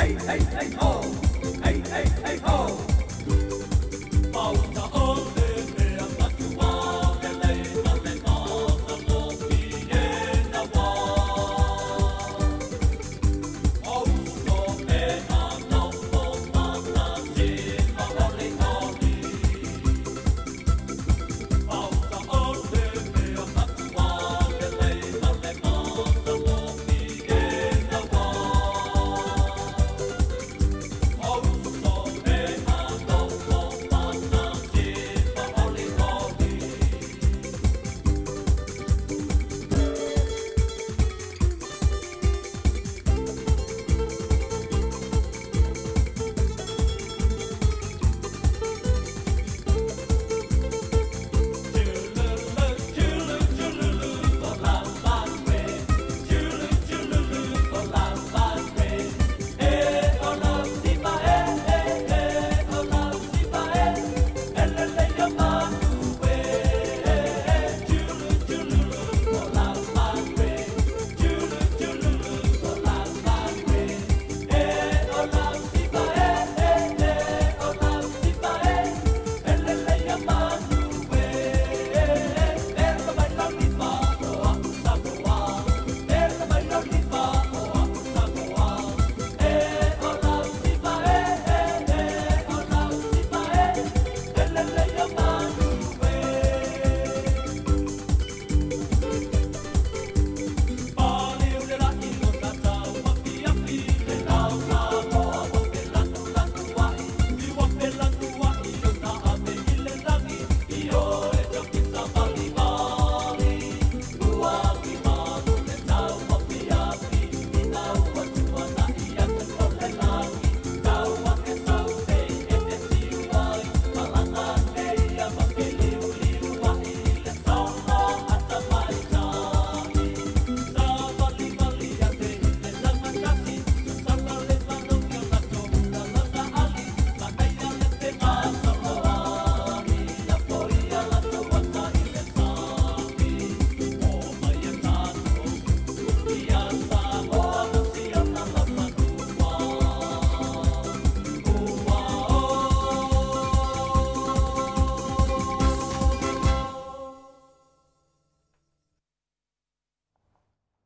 Hey, hey, ho! Hey, hey, hey, ho! Pauta o le mea matua lelei ma le matagofie na wā. Auso e a nofo fatasi ma oli oli. Pauta o le mea matua lelei ma le matagofie na wā. Auso e a nofo fatasi ma oli oli.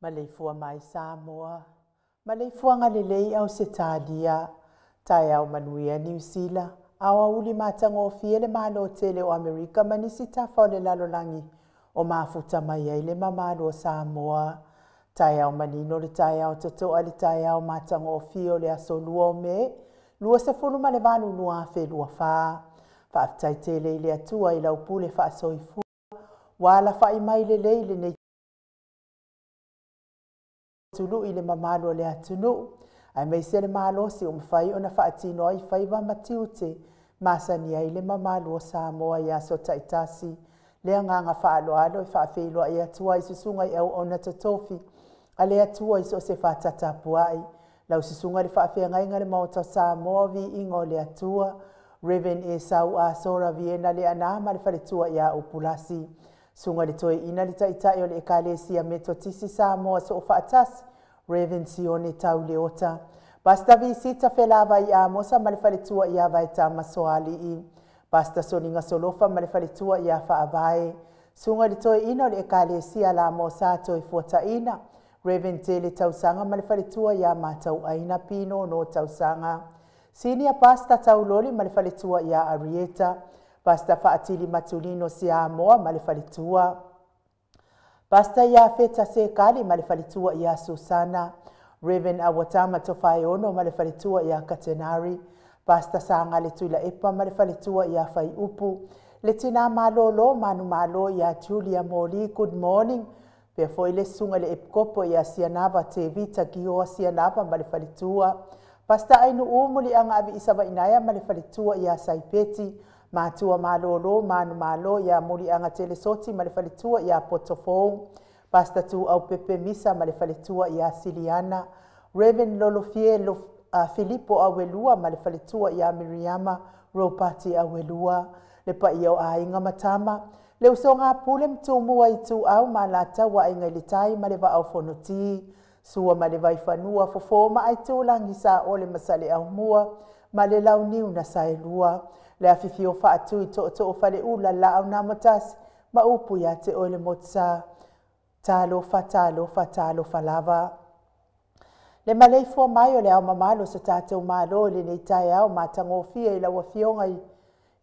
Maleifua mai Samoa, maleifuaga lelei Ausetalia, taeao manuia Niu Sila, aoauli matagofie le Malo tele o Amerika ma nisi tafa o le lalolagi o mafuta mai ai le mamalu o Samoa. Taeao manino le taeao totoa le taeao matagofie o le aso 2 o Me, 28 2024. Faafetai tele i le Atua i lau pule faasoifua, ua alafai mai lelei lenei tului le mamalu o le atunuu, aemaise le malosi ua mafai ona faatino ai faiva ma tiute masani ai le mamalu o Samoa i aso taitasi. Le agaga faaaloalo e faafeiloai atu ai susuga i auauna totofi a le Atua i so o se faatatapuai. Lau susuga le faafeagaiga le Maota o Samoa, viiga o le Atua, Reverend Esau Asora Viena le ana ma le faletua ia Upulasi. Susuga le toeaina le taitai o le Ekalesia Metotisi Samoa so o faatasi, Reverend Sione Tauleota. Pastor Visita Felava i Amosa ma le faletua ia Vaetama Soali'i. Pastor Soninga Solofa ma le faletua ia Faavae. Susuga le toeaina o le Ekalesia La Mosa Toe Fuataina, Reverend Tele Tausaga ma le faletua ia Matauaina Pino no Tausaga. Senior Pastor Tauloli ma le faletua ia Arieta. Pastor Faatili Matulino Siamoa ma le faletua. Pastor Iafeta Sekali ma le faletua ia Susana. Reverend Awatama Tofaeono ma le faletua ia Katenari. Pastor Sangale Tuilaepa ma le faletua ia Faiupu. Le tina malolo manu malo ia Julia Moli, good morning. Pea foi le susuga le Epikopo ia Sianava Tevita Gioa Sianava ma le faletua. Pastor Ainu Umuli anga avi Isavainaia ma le faletua ia Saipeti. Matua malolo manu malo ia Muliaga Telesoti ma le faletua ia Potofou. Pastor Tu au Pepe Misa ma le faletua ia Siliana. Reverend Lolofie Filipo Awelua ma le faletua ia Miriama Ropati Awelua. Le paia o aiga matama. Le usoga pule mtumua i tu au ma la taua aiga i le tai ma le vaau fonoti. Sua ma le Vaifanua, Fofo ma Aitulagi, Saole ma Saleaaumua ma le Launiu na Saelua, le afifio Faatui, Tootoo Faleula, Laau na Amotasi ma upu ia te oe le Motusa. Talofa, talofa, talofa lava. Le maleifua mai o le ao mamalu o so tatou Malo i lenei taeao matagofie i lau Afioga i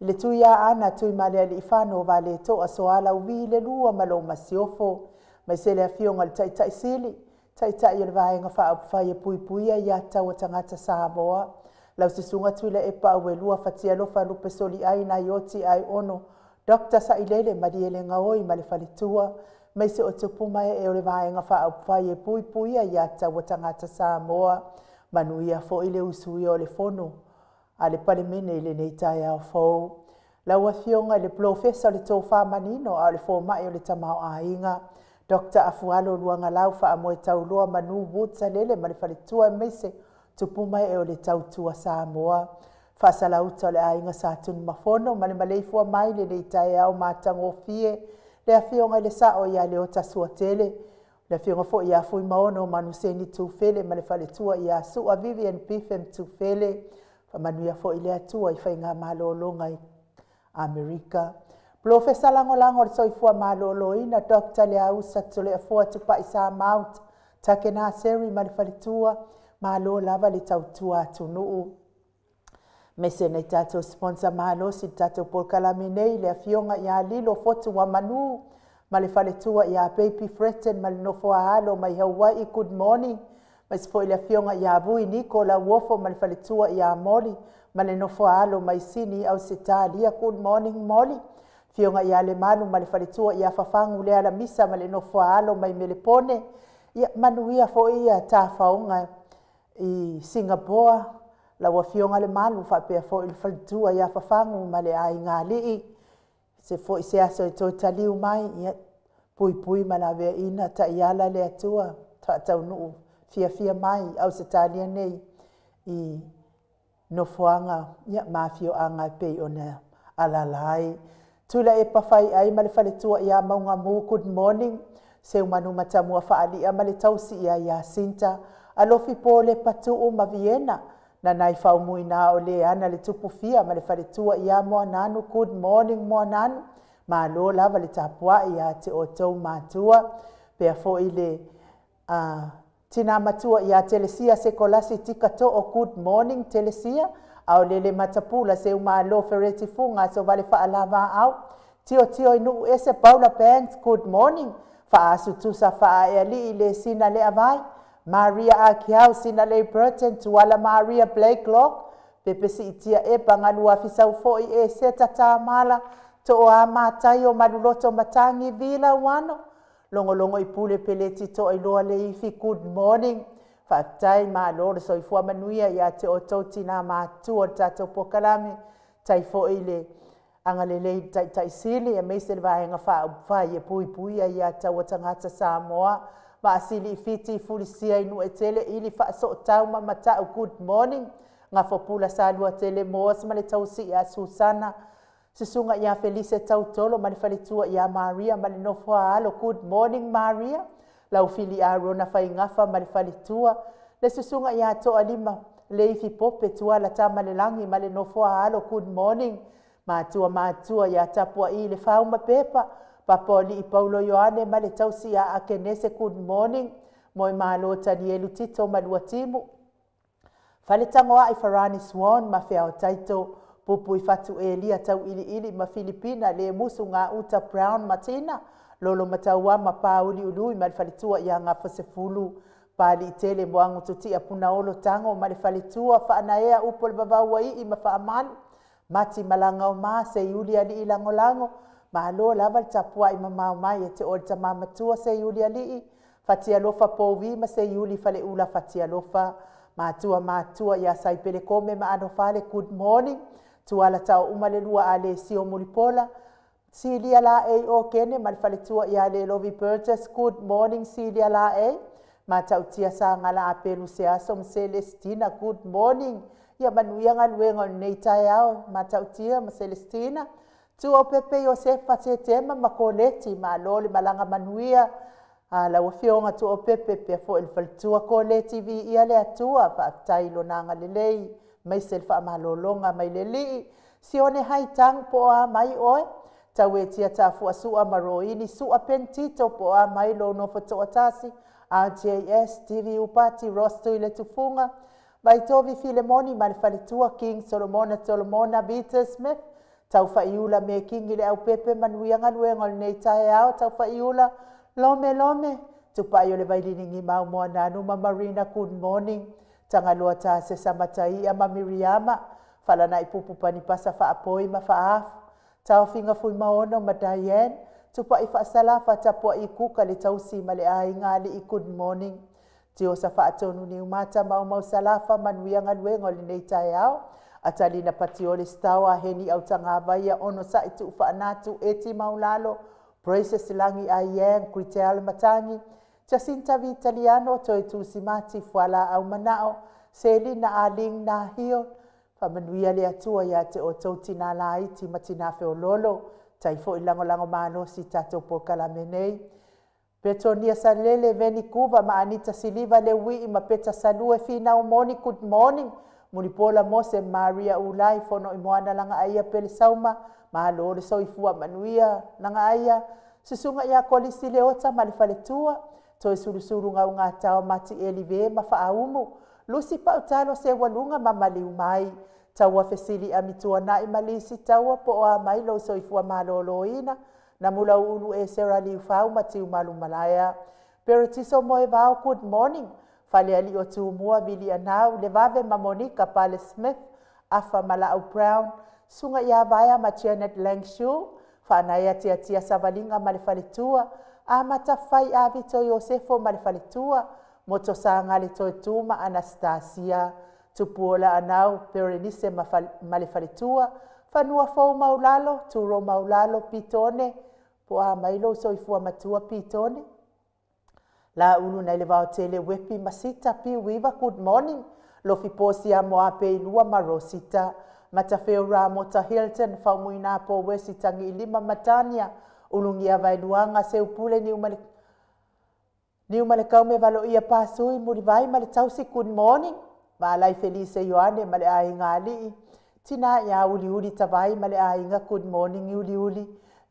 le Tuiaana Tuimalealiifano Vaaletoa Sualauvi le lua ma lou masiofo, aemaise le Afioga i le Taitai Sili, Taitai o le Vaega Faaupufai e Puipuia Aia Tatau a Tagata Samoa, lau Susuga Tuilaepa Auelua Fatialofa Lupesoliai Naioti Aiono Dr. Sailele Malielegaoi ma le faletua, aemaise o tupu ma ee o le Vaega Faaupufai e Puipuia Aia Tatau a Tagata Samoa. Manuia foi le usuia o le fono a le Palemene i lenei taeao fou. Lau Afioga i le Polofesa o le Tofa Manino a o le Fomai o le Tamaoaiga, Dr. Afualo Luagalau Faamoetauloa Manu Woods Alele ma le faletua, aemaise tupu ma ee o le tautua Samoa. Faasalauta o le aiga Sa Tunumafono ma le maleifua mai lenei taeao matagofie, le Afioga i le Sao ia Leota Suatele, le Afioga foi ia Fuimaono Manuseni Tufele ma le faletua ia Sua Vivian Bifem Tufele. Faamanuia foi le Atua i faiga malologa i Amerika. Polofesa Lagolago o le Soifua Maloloina, Dr. Leausa Toleafoa Tupai Sa Mount Takena Seri ma le faletua, malo lava le tautua atunuu. Aemaise nei tatou sponsor malosi le tatou polokalame nei, le Afioga ia Lilo Fotu wa Manu ma le faletua ia Baby Freton ma le nofo a alo mai Hawaii, good morning. Aemaise foi le Afioga ia Vui Niko Lauofo ma le faletua ia Moli ma le nofo a alo mai Sini Ausetalia, good morning Moli. Afioga ia Lemalu ma le faletua ia Fafagu le Alamisa ma le nofo a alo mai Melepone. Ia manuia foi ia tafaoga i Singapore, lau Afioga Lemalu faapea foi le faletua ia Fafagu ma le aiga alii. Se foi se aso e toe taliu mai, ia puipui ma laveaina taiala le Atua faataunuu fiafia mai Ausetalia nei i nofoaga ia ma afioaga e pei ona alaala ai. Tuilaepa Faiai ma le faletua ia Maugamu, good morning. Seumanu Matamua Faalia ma le tausi ia Iasinta, Alofi Pole Patuu ma Viena, Nanai Faumuina o le ana le Tupufia ma le faletua ia Moananu, good morning Moananu. Malo lava le tapuai ia te outou matua. Pea foi le tina matua ia Telesia Sekolasi Tikato'o, good morning Telesia. Aolele Matapula Seumalo Fereti Fuga Sovale Faalava au. Tio tio inu ese Paula Banks, good morning. Faasu tusa faaealii le sina le avai. Maria Akiau sina le Burton Tuala Maria Blake Locke. Pepesi itia e pangalua fisau foi e seta tamala. To a matai o maluloto matangi vila wano. Longo longo i pule peleti to iloa le ifi, good morning. Faafetai malo le soifua manuia ia te outou tina matua o le tatou polokalame. Tai foi le agalelei taitai sili aemaise le Vaega Faaupufai e Puipuia Aia Tatau a Tagata Samoa. Vaasili i Fiti fulisia i Nuuetele ili faasootau ma matau, good morning. Gafopula Saluatele Moas ma le tausi ia Susana. Susuga ia Felise Tautolo ma le faletua ia Maria ma le nofo a alo, good morning Maria. Laufili Arona Faigafa ma le faletua. Le susuga ia Toalima Leifi Pope Tuala Tama le Lagi ma le nofo a alo, good morning. Matua matua ia Tapuai le Fau ma Pepa. Papa o Paulo Ioane ma le tausi ia Akenese, good morning. Moe malo Tanielu Tito ma Luatimu. Faletangoai Farani Swan ma Feao Taito. Pupu i Fatu Elia tau ili ili ma Filipina le musu ngā uta Brown Martina. Lolo mataua ma Pauli ului ma le faletua ia ngā fasefulu. Pali i tele moangu tutia puna olo tango ma le faletua faanaea upo le vavaua ii ma faamalu. Mati malanga o ma se iuli alii langolango. Malo lava le tapuai mamao mai e te o le tamamatua se iuli alii. Fatialofa pouvi ma se iuli faleula fatialofa. Matua matua ia Saipele Kome ma Anofale, good morning. Tuala tau uma le lua a le sio mulipola. Silia la e o kene ma le faletua ia le Lovi Burgess, good morning Silia la e. Matautia sa ngala a pelu se aso ma Celestina, good morning. Ia manuia galuega o lenei taeao, Matautia ma Celestina. Tua o Pepe Iosefa Tetema ma Koleti, malo le malaga manuia. A lau afioga Tuaopepe pea foi le faletua Koleti viia le Atua, faafetai i lona agalelei aemaise le faamalologa mai le Alii. Sione Haitang po o a mai oe, Tauetia Tafuasua ma Roini Sua Pentito po o a mai lou nofo toatasi, RJS TV Upati Ross Tui le Tufuga, Vaitovi Filemoni ma le faletua King Solomona Solomona Vita Smith, Taufaiula Mekingi le aupepe manuia galuega o lenei taeao, Taufaiula Lome Lome, Tupai o le Vailinigi Maumoananu ma Marina, good morning. Tagaloa Tasesa Mataia ma Miriama, Falanai Pupu Panipasa Faapoi ma Faafu, Taofiga Fuimaono ma Diane, Tupai Faasalafa Tapuai Kuka le tausi ma le aiga alii, good morning. Tiosa Faatonu Niumata Maumau Salafa manuia galuega o lenei taeao. Atalina Patiole Stawa Heni Autagavaia ono sa'i tuufaanatu Eti Maulalo, Precious Lagi Aiang Kritel Matangi, Jacinta Vitaliano Toe Tusimati Fuala Aumanao, Selina Aling Nahio, faamanuia le Atua ia te outou tina laiti ma tina feololo, tai foi lagolago malosi tatou polokalame nei. Petonia Salele Veni Kuva ma Anita Siliva le Wii ma Peta Salue Finau Moni, good morning. Mulipola Mose Maria Ulai Fono i Moana Langa Aia Pele Sauma, malo le soifua manuia langa aia. Susuga ia Kolisi le Ota ma le faletua, Toe Sulusulu Gaugatao Mati Elive ma Faaumu, Lusi Pautalo Seualuga ma Maliu mai, Taua Fesili Amituanai ma Lisi Taua po o a mai lou soifua malōlōina, Namulauulu e Sera Liufau ma Tiumalu Malaea, Peretiso Moevao, good morning. Falealii o Tumua Vilianau, Levave ma Monika Pale Smith, Afa Malau Brown, Suga ia Vaea ma Janet Langshu, Faanaia Tiatia Savaliga ma le faletua, Amata Fai Avito Iosefo ma le faletua, Motosaga le Toetu ma Anastasia, Tupuola Anau Perenise ma le faletua, Fanua Fou Maulalo, Turo Maulalo Pitone, po o a mai lou soifua matua Pitone. La ulu nei le vaotele Wepi Masita Piuiva, good morning. Lofi Posia Moape Ilua ma Rosita, Matafeo Ramota Hilton, Faumuina po Wesi Tangi Ilima Matania, Ulungia Vailuaga Seupule Niumale Niumale Kaume Valoia Pasui Mulivai ma le tausi, good morning. Vaalai Felice Ioane ma le aiga alii, Tina ia Uliuli Tavai ma le aiga, good morning Uliuli.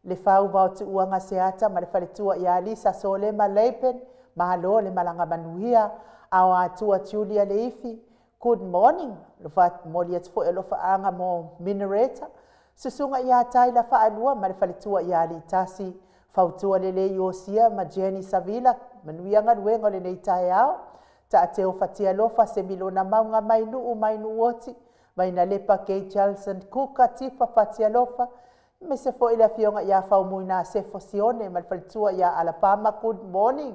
Le Fau Vaotuuaga Seata ma le faletua ia Lisa Sole ma Leipen, malo le malaga manuia. Ao Atua Julia Leifi, good morning. Lofa moli atu foi alofaaga mo Minareta. Susuga ia Taila Faalua ma le faletua ia Alitasi, Fautua Lelei Iosia ma Jenny Savila, manuia galuega o lenei taeao. Taateo Fatialofa Semilona Mauga mai Nuu mai Nuuoti, Vainalepa Kate Chelson Kuka Tifa Fatialofa, aemaise foi le afioga ia Faumuina Sefo Sione ma le faletua ia Alapama, good morning.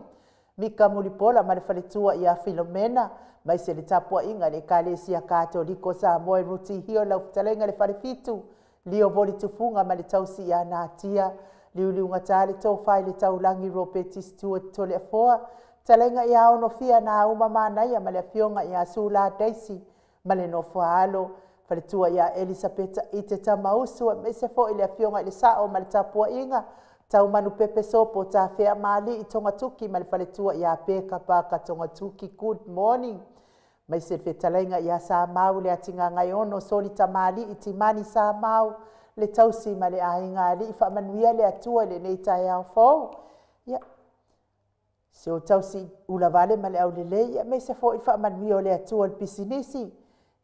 Mika Mulipola ma le faletua ia Filomena, mai se le tapuaiga le Ekalesia Katoliko Samoa i Ruti Hio lau fetalaiga le Falefitu, Lio Voli Tufuga ma le tausi ia Natia, Liuliugata le tofa i le taulagi Robeti Stewart Toleafoa, fetalaiga ia Onofia na uma manaia ma le afioga ia Sula Daisy ma le nofoaalo, faletua ia Elisapeta Ite Tamausu, aemaise foi le afioga i le Sao ma le tapuaiga, Taumanu Pepe Sopo Tafea Mali i Togatuki ma le faletua ia Peka Paka Togatuki, good morning. Mai se fetalaiga ia Samau le Atigagaiono Soli Tamali i Timani Samau le tausi ma le aiga alii, faamanuia le Atua i lenei taeao fou. Ia se o tausi ulavale ma le aulelei, aemaise foi faamanuia o le Atua i le pisinisi,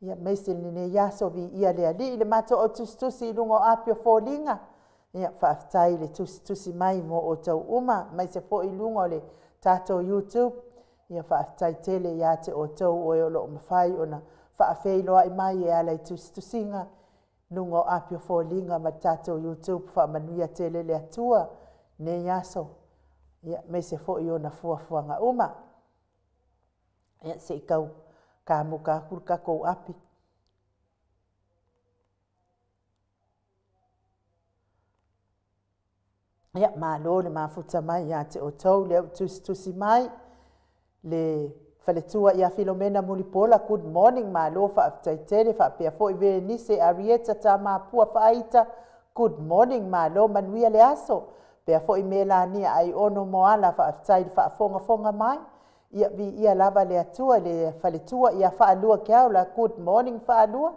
ia aemaise lenei aso viia le Alii. Le matou autusitusi i luga o api o foliga, ia faafetai le tusitusi mai mo outou uma, aemaise foi i luga o le tatou YouTube, ia faafetai tele ia te outou o e o loo mafai ona faafeiloai mai e ala i tusitusiga luga o api o foliga ma le tatou YouTube. Faamanuia tele le Atua nei aso, ia aemaise foi ona fuafuaga uma. Ia se i tau kamuka atu le tatou api. Ia malo le mafuta mai ia te outou le au tusitusi mai. Le faletua ia Filomena Mulipola, good morning, malo faafetai tele. Faapea foi Verenice Arieta Tamapua Faaita, good morning, malo manuia le aso. Pea fo'i Melania ai ono Moala, faafetai i le faafogafoga mai. Ia viia lava le Atua. Le faletua ia Faalua Keaula, good morning Faalua,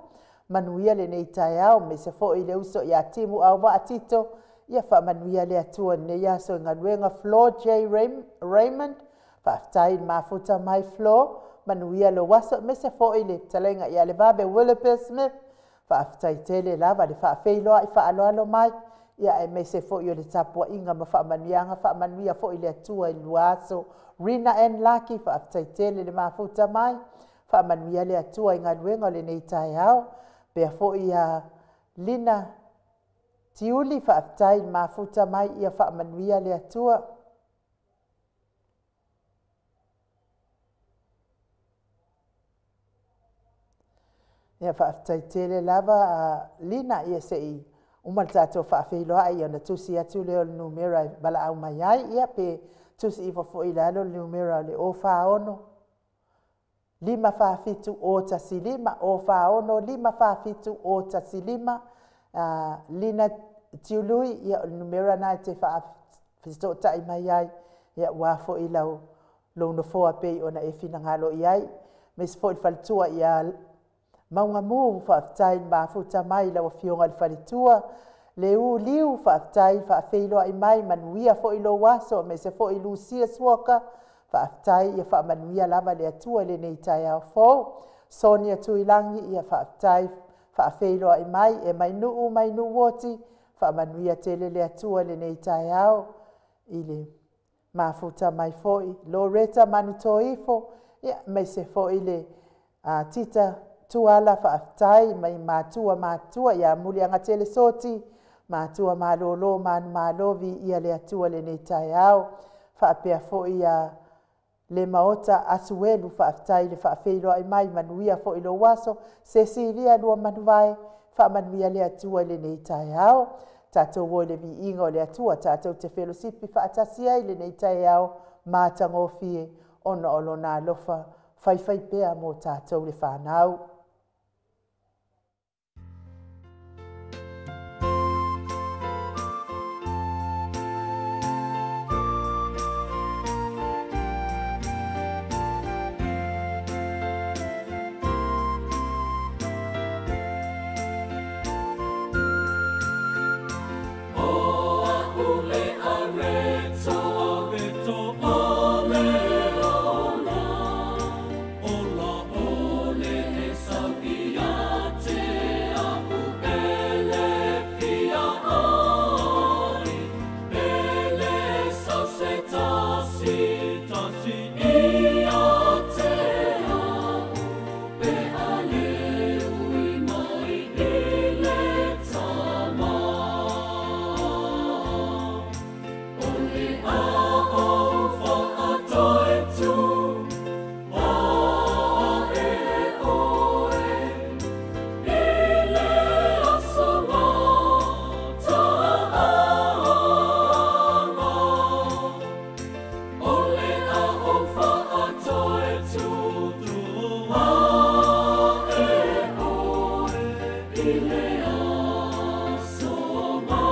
manuia lenei taeao. Aemaise foi le uso ia Timu Auvaa Tito, ia faamanuia le Atua i lenei aso i galuega. Flo J Raymond, faafetai i le mafuta mai Flo, manuia lou aso. Aemaise foi le fetalaiga ia Levave Willoughby Smith, faafetai tele lava le faafeiloai faaaloalo mai, ia aemaise foi o le tapuaiga ma faamanuiaga. Faamanuia foi le Atua i lua aso. Rina N Laki, faafetai tele le mafuta mai, faamanuia le Atua i galuega o lenei taeao. Pea foi ia Lina Tiuli, faafetai le mafuta mai, ia faamanuia le Atua. Ia faafetai tele lava Lina, ia se i uma le tatou faafeiloai ona tusi atu lea o le numera e valaau mai ai, ia pe tusi ifo foi i lalo le numera o le 046 547 015, 046 547 015. Lina Tiului, ia o le numera na e te faafesootai mai ai, ia ua foi lou nofoa pei ona e finagalo i ai. Aemaise foi le faletua ia Maugamu, faafetai le mafuta mai lau afioga i le faletua. Le Uliu, faafetai faafeiloai mai, manuia foi lou aso. Aemaise foi Lucia Suoka, faafetai, ia faamanuia lava le Atua i lenei taeao fou. Sonia Tuilagi, ia faafetai faafeiloai mai. E Mainuu mai Nuuoti, faamanuia tele le Atua i lenei taeao i le mafuta mai foi. Loreta Manutoifo, ia aemaise foi le Tita Tuala, faafetai mai matua matutua ia Muliagatele Soti, matua malolo manumalo, viia le Atua i lenei taeao. Faapea foi ia le Maota Asuelu, faafetai le faafeiloai mai, manuia foi lou aso. Sesilia Luamanuvae, faamanuia le Atua i lenei taeao. Tatou o i le viiga o le Atua, tatou te felosipi faatasi ai i lenei taeao matagofie, ona o lona alofa faifaipea mo tatou le fanau. O a'u le areto, areto o le ola, ola o le e sau ia te a'u e le fia ai, e le sau se tasi, tasi ia te a'u, pe a le ui mai i le Tama. O le a ou whaatoe tu, a e oe, i le aso ma ta'anga. O le a ou whaatoe tu, a e oe, i le aso ma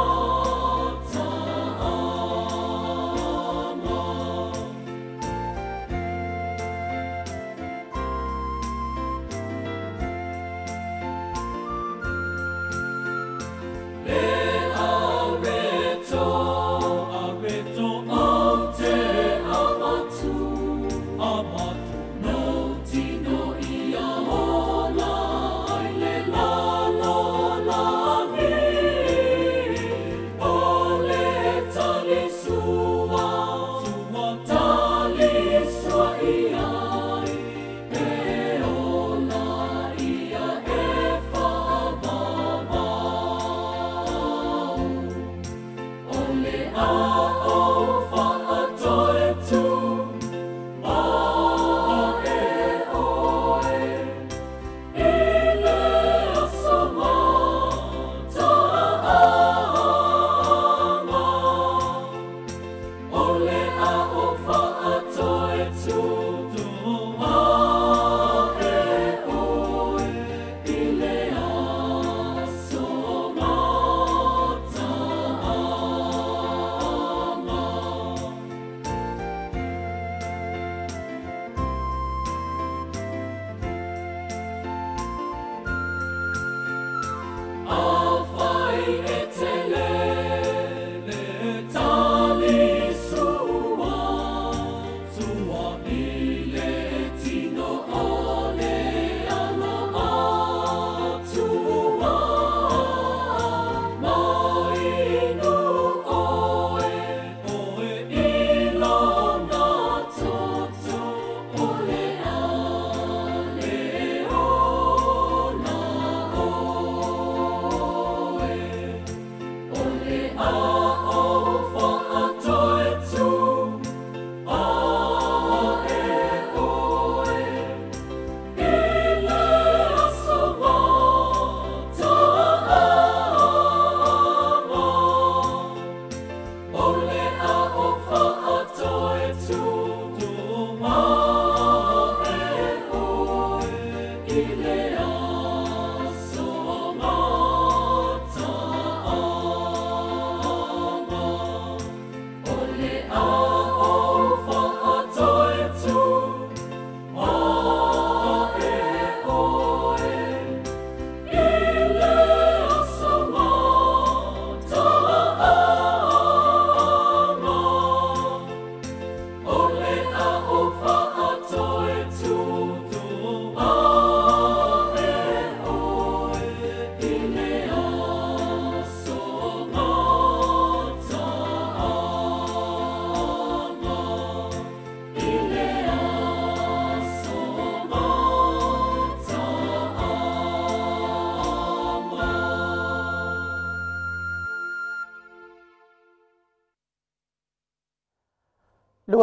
ta'anga. Le areto, areto o te amatu, amatu no tino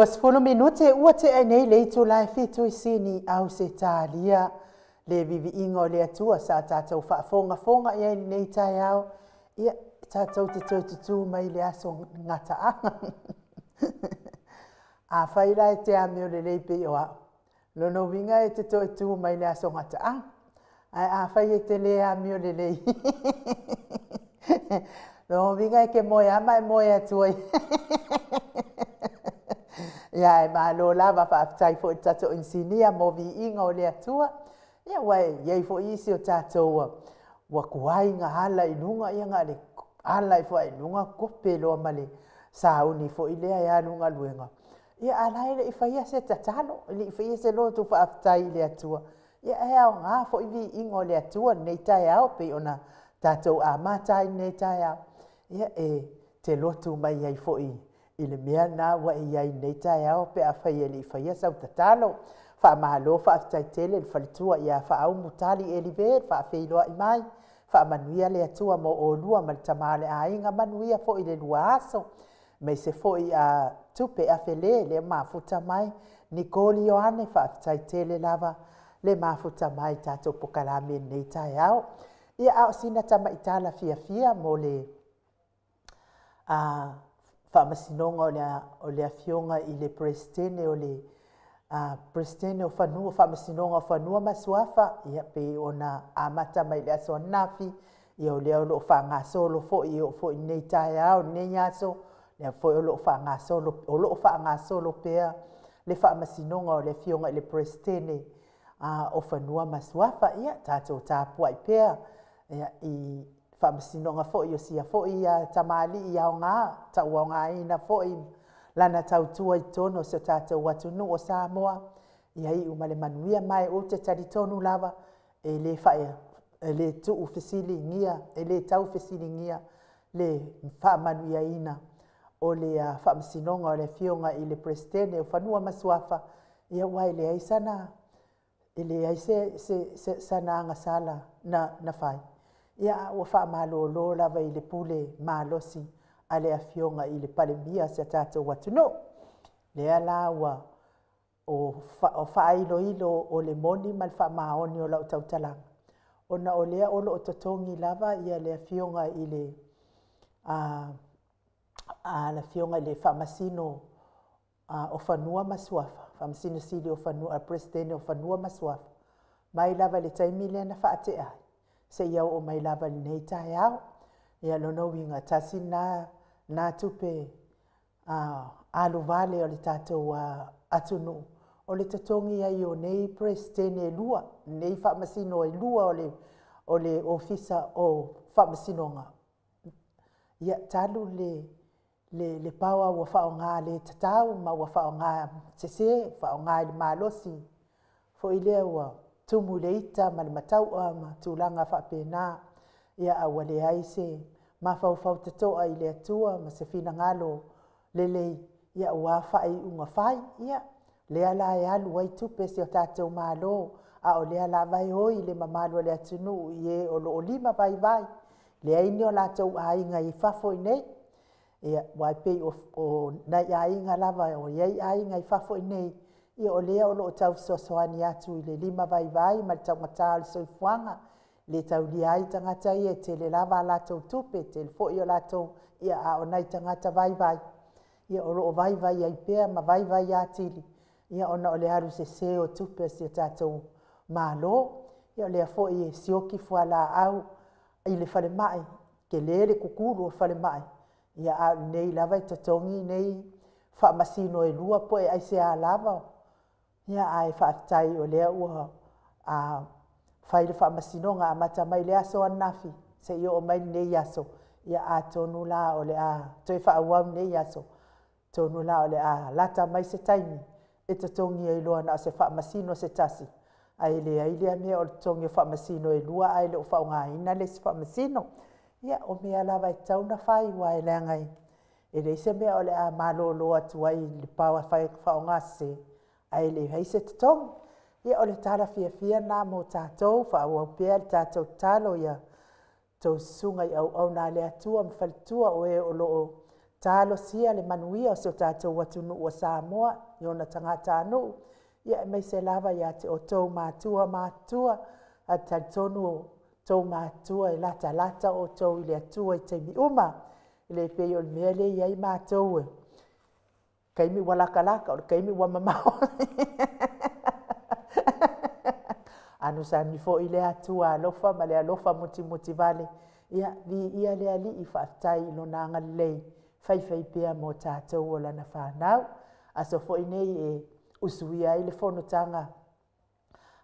20 minute ua tea nei le itula e 7 i Sini, Ausetalia. Le viviiga o le Atua sa tatou faafogafoga i ai lenei taeao. Ia, tatou te toe tutū mai le aso gataaga. Afai la e te amio lelei pei o au, lona uiga e te toe tu mai le aso gataaga. Ae afai e te le amio lelei, lona uiga e te moe lava ma e moe atu ai. Ia, e malo lava, faafetai foi i le tatou inisinia mo viiga o le Atua. Ia, ua i ai foi isi o tatou ua tuai ona ala i luga, ia na o le ala ifo lava i luga tope loa ma le sauni foi lea e alu i galuega. Ia, a o la e le i faia se tatalo, e le i faia se lotu faafetai i le Atua. Ia, e aoga foi viiga o le Atua i lenei taeao pei ona tatou amata ai lenei taeao. Ia, e te lotu mai ai foi i le mea lena ua e i ai i lenei taeao pe afai e le i faia sau tatalo. Faamalo faafetai tele i le faletua ia Faaumu Tali Elive le faafeiloai mai. Faamanuia le Atua mo oulua ma le tama o le aiga, manuia foi le lua aso. Aemaise foi a Tupe Afele lea mafuta mai, Nicole Ioane, faafetai tele lava le mafuta mai tatou pokalame i lenei taeao. Ia, a o sina tamaitala fiafia mo le faamasinoga o le Afioga i le Peresetene o le Peresetene o Fanua, Faamasinoga o Fanua ma Suafa, ia pei ona amata mai le aso ananafi, ia o lea o lo o faagasolo foi e oo foi i lenei taeao, lenei aso, lea foi o lo o faagasolo pea le faamasinoga o le Afioga i le Peresetene o Fanua ma Suafa. Ia, tatou tapuai pea i faamasinoga foi o sia foi tamalii aoga, tauaogaina foi lana tautua i totonu o si o tatou atunuu o Samoa, ia iu ma le manuia. Ma ou te talitonu lava, e le tuufesiligia, e le taufesiligia le faamanuiaina o le faamasinoga o le Afioga i le Peresetene o Fanua ma Suafa, ia aua e leai sana agasala na fai, ia a ua faamalolo lava i le pule malosi a le Afioga i le Palemia o si o tatou atunuu. Lea la ua o faailoilo o le moni ma le faamaoni o lau tautalaga, ona o lea o lo o totogi lava le Afioga i le Afioga i le Faamasino o Fanua ma Suafa, Faamasino Sili o Fanua, Peresetene o Fanua ma Suafa, mai lava i le taimi lea na faatea ai, seia oo mai lava i lenei taeao. Ia, lona uiga, tasi lena tupe alu vale o le tatou atunuu, o le totogi ai o nei Peresetene e lua, nei faamasino e lua o le Ofisa o Faamasinoga. Ia, talu le power ua faaaoga le tatau ma ua faaaoga sese, faaaoga i le malosi foi lea ua tumu i le ita ma le mataua ma tulaga faapena, ia a ua leai se mafaufau totoa i le Atua ma se finagalo lelei, ia ua faaiuga fai. Ia, lea la e alu ai tupe si o tatou Malo, a o lea lava e oi le mamalu o le atunuu i e o lo o lima vaivai, leai ni o latou aiga i fafo i nei. Ia, aua e pei o nai aiga lava o i ai aiga i fafo i nei, ia o lea o lo o tau fesoasoani atu i le lima vaivai ma le taugata o le soifuaga, le taulia ai tagata ia e tele lava a latou tupe, tele foi o latou, ia a o nai tagata vaivai, ia o lo o vaivai ai pea ma vaivai atili, ia ona o le alu sese o tupe a si o tatou Malo. Ia o lea foi e sioki fualaau i le falemai, tele le tutulu o le falemai, ia a o lenei lava e totogi nei faamasino e lua po o aisea lava. Ia ae faafetai o lea ua fai le faamasinoga amata mai le aso ananafi seia oo mai lenei aso. Ia atonu la o le a toe faaauau lenei aso, atonu la o le a lata mai se taimi e totogi ai loa na o se faamasino se tasi, ae leai lea mea o le totogi o faamasino e lua ae le o faaaogaina le isi faamasino. Ia o mea lava e tatau ona fai, aua e leaga e leai se mea o le a malolo atu ai i le power faaaogasese ae leai se totogi. Ia o le tala fiafia lena mo tatou, faaauau pea le tatou tatalo ia tou susuga i auauna a le Atua ma faletua o e o lo o Talosia le manuia o si o tatou atunuu o Samoa i ona tagatanuu, ia aemaise lava ia te outou matua matutua, ae talitonu o outou matua e latalata outou i le Atua i taimi uma. E le pei o le mea lea e i ai matou e taimi ua latalata, o le taimi ua mamao. Anosani foi le Atua alofa ma le alofa mutimutivale, ia viia le Alii, faafetai i Lona agalelei faifaipea mo tatou o Lana fanau. Aso foi nei e usuia ai le fonotaga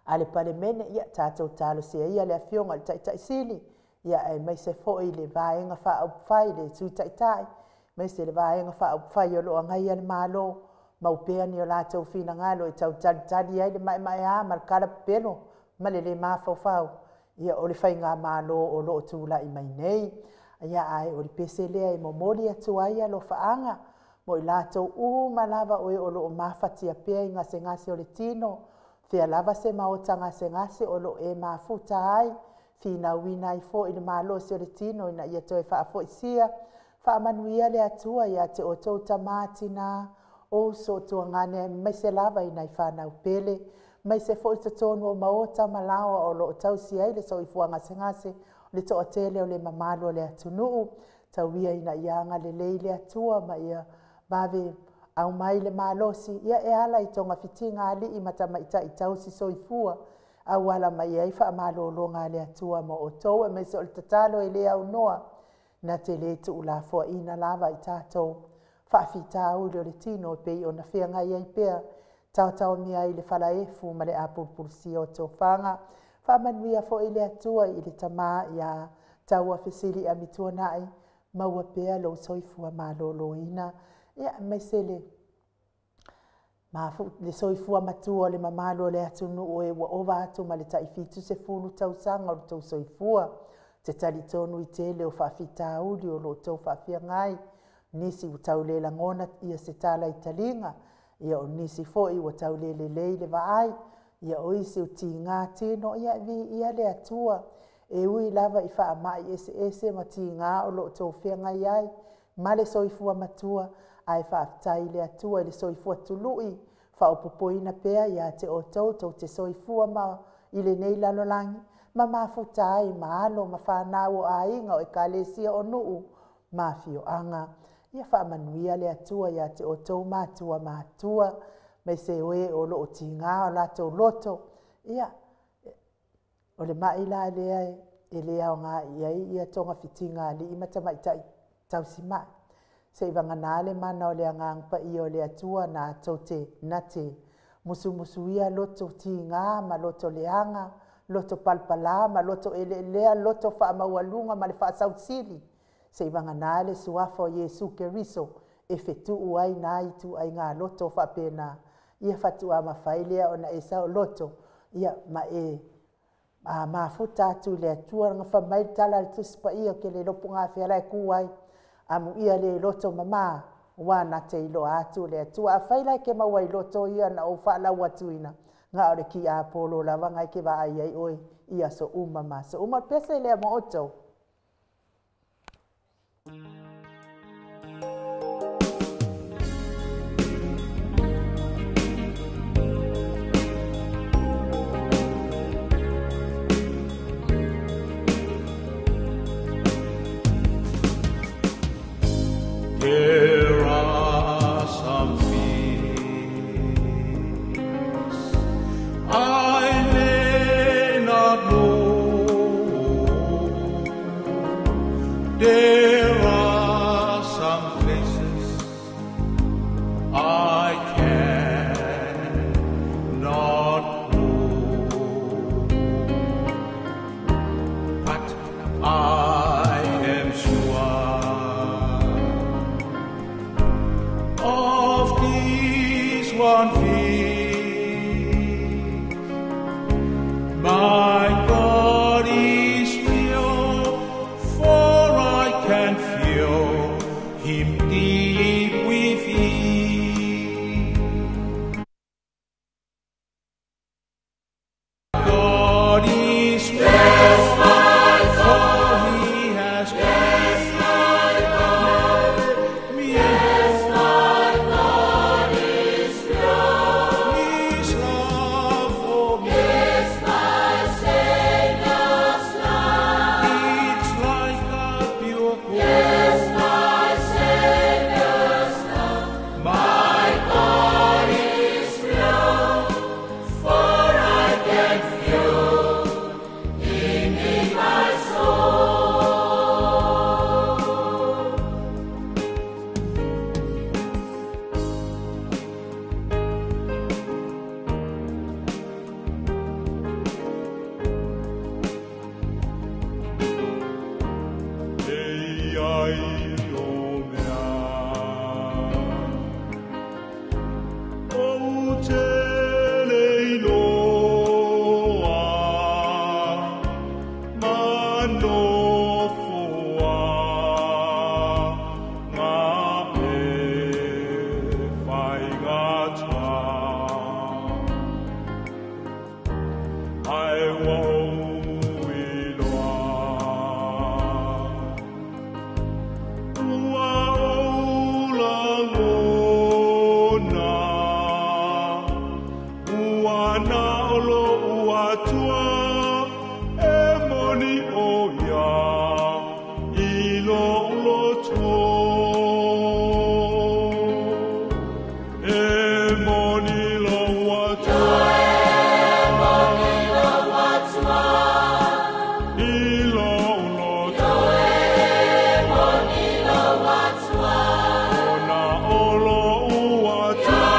a le Palemene, ia tatou talosia ia le Afioga i le Taitai Sili, ia aemaise foi le Vaega Faaupufai, le Sui Taitai, aemaise le Vaega Faaupufai o lo o agaia le Malo, mau pea ni o latou finagalo e tau talitali ai le maemaea ma le talapepelo ma le le mafaufau, ia o le faigamalo o lo o tulai mai nei. Ia ae o le pese lea e momoli atu ai alofaaga mo i latou uma lava o e o lo o mafatia pea i gasegase o le tino, fea lava se maota gasegase o lo o e mafuta ai, finauina ai foi le malosi o le tino ina ia toe faafoisia. Faamanuia le Atua ia te outou tama, tina, o uso, o tuagane, aemaise lava i nai fanau pele, aemaise foi totonu o maota ma laoa o lo o tausi ai le soifua gasegase, le toatele o le mamalu o le atunuu. Tauia ina ia agalelei le Atua ma ia vave aumai le malosi, ia e ala i togafitiga a alii ma tamaitai tausi soifua, auala mai ai faamalologa a le Atua mo outou, aemaise o le tatalo e le aunoa, na te le tuulafoaiina lava i tatou faafitauli o le tino e pei ona feagai ai pea, taotaomia ai i le falaefu ma le apulupulusia o tofaga. Faamanuia foi le Atua i le tama ia Taua Fesili Amituanai, maua pea lou soifua maloloina, ia aemaise le le soifua matua o le mamalu o le atunuu e ua ova atu ma le tai 70 tausaga o le tou soifua. Te talitonu i tele o faafitauli o lo o outou faafeagai, nisi ua tau le lagona ia se tala i taliga, ia o nisi foi ua tau le lelei le vaai, ia o isi ua tiga tino, ia viia le Atua. E ui lava i faamai eseese ma tiga o lo o outou feagai ai ma le soifua matua, ae faafetai i le Atua i le soifua tului faaopoopoina pea ia te outou tou te soifua ma i lenei lalolagi, ma mafuta ai ma alo ma fanau o aiga o ekalesia o nuu ma afioaga. Ia faamanuia le Atua ia te outou matua matutua, aemaise o e o lo o tiga o latou loto. Ia, o le mai la lea e le aoga i ai ia togafitiga a alii ma tamaitai tausimai. Se i vagana le mana o le Agaga Paia o le Atua na tou te na te musumusuia loto tiga ma loto leaga, loto palapala ma loto eleelea, loto faamaualuga ma le faasausili. Se i vagana le suafa o Iesu Keriso e fetuu ai na ituaiga loto faapena. Ia faatoa mafai lea ona e saoloto, ia ma e mafuta atu i le Atua. Gafa mai le tala a le Tusi Paia, ou te le iloa po o gafea la e tu ai. Amuia le loto mama, ua na te iloa atu le Atua. Afai la e te maua i loto ia na ou faalau atuina, na o le tiapolo lava na e te vaai ai oe i aso uma ma aso uma. O le pese lea mo outou. There are some things I may not know. There are some places I cannot go, but I am sure of this one thing: my God is real, for I can feel Him deep within. God is real, for He has made me Ae ua ou iloa. Ua ou lagona, ua na o lo'u Atua e moni o ia i lo'u loto. E moni lo'u Atua. I lo'u loto. Ona o lo'u Atua.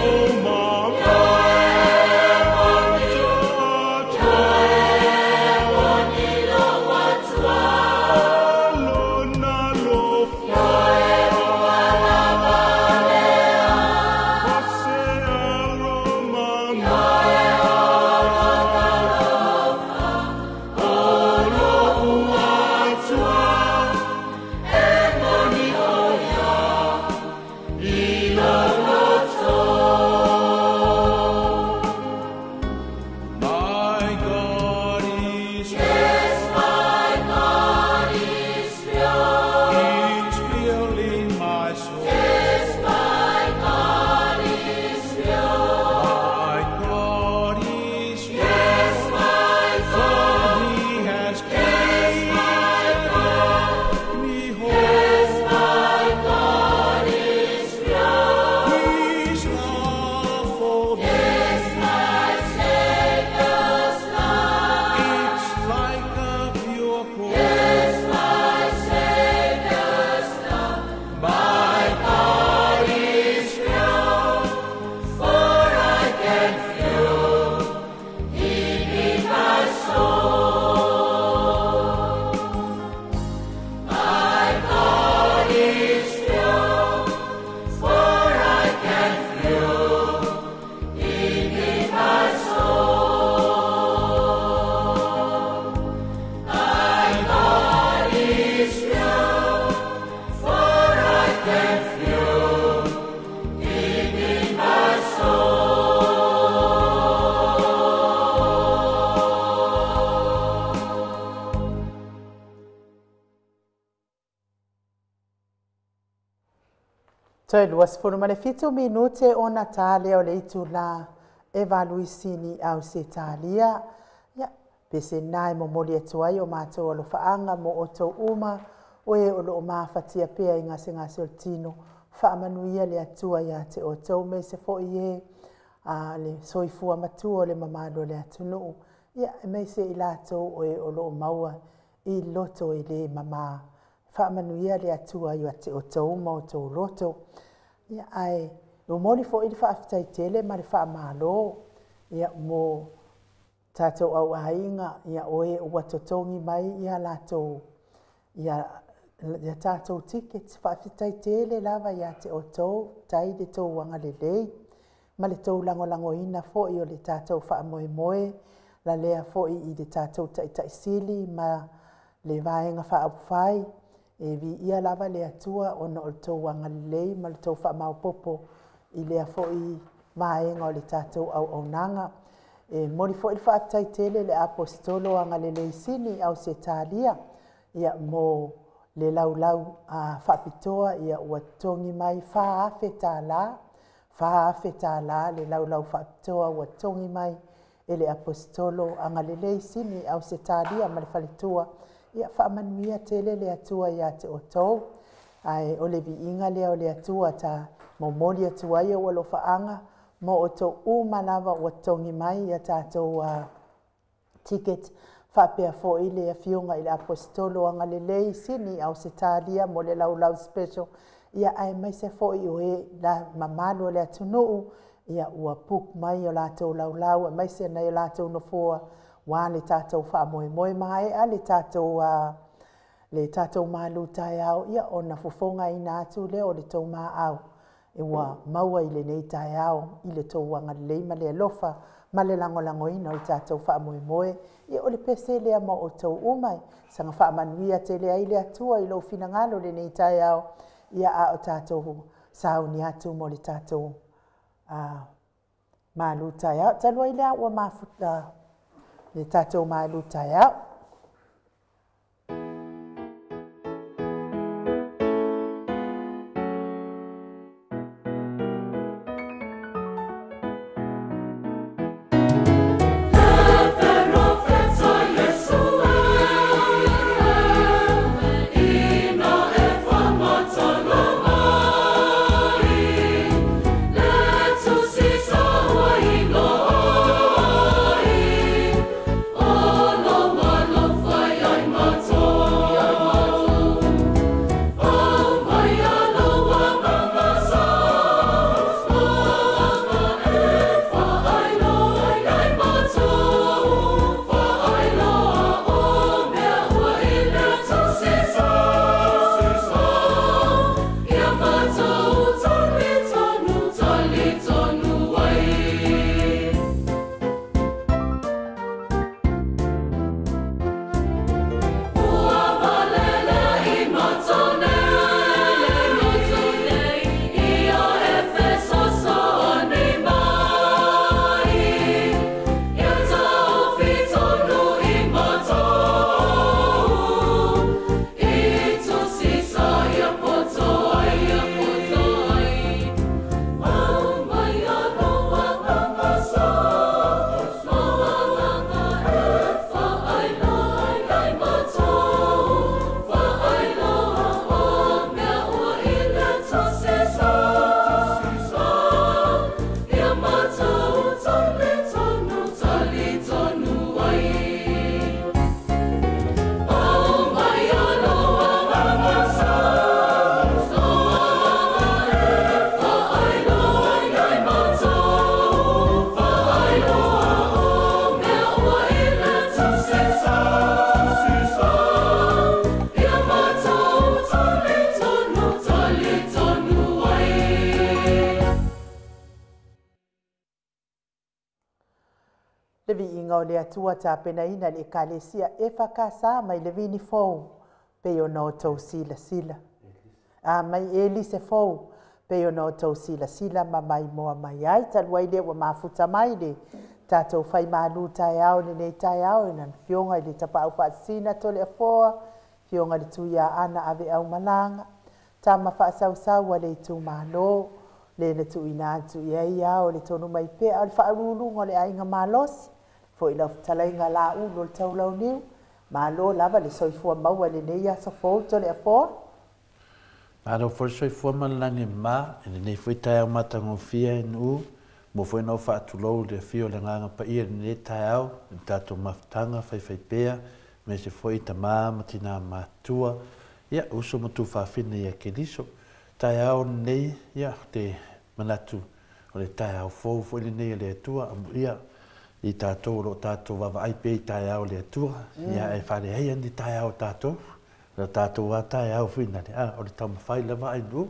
O mama Atua. Lona alofa. O se alo mama. O lo'u Atua. E moni o ia i lo'u loto. My God is Yes, my God is real. It's real in my soul. Yes, my God is real. My God is real. Yes, my For God. He has Yes, my God. kept me whole. Yes, my God is real. His love for me. Yes, my Savior's love. It's like a pure gold. Yes, my Savior's love. My God is real, for I can feel Him in my soul. My God is real, for I can feel Him in my soul. My God is real, for I can feel Him in my soul. Toe 27 minute ona ta lea o le itulā e 8 i Ausetalia. Ia, pese na e momoli atu ai o matou alofaaga mo outou uma o e o loo mafatia pea i gasegase o le tino. Faamanuia le Atua iā te outou me se foʻi e a le soifua matua o le mamalu o le atunuu. Ia, e maise i latou o e o loo maua i loto e lē mamā. Faamanuia le Atua ia te outou ma outou loto. Ia, ae momoli foʻi le faafetai tele ma le faamālō ia mo tatou auaiga ia o e ua totogi mai ia latou ia ia tatou tickets. Faafetai tele lava iā te outou tai le tou agalelei ma le tou lagolagoina foʻi o le tatou faamoemoe lalea foʻi i le tatou taʻitaʻisili ma le vaega faaupufai. E viia lava le Atua ona o le tou agalelei ma le tou faamaopopo i lea foʻi vaega o le tatou auaunaga. E moli foʻi le faafetai tele le Aposetolo Agalelei Sini Ausetalia ia mo le laulau a faapitoa ia ua totogi mai $4,000, $4,000 le laulau faapitoa ua totogi mai e le Aposetolo Agalelei Sini Ausetalia ma le faletua. Ia, faamanuia tele le Atua iā te outou, ae o le viiga lea o le Atua ta momoli atu ai ou alofaaga mo outou uma lava ua totogi mai ia tatou ticket, faapea foʻi le afioga i le Aposetolo Agalelei Sini Ausetalia mo le laulau special. Ia, ae maise foʻi o e la mamalu o le atunuu ia ua book mai o latou laulau aemaise nai o latou nofoa ua le tatou faamoemoe maeʻa le tatou malu taeao. Ia, ona fofogaina atu lea o le tou maau e ua maua i lenei taeao i le tou agalelei ma le alofa ma le lagolagoina o le tatou faamoemoe. Ia, o le pese lea ma outou uma e saga faamanuia tele ai le Atua i lou finagalo lenei taeao. Ia, a o tatou sauni atu mo le tatou Malu taeao. Talu ai lea ua mafuta le tatou malu taeao. Le viiga o le Atua tapenaina le Ekalesia e whakasa mai le vini fou pe o no tau sila sila. A mai elise fou pe o no tau sila sila ma mai moa mai ai talu ai le ua mafuta mai le tatou fai malu taeao lenei taeao ina fioga i le tapaau faasina tole afoa fioga le tuia ana ave au malanga tama faasausau a le itumalo le na tuuina atu i ai ia o le tonu mai pea o le faauluuluga o le aiga malosi foi lau fetalaiga laulu o le taulauniu malo lava le soifua maua lenei aso fou tole afoa. Malo foi le soifua ma le lagi e mama i lenei foi taeao matagofie e nuu mo foi na o faatulou i le afio o le Agaga Paia i lenei taeao i le tatou mafutaga faifaipea aemaise foi i tama ma tina matutua ia uso ma tuafafine ia Keriso. Taeao lenei ia ou te manatu o le taeao fou foi lenei a le Atua amuia i tatou o lo o tatou vaavaai pea i taeao o le Atua ia ae faaleai ni taeao o tatou o tatou a taeao foi nale a o le taumafai lava ai nuu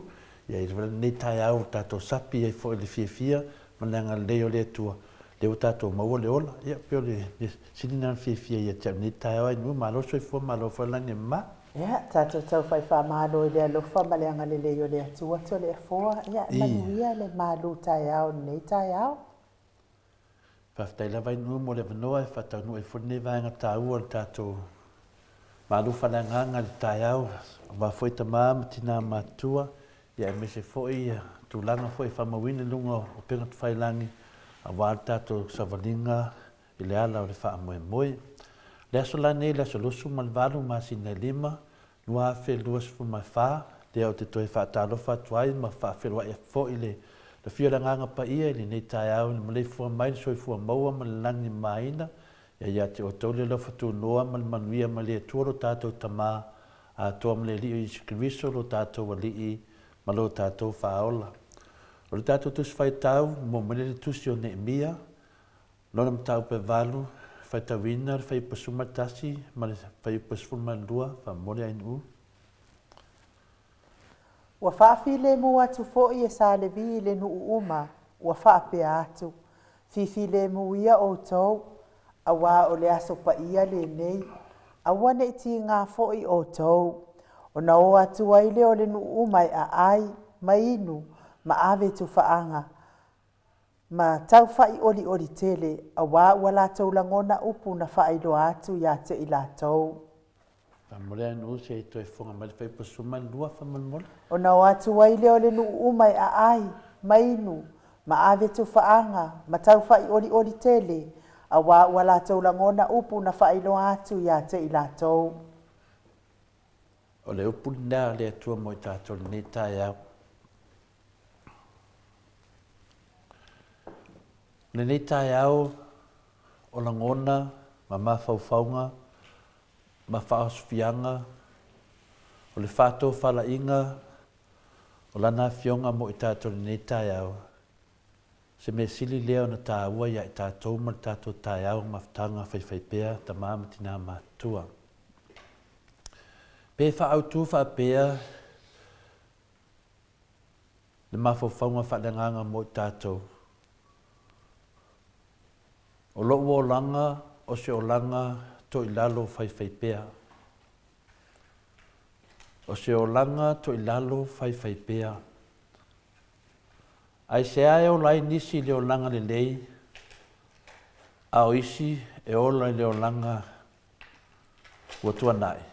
ia i lenei taeao o tatou sapi ai foi le fiafia ma le agalelei o le Atua lea ua tatou maua le ola ia pei o le sili lena fiafia ia te au nei taeao ai nuu malo soifua malo foi lagi e mama. Ia, tatou taufai faamalo i le alofa ma le agalelei o le Atua tole afoa. Ia, manuia le malu taeao lenei taeao. Faafetai lava i nuu mo le avanoa e faataunuu ai foi lenei vaega taua o le tatou malu faaleagaga i le taeao aua foi tama ma tina matutua ia aemaise foi tulaga foi e faamauina i luga o upega tafailagi aua le tatou savaliga i le ala o le faamoemoe. Le aso la nei, le aso 28 masina e 5, 2024, lea ou te toe faatalofa atu ai ma faafeiloai atu foi le afio o le Agaga Paia i lenei taeao i le maleifua mai le soifua maua ma le lagi mamaina ia ia te outou le alofa tunoa ma le manuia mai le Atua lo tatou Tama atoa ma le Alii o Iesu Keriso lo tatou Alii ma lo tatou Faaola. O le tatou Tusi Faitau, mo mai le Tusi o Neemia, lona mataupu e 8, faitauina le fuaiupu 11 ma le fuaiupu 12, faamomoli ai nuu. Ua faafilemu atu foi e Sa Levi i le nuu uma, ua faapea atu, fifilemu ia outou, auā o le aso paia lenei, aua nei tiga foi outou. Ona o atu ai lea o le nuu uma e aai, ma inu, ma ave tufaaga. Ma taufa'ioli'oli tele auā ua latou lagona upu na faailoa atu iā te i latou. Faamolemole Nu'u se i toe fofoga mai le fuaiupu 12 faamolemole. Ona o atu ai lea o le nu'u uma e a'ai, ma inu, ma ave tufaaga, ma taufa'ioli'oli tele, auā ua latou lagona upu na faailoa atu iā te i latou. O le upu lenā a le Atua mo i tatou i lenei taeao. O lenei taeao o lagona ma mafaufauga ma faaosofiaga o le faatofalaiga o Lana Afioga mo i tatou i lenei taeao, se mea sili lea ona taua ia i tatou ma le tatou taeao mafutaga faifaipea tama ma tinā matutua. Pe faaautu faapea le mafaufauga faaleagaga mo i tatou. O lo'u olaga o se olaga to'ilalo faifaipea. O se olaga to'ilalo faifaipea. Aisea e ola ai nisi i le olaga lelei, a o isi e ola i le olaga ua tuana'i?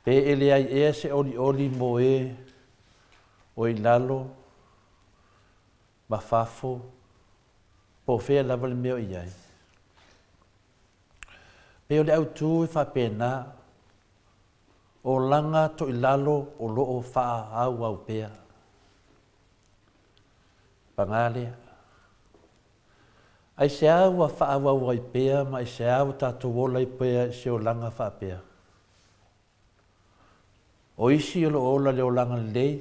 Pe e leai ea se olioli mo e o i lalo ma fafo, po o fea lava le mea o i ai? Pei o le autū e faapena, olaga toilalo o loo faaauau pea. Pagā lea. Aisea ua faaauau ai pea ma aisea ua tatou ola ai pea i se olaga faapea? O isi o loo ola i le olaga lelei,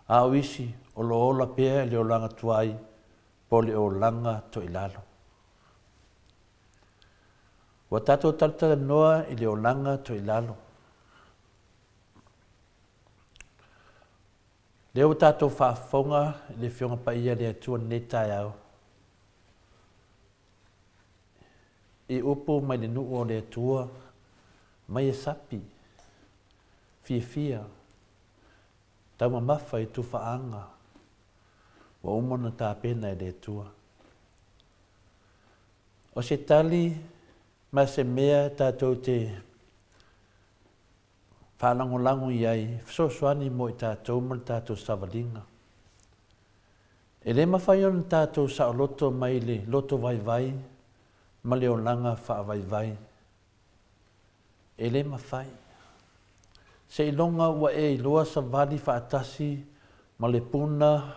a o isi o loo ola pea i le olaga tuai po o le olaga toilalo. Ua tatou talatalanoa i le olaga toilalo. Lea ua tatou faafofoga i le Afioga Paia a le Atua i lenei taeao i upu mai le nuu o le Atua mai e sapi, fiafia, taumamafa i tufaaga ua uma ona tapena e le Atua. O se tali ma se mea tatou te faalagolago i ai, fesoasoani mo i tatou ma le tatou savaliga. E le mafai ona tatou saoloto mai le loto vaivai ma le olaga faavaivai. E le mafai. Seiloga ua e iloa savali faatasi ma le puna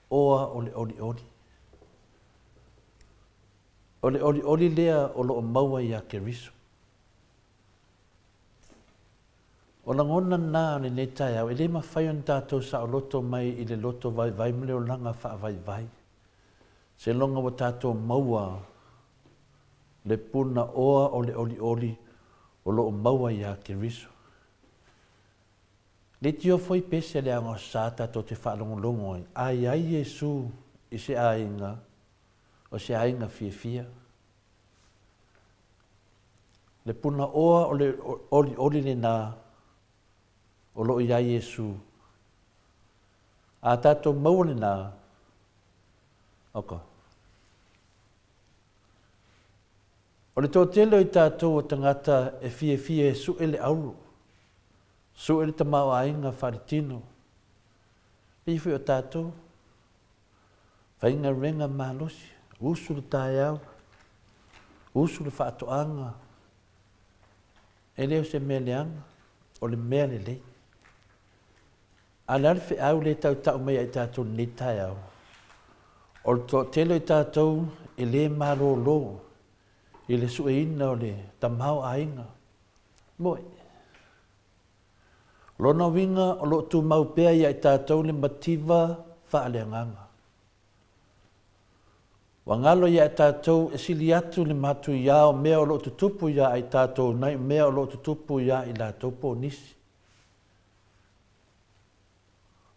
oa o le olioli. O le olioli lea o loo maua iā Keriso. O lagona na o lenei taeao, e le mafai ona tatou saoloto mai i le loto vaivai ma le olaga faavaivai, seiloga ua tatou maua le puna oa o le olioli o loo maua iā Keriso. Leitio foi pese le Ago Sa tatou te faalogologo ai, a i ai Iesu i se aiga, o se aiga fiafia. Le punaoa o le olioli lenā o loo iā Iesu. A tatou maua lenā, oka. O le toatele o i tatou o tagata e fiafia e su'e le auro, su'e le tamaoaiga faaletino. Pei foi o tatou, faigaluega malosi, usu le taeao, usu le faatoaga, e le o se mea leaga, o le mea lelei. A o le a le feau lea e tautau mai ia i tatou i lenei taeao? O le toatele o i tatou e le malolo i le sueina o le tamaoaiga. Moe. O lona uiga o loo tumau pea ia i tatou le mativa faaleagaga. Ua galo ia i tatou e sili atu le matuiā o mea o loo tutupu ia i tatou nai mea o loo tutupu ia i latou po o nisi.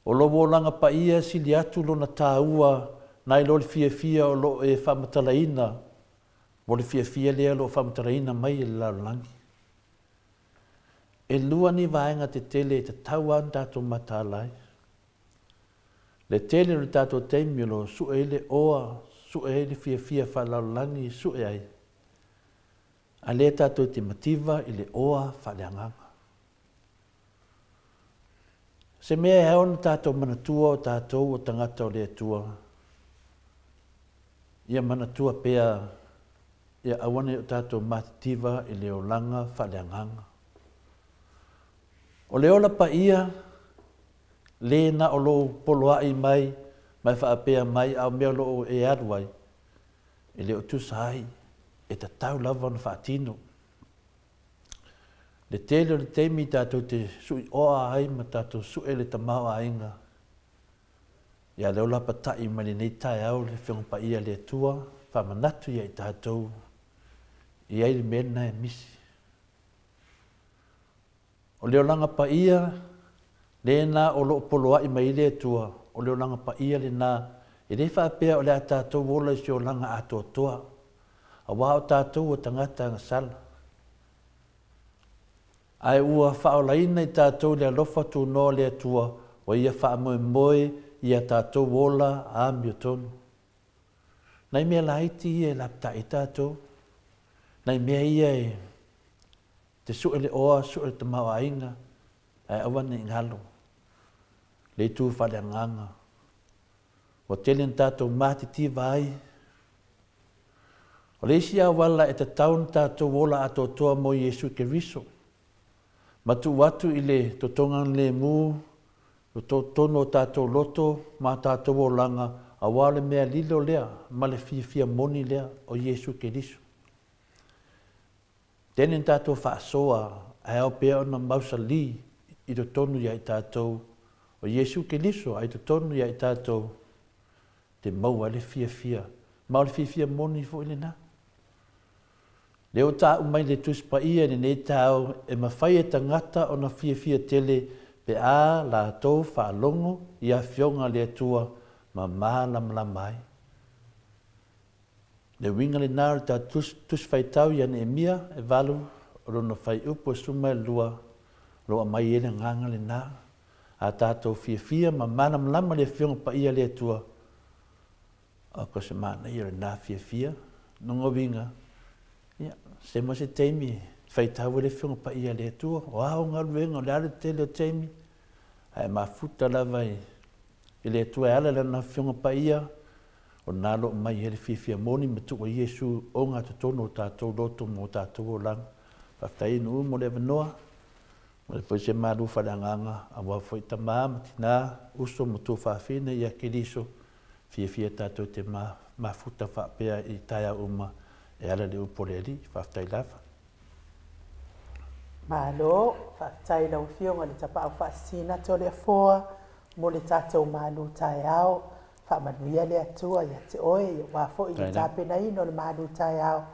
O lou olaga paia e sili atu lona taua nai lo le fiafia o loo e faamatalaina mo le fiafia lea o loo faamatalaina mai e le lalolagi. E lua ni vaega tetele e tatau lava ona tatou mataala ai. Le tele o le tatou taimi o lo o sue ai le oa, sue ai le fiafia faalelalolagi, sue ai, a o lea tatou te mativa i le oa faaleagaga. Se mea e ao ona tatou manatua o tatou o tagata o le Atua, ia manatua pea ia aua ne i o tatou matitiva i le olaga faaleagaga. O le ola paia, le na o lou poloai mai ma e faapea mai, a o mea o lo o e alu ai, e le o tusa ai, e tatau lava ona faatino. Le tele o le taimi tatou te suioa ai ma tatou sue le tamaoaiga, ia lea o lapatai mai lenei taeao le Afioga Paia le Atua, faamanatu ia i tatou, i ai le mea lena e misi. O le olaga paia, lena o loo poloai mai le Atua, o le olaga paia lena, e le faapea o le a tatou ola i se olaga atoatoa, auā o tatou o tagata agasala. Ae ua faaolaina i tatou i le alofa tunoa o le Atua, ua ia faamoemoe ia tatou ola amiotonu. Nai mea laiti ia e lapatai ai tatou, nai mea ia e te sue le oa, sue le tamaoaiga, ae aua ne i galo le itu faaleagaga. Ua tele na tatou matitiva ai. O le isi auala e tatau ona tatou ola atoatoa mo Iesu Keriso, ma tuu atu i le totogalemu o totonu o tatou loto ma tatou olaga, auā o le mea lilo lea ma le fiafia moni lea o Iesu Keriso. Tele na tatou faasoa ae ao pea ona mausali i totonu ia i tatou o Iesu Keriso, ai totonu ia i tatou te maua ai le fiafia, ma o le fiafia moni foi lena. Lea ua taau mai le Tusi Paia i lenei taeao, e mafai e tagata ona fiafia tele pe a latou faalogo i afioga a le Atua ma malamalama ai. Le uiga lena o le tatou Tusi Faitau ia Neemia e 8 o lona fuaiupu e 12, o lo o aumai ai le agaga lena. A tatou fiafia ma malamalama le Afioga Paia a le Atua, o ko se manaia o lena fiafia. Lona uiga, ia, se ma se taimi faitau ai le Afioga Paia a le Atua, o a o galuega, o le a le tele o taimi, ae mafuta lava i le Atua e ala i lana Afioga Paia, o nā lo mai ai le fiafia moni ma tuu ai Iesu o ngā totonu o tatou loto mo tatou olaga. Faafetai nuu mo le avanoa, ma le foi se malu faaleagaga, auā foi tamā ma tinā, uso ma tuafafine ia Keriso, fiafia tatou te mafuta faapea i taeao uma e ala i le upu o le Alii. Faafetai lava. Malo, faafetai lau Afioga i le Tapaau Faasisina o le Afoa mo le tatou malu taeao. Faamanuia le Atua ia te oe, auā foi le tapenaina o le malu taeao,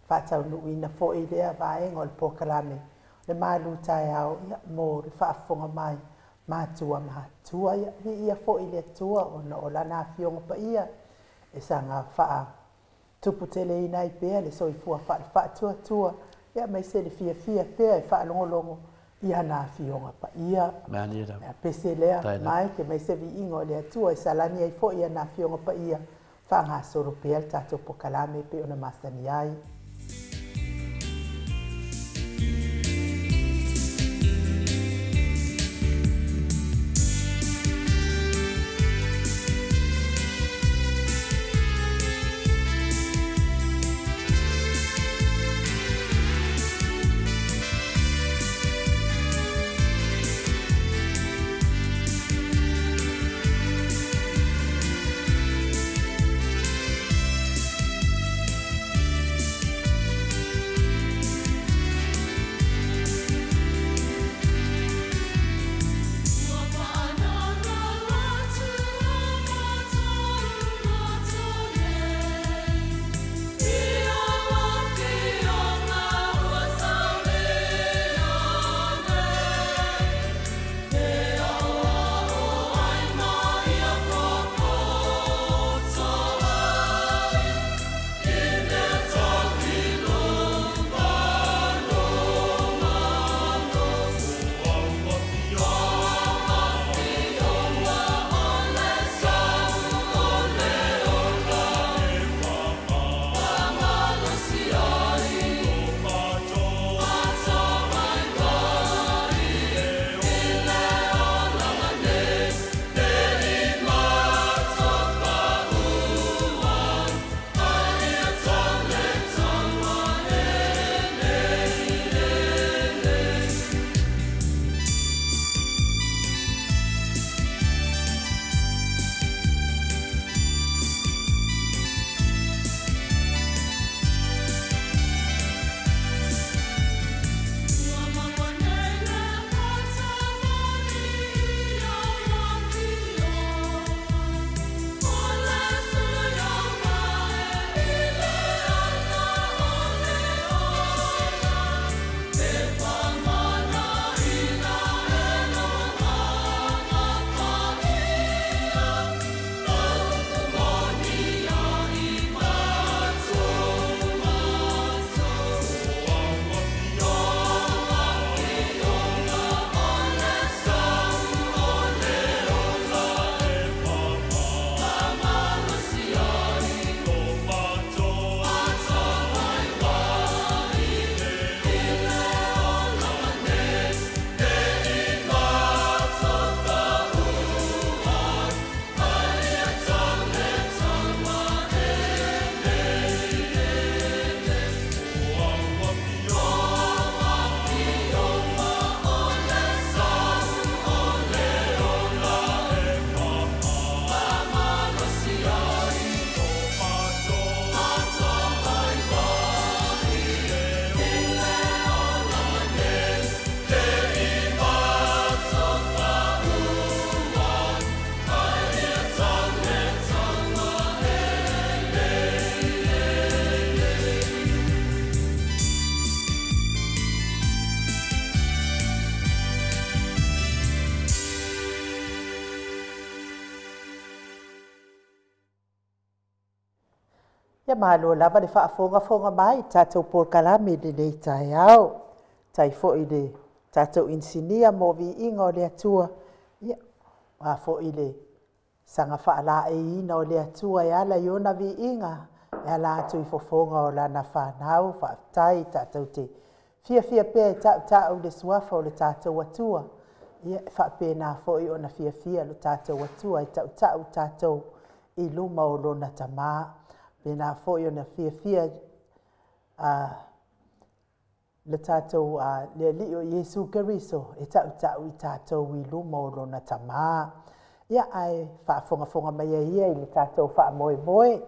faataunuuina foi lea vaega o le polokalame le malu taeao, ia, mo le faafofoga mai matua matua. Ia, viia foi le Atua ona o lana Afioga Paia e saga faatuputeleina ai pea le soifua faalefaatuatua, ia aemaise le fiafia pea e faalogologo i ana Afioga Paia. Malie lava. Ia pese lea Faafetai lava. mai ke mai se viiga o le Atua e salani ai foi ana Afioga Paia, faagasolo pea le tatou polokalame pei ona masani ai. Ia malo lava le faafogafoga mai i tatou polokalame i lenei taeao. Faafetai foi i le tatou inisinia mo viiga o le Atua, ia aua foi le saga faalaeiina o le Atua e ala i ona viiga e ala atu i fofoga o lana fanau. Faafetai tatou te fiafia pea e tautau le suafa o le tatou Atua, ia e faapena foi ona fiafia lo tatou Atua e tautau tatou i luma o lona Tama. Pena foi ona fiafia le tatou le Alii o Iesu Keriso e tautau i tatou i luma o lona Tama. Ia ae faafogafoga mai ai ia i le tatou faamoemoe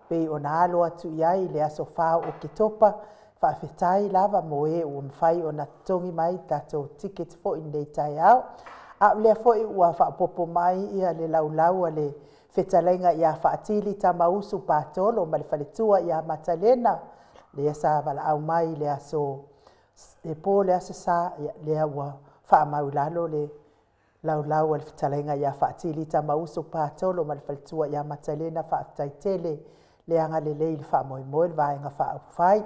pei ona alo atu i ai le aso 4 o Oketopa. Faafetai lava mo e ua mafai ona totogi mai tatou ticket foi i lenei taeao. A o lea foi ua faaopoopo mai ia le laulau a le fetalaiga ia Faatili Tamausu Patolo ma le faletua ia Matalena, lea sa valaau mai le aso le po le aso Sa, ia lea ua faamau i lalo le laulau a le fetalaiga ia Faatili Tamausu Patolo ma le faletua ia Matalena. Faafetai tele le agalelei i le faamoemoe le Vaega Faaupufai.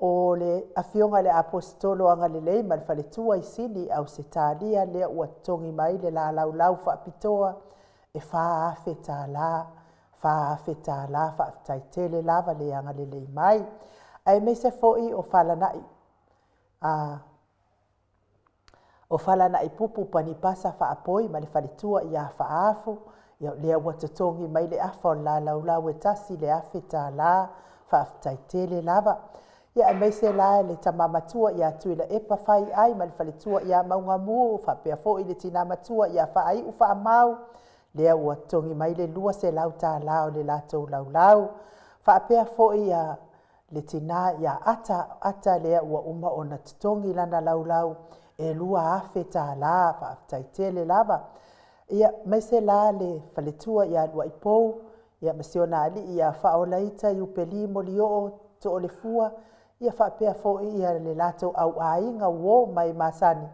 O le afioga i le Aposetolo Agalelei ma le faletua i Sini Ausetalia, lea ua totogi mai le laulau faapitoa e $4,000, $4,000. Faafetai tele lava le agalelei mai. Aemaise foi o Falanai o Falanai Pupu Panipasa Faapoi ma le faletua ia Faafu, ia lea ua totogi mai le afa o le laulau e $1,000. Faafetai tele lava. Ia aemaise la le tama matua ia Tuilaepa Faiai ma le faletua ia Maugamu, faapea foi le tina matua ia Faaiu Faamau, lea ua totogi mai le $200 o le latou laulau. Faapea foi ia le tina ia Ata, Ata lea ua uma ona totogi lana laulau e $2,000. Faafetai tele lava. Ia maise la le faletua ia Luaipou, ia ma si ona alii ia Faaolaita Iupeli Molioo Toolefua, ia faapea foi ia le latou auaiga uo mai masani,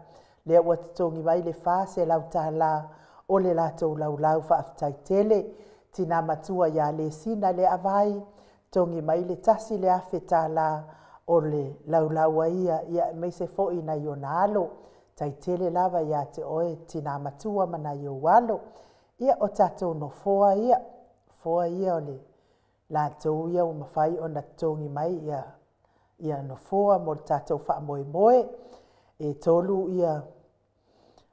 lea ua totogi mai le $400 o le latou laulau. Faafetai tele. Tina matua ia Lesina le Avai, totogi mai le $1,000 o le laulau a ia, ia aemaise foi nai ona alo. Tai tele lava ia te oe tina matua ma nai ou alo. Ia o tatou nofoa ia, nofoa ia o le latou ia ua mafai ona totogi mai ia nofoa mo le tatou faamoemoe. E 3 ia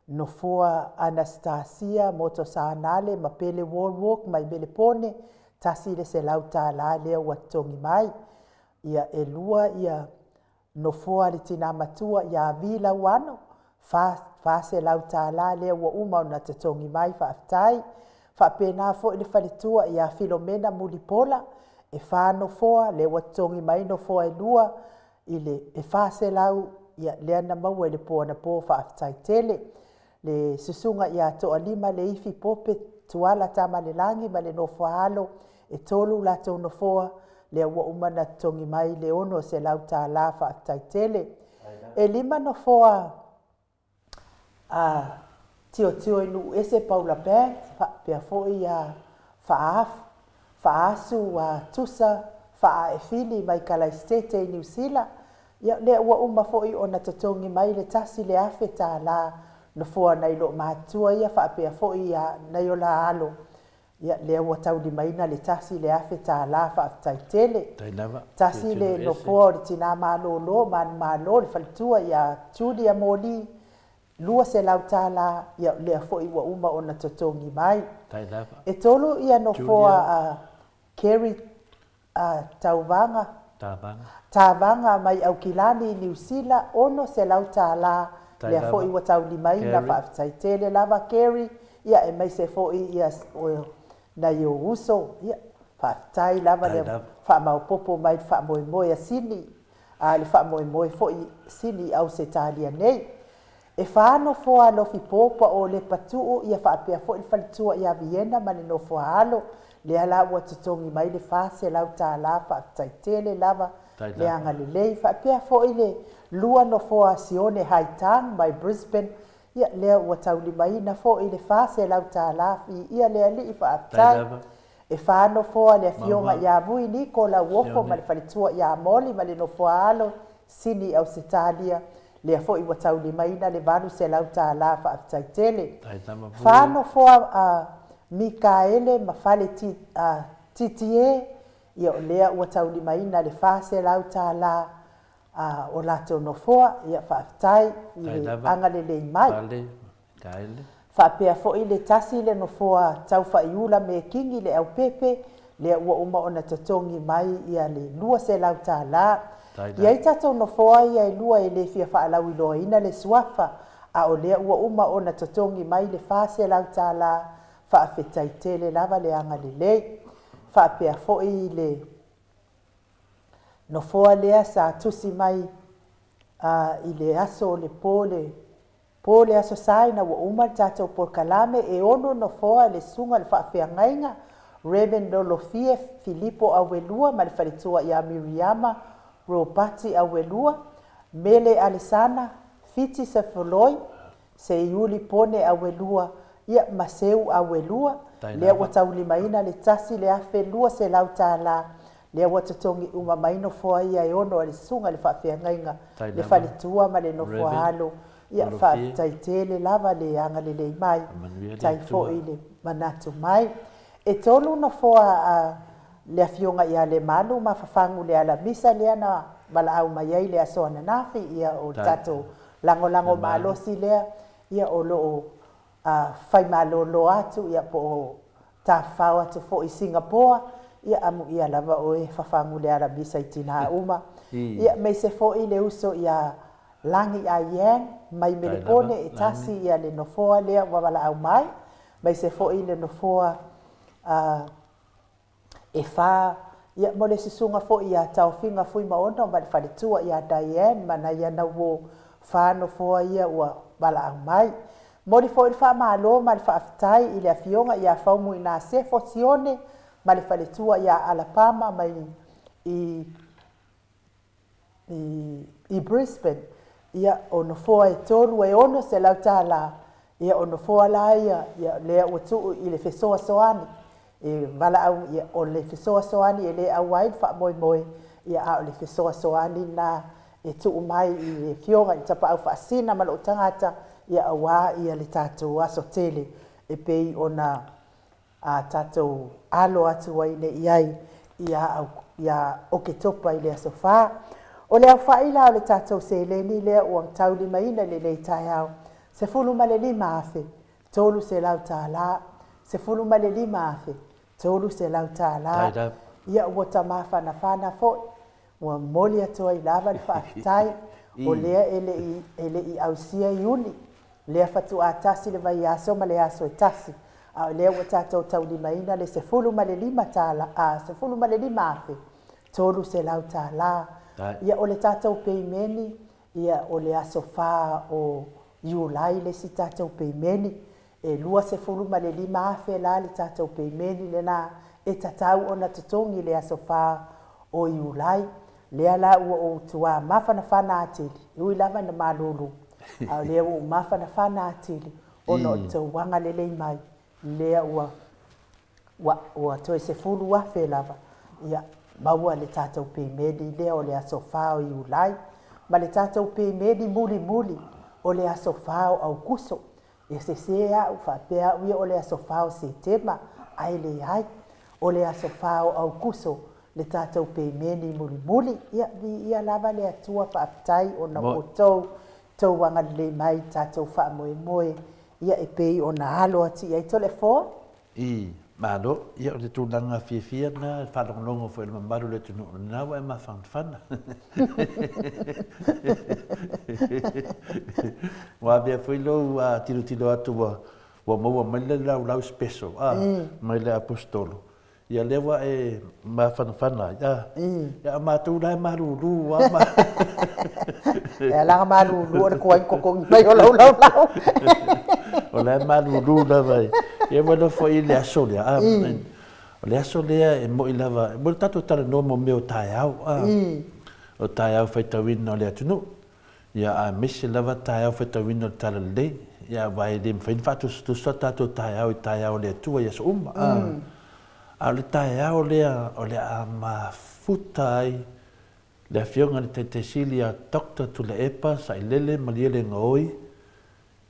nofoa Anastasia Motosanale ma Pele Wallwalk mai Melepone, $100 lea ua totogi mai. Ia e 2 ia nofoa le tina matua ia Vi Lauano, $400 lea ua uma ona totogi mai. Faafetai. Faapena foi le faletua ia Filomena Mulipola, e 4 nofoa lea ua totogi mai nofoa e 2 i le $400, ia lea na maua i le po anapo. Faafetai tele. Le susuga ia Toalima le Ifi Pope Tuala Tamalelagi ma le nofoa alo, e 3 latou nofoa lea ua uma na totogi mai le $600. Faafetai tele. E 5 nofoa Tiotio i Nuu Ese Paula Banks, faapea foi ia Faasu Tusa Faaefili mai Kalaistete i Niu Sila, ia lea ua uma foi ona totogi mai le $1,000 nofoa nai loo matua ia, faapea foi ia nai o la alo, ia lea ua taulimaina le $1,000. Faafetai tele. Tasi le nofoa o le tina malolo manumalo le faletua ia Julia Moli, $200, ia lea foi ua uma ona totogi mai. E 3 ia nofoa Kerry Tauvaga Tavaga mai Aukilani Niu Sila, $600 lea foi ua taulimaina. Faafetai tele lava Kerry, ia aemaise foi ia nai ou uso, ia faafetai lava le faamaopopo mai le faamoemoe a Sini, le faamoemoe foi Sini i Ausetalia nei. E 4 nofoa Alofi Popa o le Patuu, ia faapea foi le faletua ia Viena ma le nofoa alo, lea la ua totogi mai le $400. Faafetai tele lava le agalelei. Faapea foi le 2 nofoa Sione Haitang mai Brisbane, ia lea ua taulimaina foi le $400. Ia le alii faafetai. E whā nofoa le afioga ia Vui Niko Lauofo ma le faletua ia Moli ma le nofoa alo Sini Ausetalia, lea foi ua taulimaina le $800 faafetai tele. Whā nofoa Mikaele ma fale Titie, ia o lea ua taulimaina le $400 o latou nofoa, ia faafetai i le agalelei mai. Faapea foi le tasi le nofoa tauwhaiula me kingi le aupepe, lea ua uma ona totogi mai ia le $200. Ia i tatou nofoa ia e lua e le fia faalauiloaina le suafa, a o lea ua uma ona totogi mai le $400 faafetai tele lava le agalelei. Faapea foi le nofoa lea sa tusi mai i le aso le po le po le aso saina ua uma le tatou polokalame e 6 nofoa le susuga le faafeagaiga Reverend Lolofie Filipo Auelua ma le faletua ia Miriama Robati Auelua, Mele Alesana Fiti Sefoloi, Seiuli Pone Auelua, ia Maseu Auelua, lea ua taulimaina le $1,200, lea ua totogi uma mai nofoa ia e 6 a le susuga le faafeagaiga le faletua ma le nofoa alo, ia faafetai tele lava le agalelei mai, tai foi le manatu mai. E 3 nofoa le afioga ia le Malu ma fafagu le alamisa lea na valaau mai ai le aso ananafi, ia o tatou lagolago malosi lea, ia o loo fai malolo atu, ia po o tafafao atu foi i Singapoa, ia amu ia lava oe fafagu le alamisa i tina uma. Ia meise foi le uso ia Langi Aiang mai Melepone e tasi ia le nofoa lea ua valaau mai, meise foi le nofoa e whā, ia mo le susuga foi ia Taofiga Fui Maono ma le faletua ia Diane ma nai ana uo whā nofoa ia ua valaau mai. Moli foi le faamalo ma le faafetai i le afioga ia Faumuina Sefo Sione ma le faletua ia Alapama mai i Brisbane, ia o nofoa e 3 e $600, ia o nofoa la ia, ia lea ua tuu i le fesoasoani e valaau, ia o le fesoasoani e le auai le faamoemoe, ia a o le fesoasoani na e tuu mai i le afioga i tapaau faasina ma loo tagata, ia auā ia le tatou aso tele e pei ona tatou alo atu ai nei ai ia Oketopa i le aso 4. O le aofai la o le tatou seleni lea ua taulimaina lenei taeao, $15,300, $15,300. Ia ua tamafanafana foi, ua moli atu ai lava le faafetai, o lea e lei ausia Iuni, lea fatuā tasi le vaiaso ma le aso e tasi, a o lea ua tatou taulimaina le $15,300. Ia o le tatou peimeni, ia o le aso 4 o Iulai le si tatou peimeni, e $25,000 la le tatou peimeni lena e tatau ona totogi le aso 4 o Iulai. Lea la ua ou tuā mafanafana atili, ui lava na malulu, a o lea ua ou mafanafana atili, ona o le tauaga lelei mai, lea ua toe $10,000 lava, ia maua le tatou peimeni lea o le aso 4 o Iulai, ma le tatou peimeni mulimuli o le aso 4 o Aukuso. E sese au faapea au ia o le aso 4 o Setema, ae leai, o le aso 4 o Aukuso le tatou peimeni mulimuli. Ia viia lava le Atua faafetai ona outou tou agalelei mai tatou faamoemoe, ia e pei ona alo atu i ai Toleafoa. I malo, ia o le tulaga fiafia na faalogologo foi i le mamalu o le atunuu, lena ua e mafanafana. Ua avea foi lou tilotilo atu ua maua mai le laulau special mai le apostolo. Ia lea ua e mafanafana ai. Ia a matou la e malulu a ma. E alaga malulu o le kuai totogi mai o lau laulau. O la e malulu lava e. Ia ua nofo i le aso lea. O le aso lea e moi lava, mo le tatou talanoa mo mea o taeao. O taeao faitauina o le atunuu. Ia a aemaise lava taeao faitauina o le talalelei. Ia aua e le mafai ona faatusatusa tatou taeao i taeao o le Atua i aso uma. A o le taeao lea o le a mafuta ai le Afioga i le Taitaisili ia Dr. Tuilaepa Sailele Malielegaoi,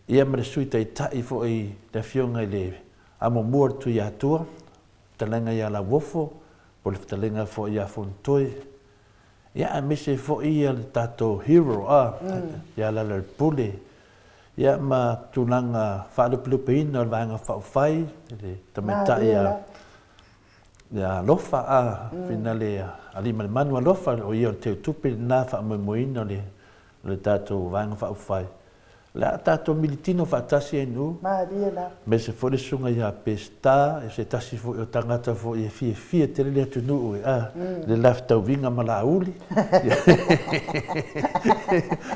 ia ma le Sui Taitai foi le Afioga i le Amomua o le Tuiatua, fetalaiga ia Lauofo, po o le fetalaiga foi ia Fonotoe, ia aemaise foi ia le tatou hero ia Lealailepule, ia ma tulaga faalupelupeina o le Vaega Faaupufai, le tamaitai ia Alofa, finale Aliimalemanu Alofa, o ia o le teutupe lena faamoemoeina o le tatou Vaega Faaupufai. O le a tatou militino faatasi ai nuu, aemaise foi le susuga ia Peseta, e se tasi foi o tagata foi e fiafia tele le atunuu le lafetauviga ma lauli.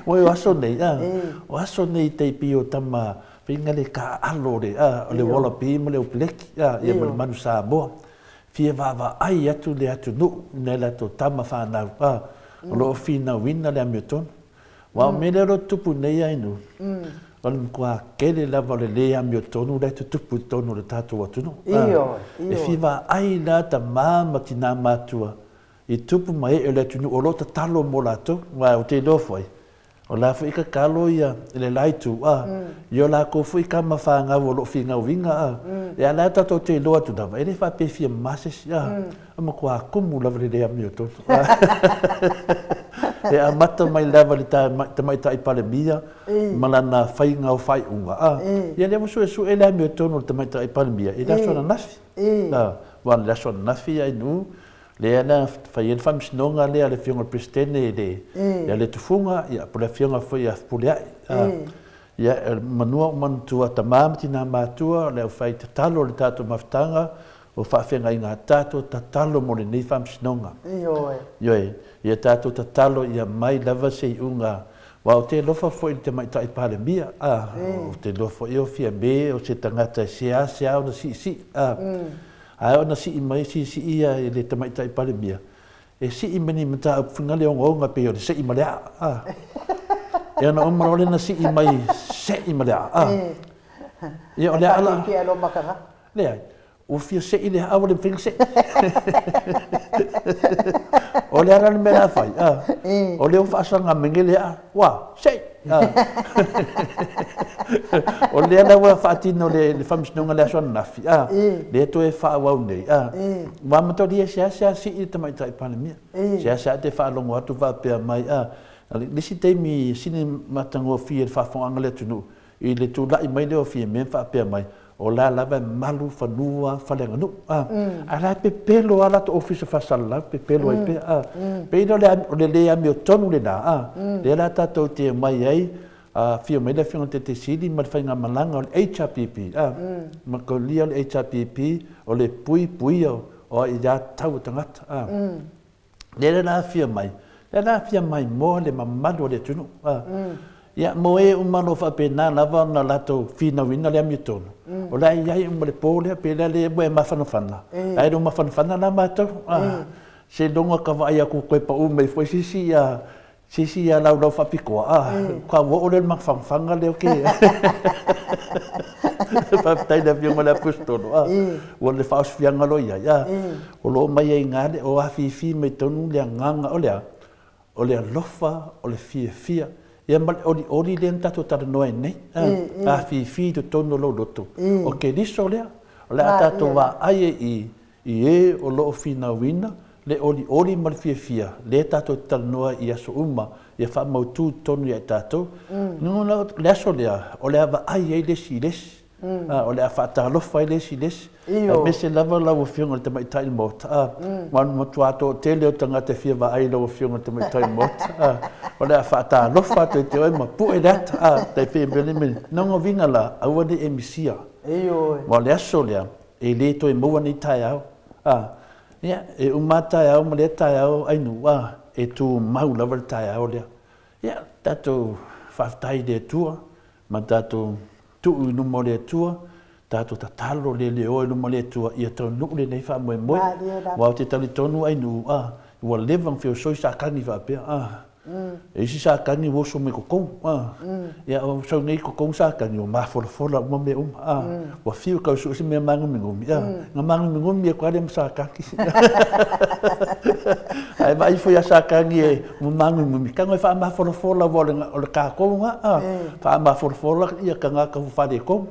Ua o aso nei, o aso nei teipi o tama faiga le kaalo le o le wallaby ma le opleki, ia ma le manu Samoa. Fia vaavaai atu le atunuu nai latou tama fanau, o lo o finauina le amiotonu. Ua o mea lea o lo o tupu nei ai nuu, o le matua tele lava o le lē amiotonu la e tutupu i totonu o le tatou atunuu. E fia vaai la tamā ma tinā matua i tupu ma ee o le atunuu o lo o tatalo mo latou. Aua ou te iloa foi, o la foi e tatalo ia le la itu, i o latou foi tama fanau o lo o finauina. Ia la tatou te iloa atu lava, e le faapea e fia mama se isi, e matua tumu lava le lē amiotonu. E amata mai lava i le tamaitai Palemia ma lana faiga o faaiuga. Ia lea ua suesue le amiotonu o le tamaitai Palemia i le aso ananafi. Aua o le aso ananafi ai nuu, lea na fai ai le faamasinoga lea a le Afioga i le Peresetene ia le Tufuga, ia po o le Afioga foi ia Fepuleai. Ia manua o manatua tamā ma tinā matua, o le aufai tatalo o le tatou mafutaga, o faafeagaiga tatou tatalo mo lenei faamasinoga. Ioe, ia tatou tatalo ia mai lava se iuga. Aua ou te alofa foi i le tamaitai Palemia, ou te iloa foi o Fiame o se tagata e seasea ona siisii. Ae ona sii mai siisii ia i le tamaitai Palemia, e sii mai ni mataupu finagale ogaoga pei o le sei ma le aa. E ona uma loa lea na sii mai sei ma le aa. Ia o le aa la. Leai, ua fia sei le aa ua le mafai ona sei. O le ala le mea la fai, o lea ua faasaga mai nei le aa, ua sei. O lea la ua faatino le faamasinoga le aso ananafi, lea toe faaauau nei. Ua amatalia seasea sii le tamaitai Palemia. Seasea te faalogo atu faapea mai, le isi taimi sini matagofie le faafofogaaga a le atunuu i le tulai mai lea o Fiame ma faapea mai, o la lava e malu fanua faaleaganuu. A la e pepelo lava latou ofisa faasalalau, pepelo ai pea. Pei lea o le le amiotonu lena, lea la tatou te omai ai, afio mai le Afioga i le Taitaisili ma le faigamalaga o le HRPP. Ma kolia o le HRPP o le puipuia o aiatatau a tagata. Lea la afio mai, lea la afio mai moa le mamalu o le atunuu. Ia mo e uma o lo o faapena lava ona latou finauina le amiotonu, o la e i ai uma le po lea, pe lea le ua e mafanafana, ae le o mafanafana la matou. Se logo ka vaai atu koe pau mai foi sisi ia sisi ia laulau faapitoa, ka ua oo lea i le mafanafana lea o ke. Faafetai i le Afioga i le Aposetolo, ua le faaosofiaga loa i ai. O lo o mai ai i ina o afifi mai totonu le agaga o le a? O le alofa, o le fiafia, ia ma le olioli lea na tatou talanoa ai nei. Afifi i totonu o lou loto. O Keriso lea, o le a tatou vaai ai i e o lo o finauina le olioli ma le fiafia, lea tatou te talanoa i aso uma, ia faamautu i totonu ia i tatou. Le aso lea, o le a vaai ai le isi i le isi. O le a faatalofa ai le isi i le isi. Aemaise lava lau Afioga i le Tamaitai i le Maota. Ua matua toatele o tagata e fia vaai i lau Afioga i le Tamaitai i le Maota. O le a faatalofa atu i te oe ma pue le ata. Tai pei mea le nogoviga la, aua ne i e misia. Aua o le aso lea, e le toe maua nei taeao. Ia, e uma taeao ma lea taeao ainu, e tumau lava le taeao lea. Ia, tatou faafetai i le Atua, ma tatou tuu i luma o le Atua, tatou tatalo leleoa i luma o le Atua, ia taunuu lenei faamoemoe. Aua ou te talitonu ainu, ua leva ona feosoi sakagi faapea. E isi sakani ua oso mai totonu Ia o sau nei totonu sakani ua mafolafola uma mea uma Ua fiu e tau sue se mea māgumigomi Na māgumigomi atu lava lea ma sakani. Ae vaai ifo ia sakani e ua māgumigomi, tago e faamafolafola aua o le tatou lena Faamafolafola ia tagata ua faaletonu.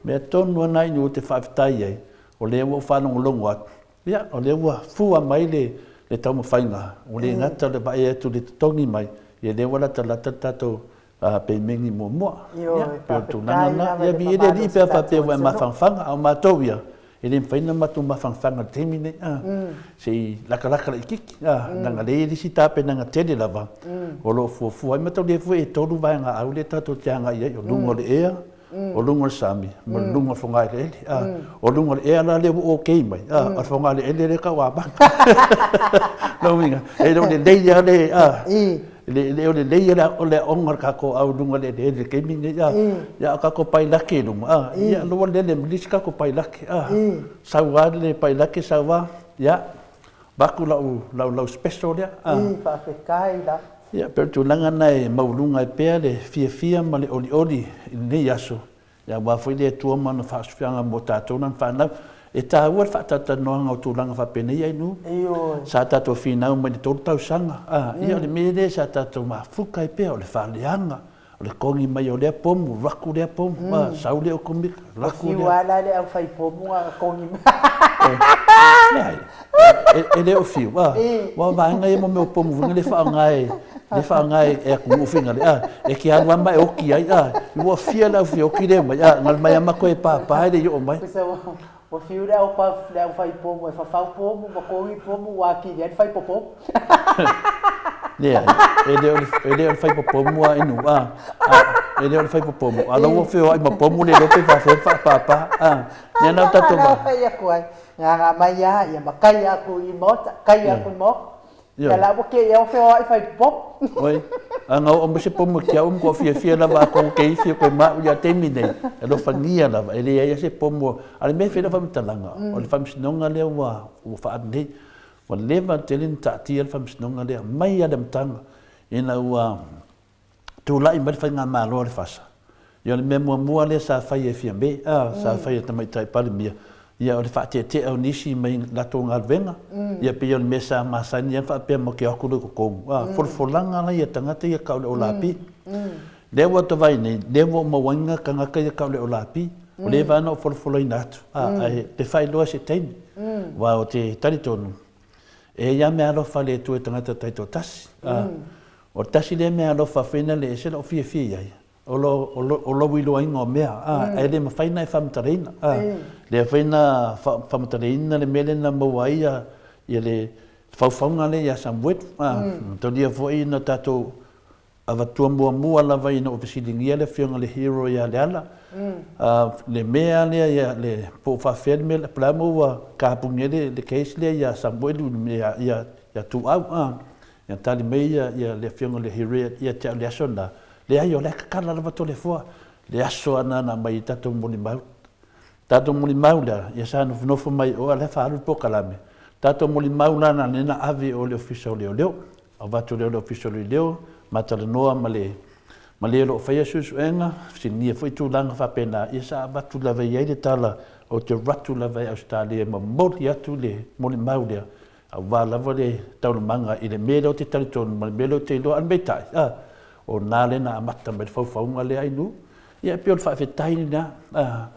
Mea tonu lava lena ina ou te faafetai ai, o lea ua ou faalogologo atu, ia o lea ua fua mai le taumafaiga, ua le gata le vaai atu i le totogi mai, ia lea ua latalata le tatou pemeni muamua. Ia, pei o le tulaga lena. Ia viia le Alii pe a faapea ua e mafanafana, a o matou ia, e le mafai ona matou mafanafana i le taimi lenei, se i latalata laitiiti, leaga o lea e i ai le isi tapenaga tele lava o lo o fuafua ai. Mataulia foi e 3 vaegaau lea tatou te agai i ai, o luga o le ea, o luga o le sami, ma luga o le fogaeleele. O luga o le ea la lea ua okay mai, o le fogaeleele lea e tau amata. Lona uiga, e le o lelei lava le, e le o lelei o le aoga o le tatou au i luga o le eleele i le taimi lenei. Ia a o tatou pailate i luga, ia ua lele ma le isi tatou pailate. Sau lava le pailate sau lava, ia, avatu lau special lea. Faafetai lava. Ia, pei o le tulaga lena e maualuga ai pea le fiafia ma le olioli i lenei aso, ia aua foi le Atua ma Lana faasofiaga mo tatou lana fanau. E taua le faatalatalanoaga o tulaga faapenei Ainuu. Sa tatou finau mai le 3 tausaga, ia o le mea lea sa tatou mafuta ai pea, o le faaleaga, o le togi mai o lea pomu, alu atu lea pomu, sau lea okomika, alu atu lea. Ua fiu lava la le aufai pomu a togi mai. Leai, e le o fiu, aua o vaega ia mo mea o pomu foi nei le faaaoga e le faaaoga e atunuu foi nale, e te alu lava ma e oti ai, ua fia le au feoti lea mai, na mai lava matou e papa e le i oo mai. Ua fiu le aufai pomu e fafau pomu ma togi pomu ua atili ai le fai popomu. Leai, e le o le fai popomu a inu, e le o le fai popomu, a o la ua feoai ma pomu le iloa pe faafefea ona faapapa, lea la o tatou Ala fai atu ai, gaga mai lava, ia ma kai aku i maota, kai aku i maota. Ia la ua kēia ua feoai fai popomu. Oi, a na oo mai se pomu i te au, matua fiafia lava a kou te ifi o koe maʻu ia taimi nei, e alofagia lava, e leai lava se pomu. A o le mea e fai ai lau faamatalaga, o le faamasinoga lea ua faaalu nei, ua leva tele ona taatia le faamasinoga lea mai lava i le amataga ina ua tulai mai le faigamalo a le FASA. Ia o le mea muamua lea sa fai e Fiame, sa fai e le Tamaitai Palemia, ia o le faateetea o nisi mai latou galuega, ia pei o le mea sa masani ai ona faapea matou te o atu loa i totonu, folafolaga la ia tagata ia tau le olapi. Lea ua tavai nei, lea ua ou mauaina tagata ia tau le olapi, ua leva ona ou folafolaina atu, ae pe faailoa se taimi, aua ou te talitonu, e i ai lava meaalofa a le Atua i tagata taitoatasi. O le tasi lea meaalofa foi lea e ese lou fiafia i ai, o lou iloaina o mea, ae le mafai ona e faamatalaina. Lea foi na faamatalaina le mea lea na maua ai le faufauga lea ia Samuelu. Mataulia foi na tatou avatua muamua lava ina ua fesiligia le afioga i le hero ia Leala, le mea lea ia le po o faafefea le mea, po o le a le mea ua tapuni ai le case lea ia Samuelu ia Tuuau. Ia tali mai ia le afioga i le hero ia te au i le aso lena, leai o la e tatala lava Toleafoa, le aso lava lena na aumai ai tatou molimau. Tatou molimau lea, ia sa nofonofo mai o a o la e faaalu le polokalame, tatou molimau la na lea na ave i o i le Ofisa o Leoleo. Avatu lea o le Ofisa o Leoleo, ma talanoa ma le ma le o lo o faia suesuega, fesiligia foi tulaga faapena, ia sa avatu lava i ai le tala, ou te alu atu lava i Ausetalia e momoli atu le molimau lea, aua lava le taualumaga i le mea lea ou te talitonu ma le mea lea ou te iloa. A o le mea tai, a, o na lea na amata mai le faufauga lea Ainuu. Ia e pei o le faafetai lena. A,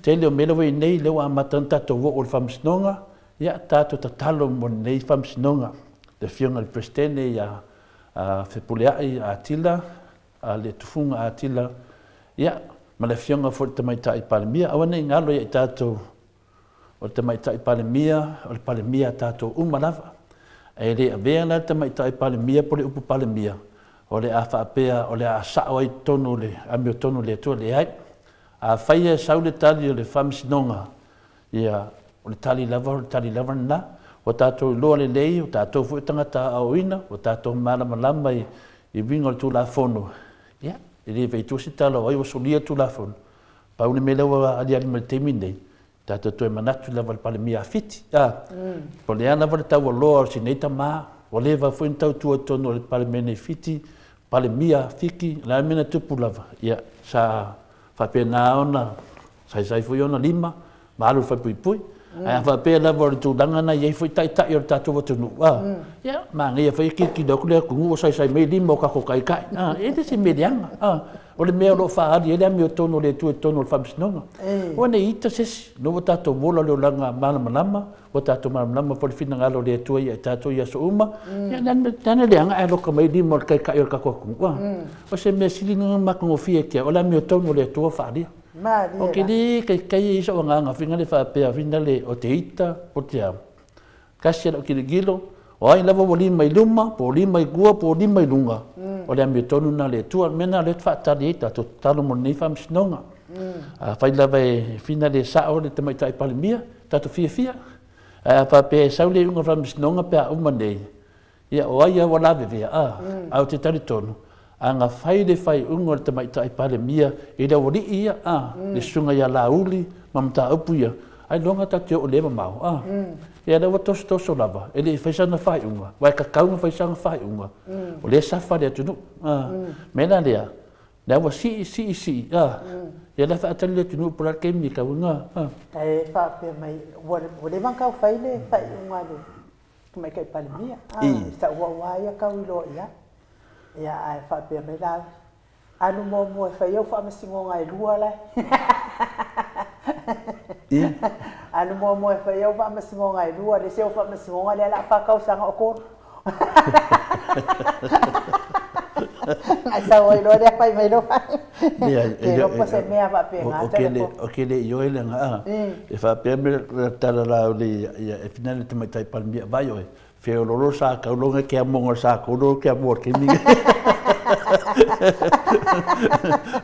tele o mea lea ua i ai nei, lea ua amata ona tatou oo i le faamasinoga, ia tatou tatalo mo lenei faamasinoga. Le Afioga i le Peresetene ia Fepuleai Atila, le Tufuga Atila, ia, ma le Afioga foi i le Tamaitai Palemia. Aua ne i galo ia i tatou, o le Tamaitai Palemia, o le Palemia a tatou uma lava. E le avea la le Tamaitai Palemia po o le upu Palemia, o le a faapea o le a sao ai i totonu o le amiotonu a le Atua. Leai. Afai e sau le tali o le faamasinoga, ia, o le tali lava, o le tali lava lena. Ua tatou iloa lelei, o tatou foi o tagata aoaoina, ua tatou malamalama i uiga o le Tulafono. Ia, e le fai atua se tala o ai ua solia le Tulafono. Pau le mea lea ua aliali mai i le taimi lenei, tatou toe manatu lava i le Palemia a Fiti. A, po o le a lava le taualoa o si nei tama, Ua leva foi ona tautua i totonu o le Palemene i Fiti, Palemia Fiti, o le a le mea na tupu lava, ia, sa faapena ona saisai foi ona lima ma alu i le falepuipui. Ae a faapea lava o le tulaga na i ai foi taitai o le tatou atunuu, a, ia, manaia foi e tilotilo atu le atunuu o saisai mai lima o tatou taitai. A, e le se mea leaga, a, o le mea o lo o faaali ai le amiotonu a le Atua i totonu o le Faamasinoga. Aua ne i ita se isi, o lea ua tatou ola i le olaga malamalama, ua tatou malamalama foi i le finagalo o le Atua ia i tatou i aso uma. Ia, o le a le leaga ae loka mai lima o le Taitai o le tatou atunuu. A, o se mea sili lena ona matagofie ia te au, o le amiotonu o le Atua faaalia. Ou te le taitai ai sou agaga fina le faapea fina le o te ita po o te a. Tasi lau tilotilo, o ai lava ua lima i luma, po o lima i tua, po o lima i luga, o le amiotonu lena a le Atua. O le mea lena o lea ou te faatali ai tatou tatalo mo lenei faamasinoga. Afai lava e fina le sao le Tamaitai Palemia, tatou fiafia. Ae a faapea e sau le iuga o le faamasinoga pe a uma nei, ia o ai lava ua lavevea, a, ae ou te talitonu, a na fai le faaiuga o le Tamaitai Palemia i le aualii ia, a, le susuga ia Laauli ma mataupu ia, ailoga tatou te oo lea mamao, a. Ia lea ua tosotoso lava, e le i fai sana faaiuga, aua e tatau ona fai sana faaiuga, o lea e safa le atunuu, a. O le mea la lea, lea ua sii, sii, sii, a, ia lea faatali le atunuu po o le a le taimi e tau ai, a. Ae faapea mai, ua leva ona tau fai le faaiuga a le Tamaitai Palemia. Sa ua ia tau iloa i ai. Ia, ae faapea mai la, alu muamua e fai au faamasinoga e lua la. Alu muamua e fai au faamasinoga e lua, le isi au faamasinoga lea la 4 tausaga o 3. Ai sau ai loa lea fai mai lo fai. Ke lo po se mea faapena. O ke le ioe le nga e faapea me tala la o le ia e fina le Tamaitai Palemia vai oe feololo sa kaulonga ke amonga sa kaulo ke amoa ke mi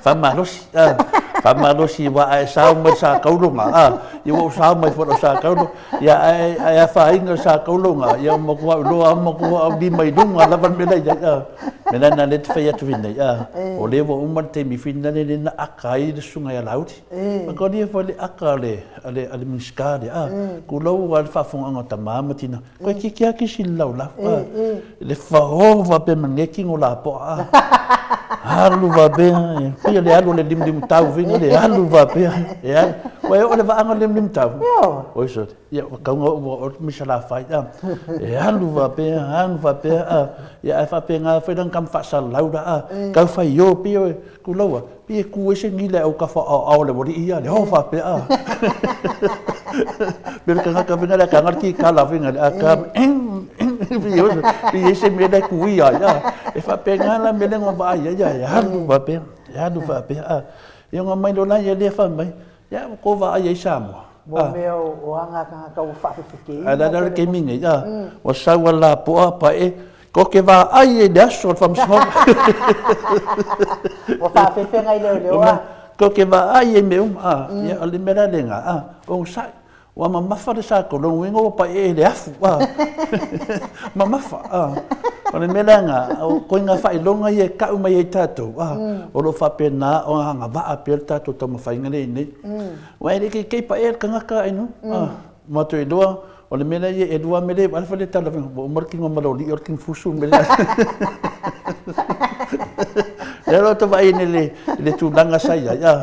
faamalosi a faamalosi wa ae sao mai sa kaulonga a ia ua sao mai foi sa kaulo ia ae ae afaina sa kaulonga ia matua iloa matua au lima i luga lava le mea la i ai a me la na le te fai atu nei a o le ua uma le taimi fina le le na aka ai le susuga ia Laauli ma ko lia foi le aka ale Minisita le a kulou a le faafofogaga o tamā ma tina koe kiki a kisi le laulau a le fao faapea ma kingo lapoa a alu faapea pia le alu o le limulimu tau fina le alu faapea e alu ua e oo le vaanga limulimu tau oi sole ia ua kauga ua o misalafai a e alu faapea alu faapea a ia ae faapena foi lana kama faasalalau la a kau fai o pia o kulaua pia ku ese ngile au ka fa au le wali ia le ho faapea a Pero ka ka fina le ka ngar ki kala fina le aka pia ese me le ku ia ia e faapena la me le ngo ba ia ia e alu faapea e alu faapea a ia nga mai lo la ia le fa mai ia ko va ai i Samoa. Mo mea o anga ka ua faafefeke. A la la ke minga ia o sau la poa pa e ko ke va ai e le aso o le faamasinoga. Ua faafefega i leoleo a. Ko ke va ai e me uma a ia o le mea la lenga a o sai ua mamafa le sa kolongo ingo ua pa e le afu a mamafa a o le mea lea o koinga faailoga ia e ka'u mai ai tatou a o loo faapena o agavaa pea le tatou taumafaiga lea nei ua e le keikei paʻe le tagata ainu a matou iloa o le mea lea ia e lua mele ala fa le tala ua uma le kino maloli'i o le kino fusu mele lea lo tavaai nei le tulaga sa iai a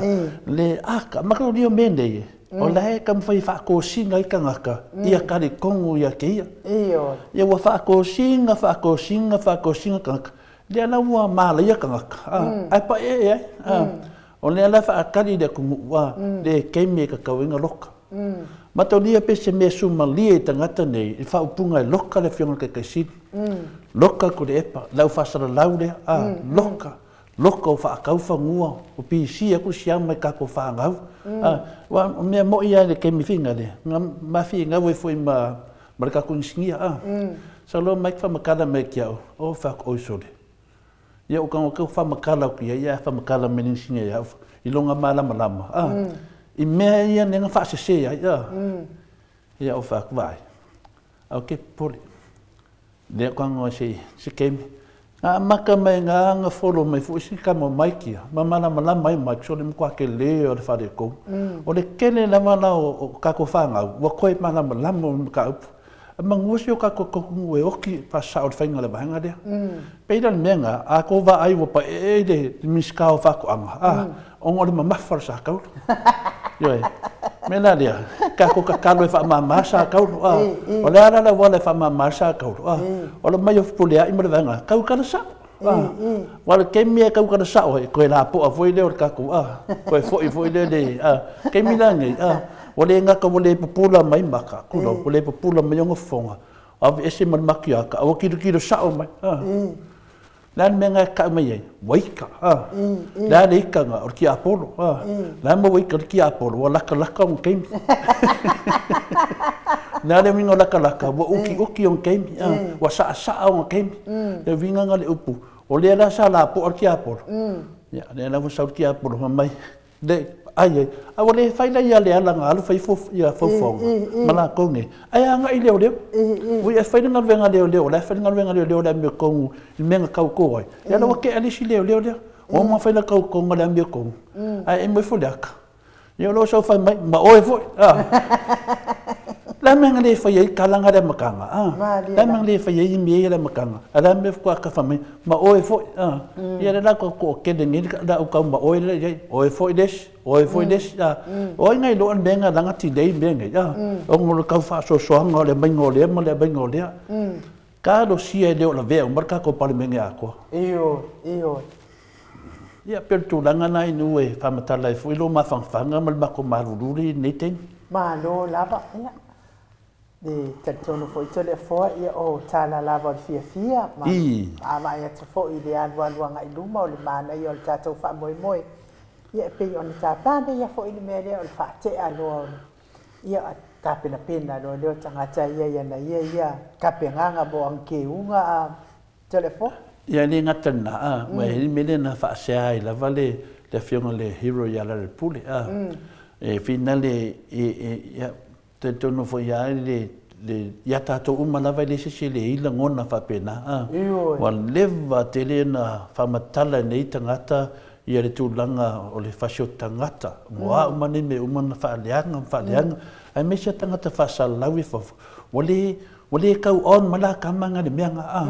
le aka makalolio me nei o lae taumafai faatosina ai tagata ia talitonu ia te ia. Io. Ia ua faatosina faatosina faatosina tagata lea la ua malaia tagata a ae paʻeʻe ai a o lea la faatali le atunuu a le taimi e tatauina loka matalia pe se mea sumalie i tagata nei i faaupuga e loka le afioga i le Taitaisili loka Tuilaepa lau faasalalau lea a loka loka o faatau fanua o pisi aku siama i tatou fanau a ua mea moʻi a le taimi figa lea na mafinau ai foi ma le tatou inisinia a salo mai faamatala mai ke au o faako oi sole ia o kago kau faamatala aku ia ia faamatala mai le inisinia ia i loga malamalama a i mea ia nega faasese ai a ia o faako vaai au ke pole lea kago se kemi nga maka mai nga nga folo mai fu si ka mo mai kia ma malamalama ai mai sole mo kwa ke le o le fale ko o le kele lava la o ka ko whangau ua koe malamalama o ka upu. Manu se o ka ko ko e oki pa sa o whainga le vaenga lea. Peira le mea ngā, a ko wa ai wa pa e le miska o whakoanga. A, ongo le mamafa o sa kaulu. Ioe, me la lea, ka ko ka kalo e whaamama sa kaulu. A, o le ara la wala e whaamama sa kaulu. A, o le mai o pule a i mo le vaenga, kau kala sa. A, wala ke mea kau kala sa oe, koe la po a foi leo le kaku. A, koe foi foi le le, a, ke mila ngai, a, wale ngaka wale pupula mai maka, kula, wale pupula mai onga fonga. Ave ese ma makiaka, awa kilo kilo sa o mai. A, la mea ngai ka mai ai, waika, a, la le ikanga o ki Apollo, a, la mo waika ki Apollo, wa laka laka o keimi. La le winga laka laka, wa uki uki o keimi, a, wa sa sa o keimi. Le winga nga le upu, o le la sa la po o ki Apollo. Ya, le la wa sa ki Apollo mai. Le ai ai, a wa le fai la ia le ala nga alu fai fo ia fo fo. Mala ko nge. Ai anga i leo leo. Ui e fai nga venga leo leo, la fai nga venga leo leo la me kongu, i me nga kau ko ai. Ya la wa ke ali si leo leo leo. O ma fai la kau ko nga la me kongu. Ai e mo fo laka. Ia lo sau fai mai ma oe foi. Ah. La me nga le fai ai kalanga le makanga. Ah. La me le fai ai mi le makanga. Ala me ko ka fa mai ma oe foi. Ah. Ia la ko ko ke le ni la ka ma oe le oe foi des. Oe foi des. Ah. Oe ngai lo an me nga langa ti dei me ngai. Ah. O ngo ka fa so so ngo le mai ngo le ma le mai ngo le. Ka lo si e le o la ve o marka ko pale me nga ko. Io io. Ia per tūlanga nai nu e whamatala e fui lo mawhangwhanga ma le mako marururi nei tēni. Ma lo lava, ia. Le talitonu foi to le foa ia o tāla lava o le fia fia. Ma a vai atu foi le alu alu anga i luma o le mana ia o le tātou whaamoemoe. Ia e pei o le tāpāne ia foi le mea lea o le whaatea loa o le. Ia a tāpena pena loa leo tangata ia ia na ia ia kapenganga mo ang ke unga a to le foa. Ia le ngata na a wa he mele na fa se ai la vale le fionga le hero ia la le pule a e finale e ia te tono fo ia le le ia tato uma lava le se le ila ngona fa pena a wa leva tele na fa matala nei tangata ia le tulaga o le fasio tangata mo a uma nei me uma na faaleaga ma faaleaga ae maise tagata faasalalau e fafo ua lē ua lē kau on ma la kamaga le meaga a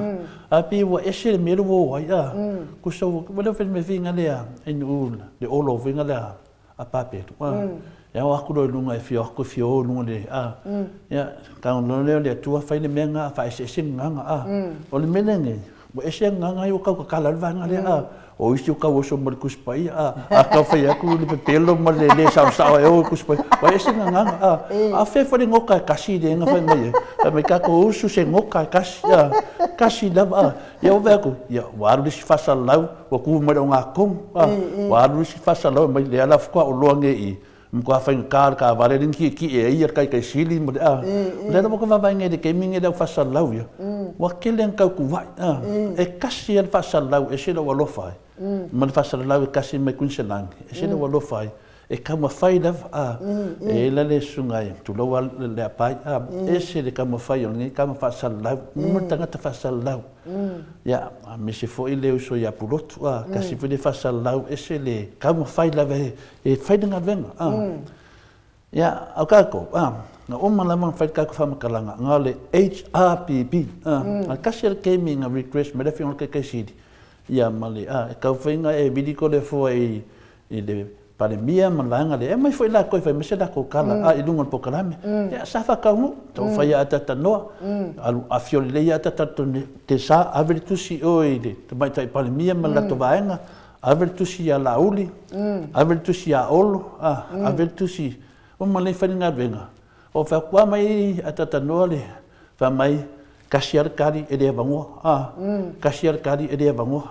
a pei ua ese le mea le ua o ai a kusa ua le fai me figa lea e nuu le olo figa lea a papelu a e ao aku lo i luga e fio aku fio o luga le a ia kagono lea o le atua fai le meaga a faaeseese gagaga a o le mea lenei ua ese agaga ai ua kaukakala le vaega lea a o isi o kau oso ma le kusipai a a kau fai aku le pepelo ma le le saosao e o kusipai ua ese gagaga a a fe fo le goka e kasi le ga fai mai e fai mai kako usu se goka e kasi a kasi lava a ia o vea aku ia ua alu le isi faasalalau ua ku mai le ogākomu a ua alu le isi faasalalau mai le ala faatoa oloa nei mkoa fai ka ka vale rin ki ki e ia kai kai sili mo a le na mo ka va ngai le kemi ngai le faasalalau ia ua kele kau ku vai a e kasi le faasalalau e se le ua lofa ai ma le faasalalau e kasi mai Queensland e se le ua lofa ai e taumafai lava a e la le suga e tulou le apai a ese le taumafai o lenei tama faasalalau uma le tagata faasalalau ia a mese foʻi le uso ia pulotu a kasi foi le faasalalau ese le taumafai lava e fai le galuega a ia au kākou a na uma lava na fai le kākou faamatalaga ga o le HRPP a a kasi le kemi nga request mai le afioga le kaikaisili ia ma le a e taufaiga e vili ko le foa i le Palemia ma le vaega lea e mai foʻi lakou e fai mai se lakou kala a i luga o le pokalame ia sa faataunuu taumafai ia atatanoa alu afio lelei ia atatano te sa ave le tusi oe i le tamaitai Palemia ma le latou vaega ave le tusi iā Laauli ave le tusi iā Olo a ave le tusi uma nei fai le galuega o faakua mai atatanoa le faamai kasi a le kali e le avagoa a kasi a le kali e le avagoa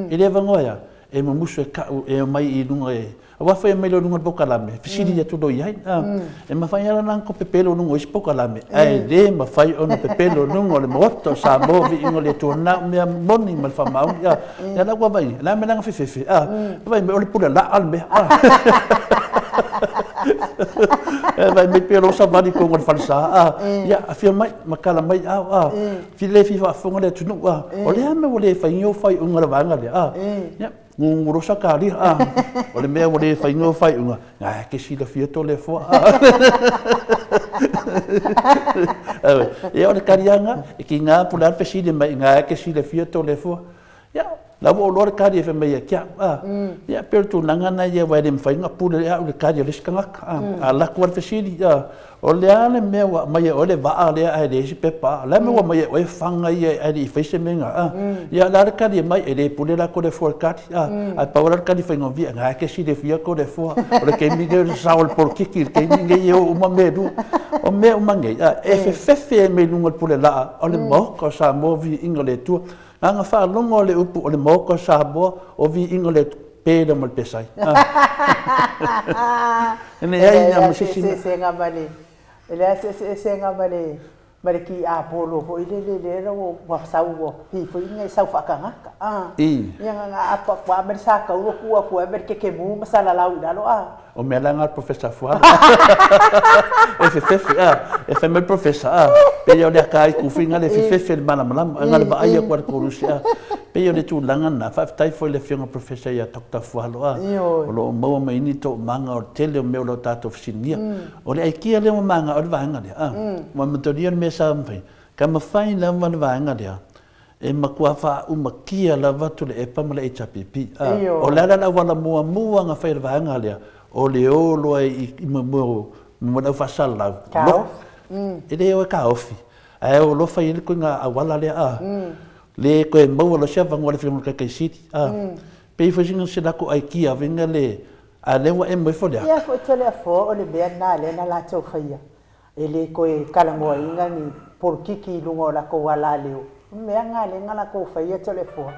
e le avagoa ia e mamusu e ka'u e mai i luga e aua foi e mai lo luga le pokalame fesili atu lo iai a e mafai ala na ko pepelo luga o isi pokalame ae lē mafai ona pepelo luga o le maota o Samoa viiga o le Atua na mea moni ma le faamaoni a ia la ua vai la me laga fefefe a vai me o le pule la'a le mea a e vai mai pelo sa vali ko le falsa a ia afia mai makala mai au a fi le fi faafofoga le atunuu a o lea me ua lē faiga o faaiuga le vaega lea a ia gugulu sa kalia a o le mea ua lē faiga o faaiuga ae ke silafia to le foa a. Ia o le taliaga e tiga po o le a le fesili mai i ina e te silafia Toleafoa. Ia, la ua ou iloa le tali e fai mai ia te au. Ia, pei o le tulaga lena ia aua e le mafai ona pule au i le tali a le isi tagata. A alu atu lava le fesili, o le a le mea ua aumai e oe le vaa lea ae leai se pepa? O le a le mea ua aumai e oe fana ia ae le i faia se mea na? Ia, o le a le tali aumai? E le pule la Toleafoa i le tali. Ae pau lava le tali faigofie, lena e te silafia Toleafoa, o le taimi lenei o le sao o le polokiki i le taimi lenei e o uma mea e lua. O mea uma nei, e fefefe ai mai luga o le pulelaa o le Maota o Samoa, viiga o le Atua. Na ona faalogo le upu o le Maota o Samoa o viiga o le Atua, pe lea ma le pesai. E leai lava ma se isi eseesega ma le e leai se eseesega ma le ma le tiapolo foi lele lea ua sau ua pei foi ina sau faatagata a ia na na apa atu ma le sa taua tuu atu ai ma le kekemu ma salalau i lalo a. O mea la na Professor Fualo. E fefefe a, e fai mai le Professor a, pei o le ata ai tufiga le fefefe le malamalama, na o le vaai atu a le koluse a. Pei o le tulaga lena, faafetai foi i le Afioga Professor ia Dr. Fualo a, o lo o maua mai ni toomaga o le tele o mea o lo o tatou fesiligia. O le aikia lea ua manao le vaega lea a, ua amatalia le mea sa mafai, ka mafai lava le vaega lea, e matua faaumatia lava Tuilaepa ma le HRPP. O le ala le auala muamua na fai e le vaega lea, o le o loa i mo le au faasalalau. E le o e taofi, ae o loa fai ai le ituaiga auala lea a. Le toe maua loa se avanoa i le Afioga i le Taitai Sili. Pei foi se latou aikia vaiga le, a lea ua emo ifo le ata. Ia foi Toleafoa o le mea lena lea na latou faia. E le toe talanoaina ni polokiki i luga o latou alaleo. O mea na lea na latou faia Toleafoa.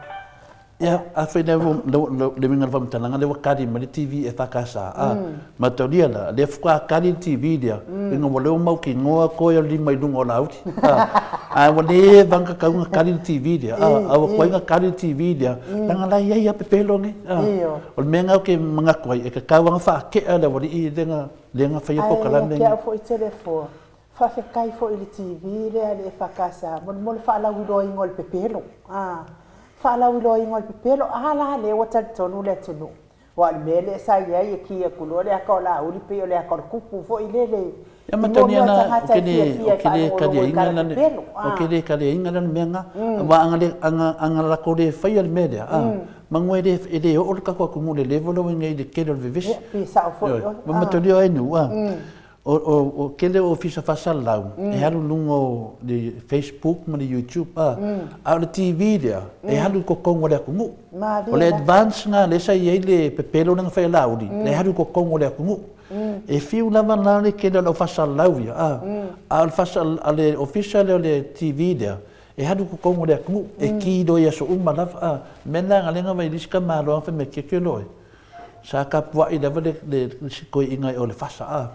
Ia, afai lea le uiga o le faamatalaga lea ua kali mai le TV EFKS, a, mataulia la, lea faatoa kali le TV lea, ina ua lea ua mautinoa toe o le lima i luga o Laauli. A, ae ua leva ona tatau ona kali le TV lea, a, a ua tuai ona kali le TV lea, leaga la e i ai lava pepelo nei. A, o le mea lena ou te manatu ai, e tatau lava ona faatea le aualii lea lea na faia polokalame. Ae ia te au foi Toleafoa, faafetai foi i le TV lea a le EFKS mo le faalauiloaina o le pepelo. A, faalauiloaina o le pepelo, a la lea ua talitonu le atunuu. Aua o le mea lea sa i ai e ki atu loa le ata o Laauli pei o le ata o le tupu foi lele. Ia ma tali ana, o ke le taliaina la le, o ke le taliaina la le mea na, aua anga anga latou le faia le mea lea, a, manu e le oo le tatou atunuu i le level lea ua i ai nei i le tele o le vevesi. Pe sao foi oe. Ma matalia ai nu, a, o tele o ofisa faasalalau e alu i luga o le Facebook ma le YouTube, a, a o le TV lea e alu i totonu o le atunuu. O le advance na lea sa i ai le pepelo lea na fai e Laauli, e alu i totonu o le atunuu. E fiu lava la le tele o le au faasalalau ia, a, a o le faasalalau, le ofisa lea o le TV lea, e alu i totonu o le atunuu, e ki loa i aso uma lava, a. O le mea lena na ala ai ona vaai i le isi tamaloa fai mai, tilotilo oe, sa tapuai lava le isi toeaina i o i le fasa, a.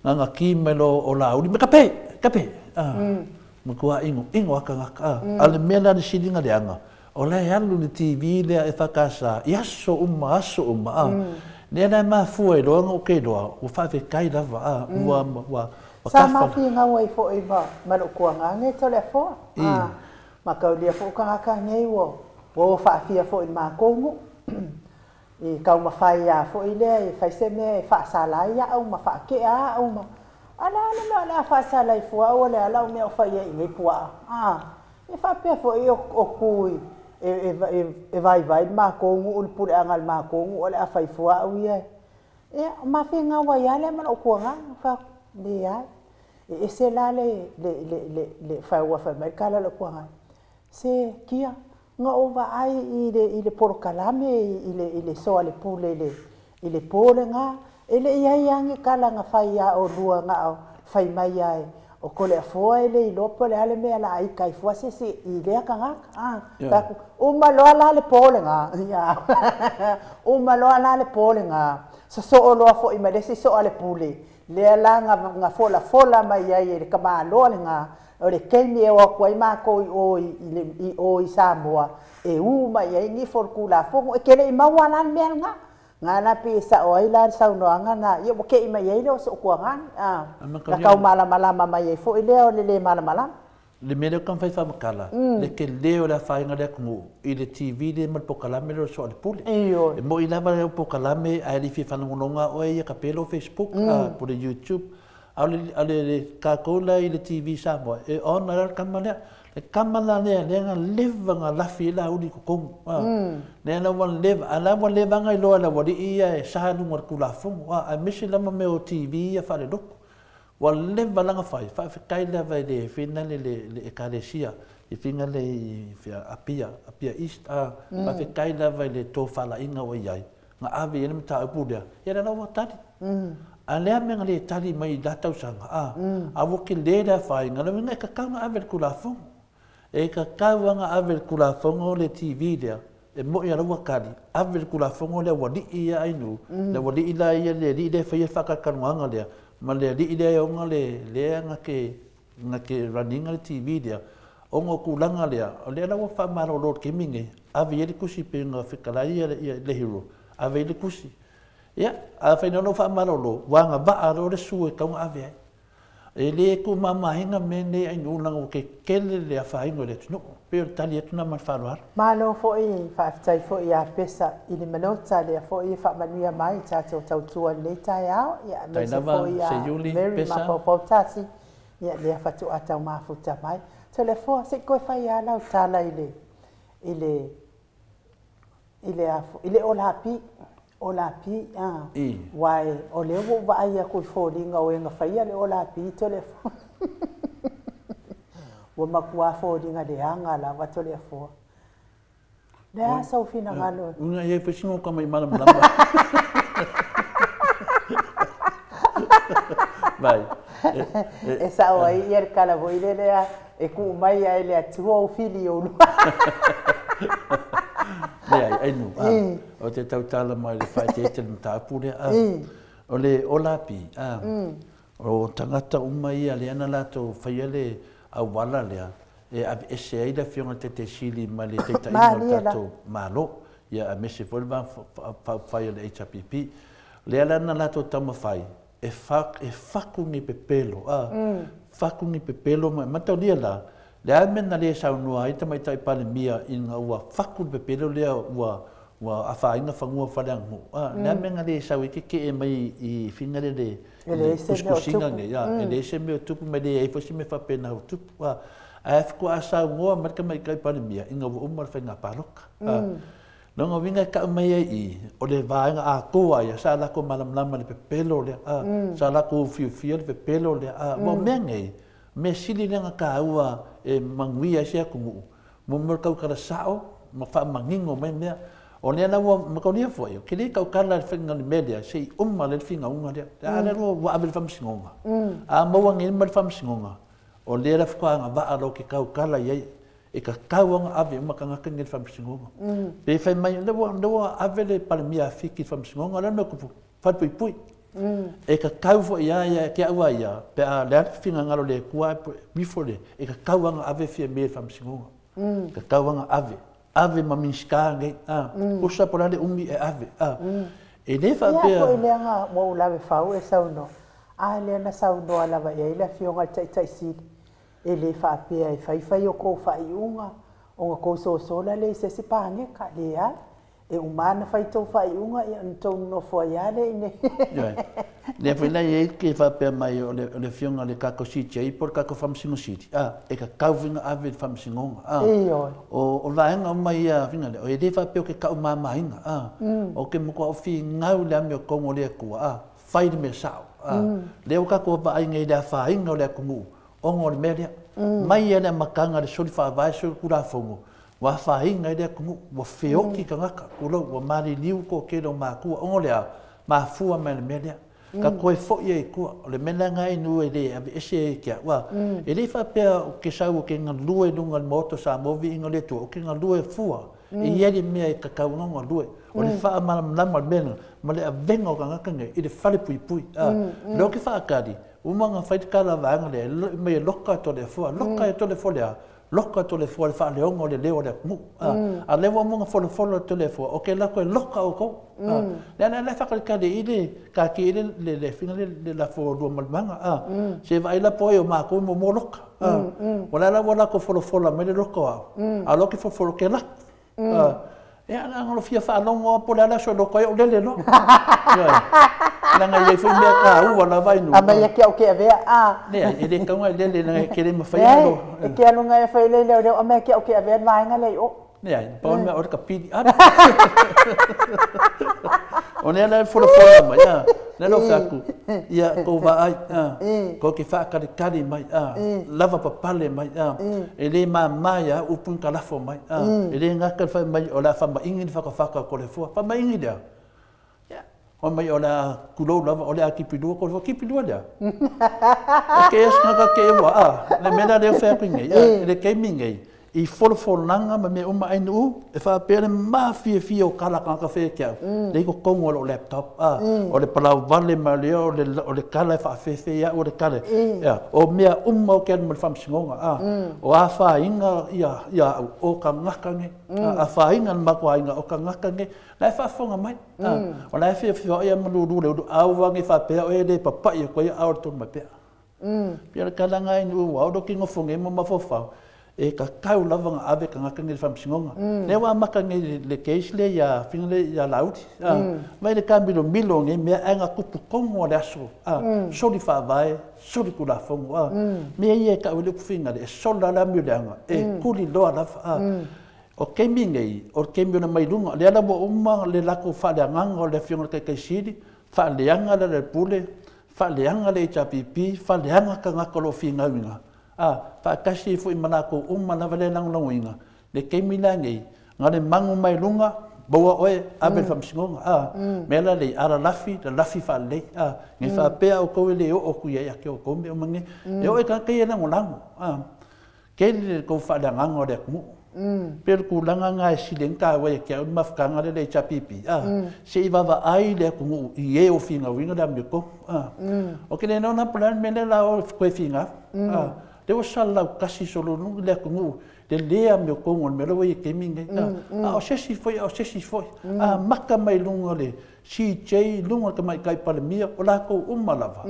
Na ona ki mai loa o Laauli, me kape, kape, a. Matua inoino lava tagata, a. A o le mea la le sili ona leaga, o la e alu le TV lea EFKS i aso uma, aso uma, a. Lea la e mafua ai loa ona ou te iloa, ua faafetai lava, a, ua, ua, ua Sa ma finau ai foi ma lou tuagane Toleafoa. A, mataulia foi o tagata nei ua ua faafia foi i le matou nuu. I taumafai lava foi lea e fai se mea e faasala ai au ma faatea au ma a o le a le mea o le a faasala ai fua au o le a lau mea o fai ai i nei puaa. A, e faapea foi o tu i e vaivai le matou nuu i le puleaga a le matou nuu o le a fai fua au ia. Ia, ma finau ai lava lea ma lou tuagaga, fai atu, leai, e ese la le le le fai ua fai mai le tala a lou tuagaga, se Kia, na ou vaai i le polokalame i le soalepule i le po lena, e le i ai lava ni tala na fai ia oulua na o fai mai lava o Toleafoa e le iloa po o le a le mea o le a ita ai fua se isi i lea tagata. A, fai atu, uma loa la le po lena, uma loa la le po lena, sosoo loa foi ma le isi soalepule, lea la na folafola mai ai e le tamaloa lena, o le taimi e o atu ai matou i o i o i Samoa, e u mai ai nifo o le Tulafono. E te le i maua la le mea lena. Na la pei e sao ai la le saunoaga na, ia ua tei mai ai lea o Sootuagani, a, na tau malamalama mai ai foi lea o le lē malamalama. Le mea lea ou te taumafai e faamatala, le tele o le afaina o le atunuu i le TV lea ma le polokalame lea o le Soalepule. E moni lava le au polokalame ae le i fia faalogologo lava oe ia ka pe lou Facebook po o le YouTube. A o le kākou la i le TV Samoa, e ona la le kama lea. Le kama la lea, lea nga leva nga lafi i la uli totonu. Lea la ua leva, a la ua leva nga iloa e le aualii ia e sa i luga o le Tulafono, aemaise lava mea o TV ia faalelotu. Ua leva la na fai, faafetai lava i le finale le Ekalesia, i finale i Apia, Apia East, faafetai lava i le tofalaiga ua i ai, na ave i ai le mataupu lea, ia lea la ua tali. A lea mea na le tali mai i la tausaga, a ua tele le afaina, le uiga e tatau ona ave i le Tulafono. E tatau lava ona ave i le Tulafono le TV lea, e moi lava ua tali, ave i le Tulafono le aualii ia Ainuu, le aualii la ia le alii lea e faia le faatalatalanoaga lea, ma le alii lea e ona le lea na te run ina le TV lea, ona o tulaga lea, o lea la ua faamalolo i le taimi lenei, ave i ai le tusi pei ona fetalai ia le hero, ave i ai le tusi. Ia, afai nei ona ou faamalolo, ua agavaa loa le sue e tatau ona ave ai. E le tuumamaina mea nei Ainuu leaga ua tetele le afaina o le atunuu. Pei o le tali atu lena ma le faaaloalo. Malo foi, faafetai foi ia Pesa i le Malota, lea foi e faamanuia mai i tatou tautua i lenei taeao, ia aemaise foi ia Mary Mafaufau Tasi, ia lea faatoa tau mafuta mai. Toleafoa, se i toe fai lava lau tala i le i le i le i le olapi, olapi, aua o lea ua ou vaai atu i foliga o e na faia le olapi Toleafoa. Ua matua foliga leaga lava Toleafoa. Le a sau finagalo? Una ia foi singo ka mai malamalama. Vai. E sao ai ia le tala foi lea e tuu mai ai le Atua o fili o lua. Leai, Ainuu, o te tautala mai le faaeteete i le mataupu lea. O le olapi, o tagata uma ia lea na latou faia le auala lea e aveese ai le Afioga i le Taitaisili ma le taitaiga o le tatou Malo, ia aemaise foi le Vaega Faaupufai o le HRPP. Lea la na latou taumafai e fatu ni pepelo, fatu ni pepelo ma mataulia la, le a le mea na le saunoa ai le Tamaitai Palemia ina ua fatu le pepelo lea ua afaina fanua o Faleaganuu, le a le mea na le sau ai tetee mai i fina le tusitusiga nei, e leai se mea o tupu ma e leai foi se mea faapena o tupu. Ae faatoa saunoa mai le Tamaitai Palemia ina ua uma le faiga palota. Lona uiga e tau mai ai i, o le vaega atoa ia, sa latou malamalama i le pepelo lea, sa latou fiafia le pepelo lea. Ua o mea nei, mea sili lea na taua e manuia ai se atunuu, mo mea o le tautala sao ma faamanino mai mea. O lea la ua mataulia foi, ou te le tautala i le faiga o le mea lea, se i uma lea le finauga lea. A lea ua ave i le faamasinoga. A maua nei ma le faamasinoga, o lea la faatoa agavaa loa ke tautala i ai, e tatau ona ave uma tagata nei i le faamasinoga. Pe fai mai, o lea ua ave le Palemia a Fiti i le faamasinoga, o le a le mea o tupu, falepuipui. E tatau foi ia ia ke au a ia, pe a le a le finagalo le Atua ae ifo le, e tatau ona ave Fiame i le faamasinoga. Tatau ona ave, ave ma Minisita nei, usa po o le a le umi e ave. E le Ia faapea. Foi lea ua ou lave fau e saunoa. A lea na saunoa lava i ai le Afioga i le Taitaisili. E le faapea e faifai o kou faaiuga, ona kou sosola le i se isi paneka, leai. E uma na fai tou faaiuga, ia ona tou nonofo ai lava lea i inei. Ioe. Lea foi la e i ai ke faapea mai o le Afioga i le tatou CJ po o le tatou Faamasino Sili, e tatau foi ona ave i le faamasinoga. Ioe. O vaega uma ia faiga lea, e le faapea o ke taumamaina, o ke matua o finau le amiotonu o le Atua, fai le mea sao. Lea ua tatou vaai nei i le afaina o le atunuu, ona o le mea lea. Mai ia le amataga le soli faavae soli Tulafono, ua afaina ai le atunuu, ua feoti tagata, tulou, ua maliliu toatele o matua, ona o le a, mafua mai le mea lea. Ka toe foi ai i tua, o le mea lea na inu e le aveese ai ke au. E le faapea o ke sau o ke galue i luga o le Maota o Samoa viiga o le Atua, o ke galue fua, e i ai le mea e tatau ona galue. O le faamalamalama o le mea lena, ma le avega o tagata nei i le fale puipui. Lea o ke faatali, uma ona fai le tala vaega lea, mai e loka Toleafoa, loka e Toleafoa le a, loka Toleafoa le faaleoga o le leo o le atunuu. A lea ua uma ona folafolo e Toleafoa, o ke lako e loka outou. Lea la la faakalikali i le kaki i le finga le lafo lua malumaga. Se vaai la po ai o mākou mo mo loka. Ua la ua lako folafola mai le loka o au. A lo ke folafolo ke lako. E ana ngalo fia faalogo po le ala so loko ai o lele no. Langa i foi mea ka ua la vai nu. A mai ke au ke avea a. Le e le kaunga le le langa ke le mawhai alo. E ke alunga e whai le leo leo a mea ke au ke avea vaenga le o. Le ai, pa mea o ka pili. O nea le folo folo mai a. Le lo whaku. Ia ko vaai a. Ko ke whaakarekare mai a. Lava papale mai a. E le māmai a upun ka lafo mai a. E le ngaka whai mai o la whamaingi ni whakawhaka ko le fua. Whamaingi lea. O mai o la kulou lava o le a kipilua ko le fua kipilua lea. O ke es ngaka ke ewa a. Le mena leo whaku ngei a. Le keimi ngei. I folofolanga ma me uma ainu e whaapea le mawhia fia o kala kanga whea kia au. Le iko kongo o laptop a. O le palau vale ma leo o le kala e whaafefe ia o le kala. Ia, o mea uma o ke anu ma le whamsingonga a. O a whainga ia o ka ngakange. A whainga na makua inga o ka ngakange. La e whaafonga mai. O la e whia whia o ia malulu le ulu au wangi whaapea o e le papai o koe au tonu mai pea. Pia le kalanga ainu au roki ngofonge mo mafofau. E ka kau lava nga ave ka ngaka ngi whamsingonga. Le wa maka ngi le case le ia finga le ia laudi. Mai le kamilo milo ngi mea anga kupu kongo le aso. Soli whaavae, soli kula fongo. Mea ia ka ule kufinga le, e sola la miu le anga. E kuli loa lava. O kemi ngai, o kemi ona mai lunga, le ala mo uma le lako whaaleanganga o le fionga le kaikai siri, whaaleanga le le pule, whaaleanga le HRPP, whaaleanga ka ngaka lo whingauinga. Whaakasi fo i manako uma lava le langolangoinga. Le keimi la ngei, ngā le mangu mai lunga, baua oe, abe le whamsingonga. Mea la le ara lafi, le lafi whaalei. Ngai whaapea o koe le o o kuia ia ke o kome o mange. E o e ka kei e langolango. Ke le kou whaaleanganga o le akumu. Pere kulanga ngā e sile ngā wai kia un mafkanga le le chapipi. Se i wawa ai le akungu i e o whinga winga le amiko. O ke le nona plan mele la o koe whinga. Le o salau kasi solo nungu le akungu le lea meo kongo le mea wai e kemi ngai. A o sesi foi, a o sesi foi. A maka mai lunga le CJ, lunga ka mai kai palemia, o la kou uma lava.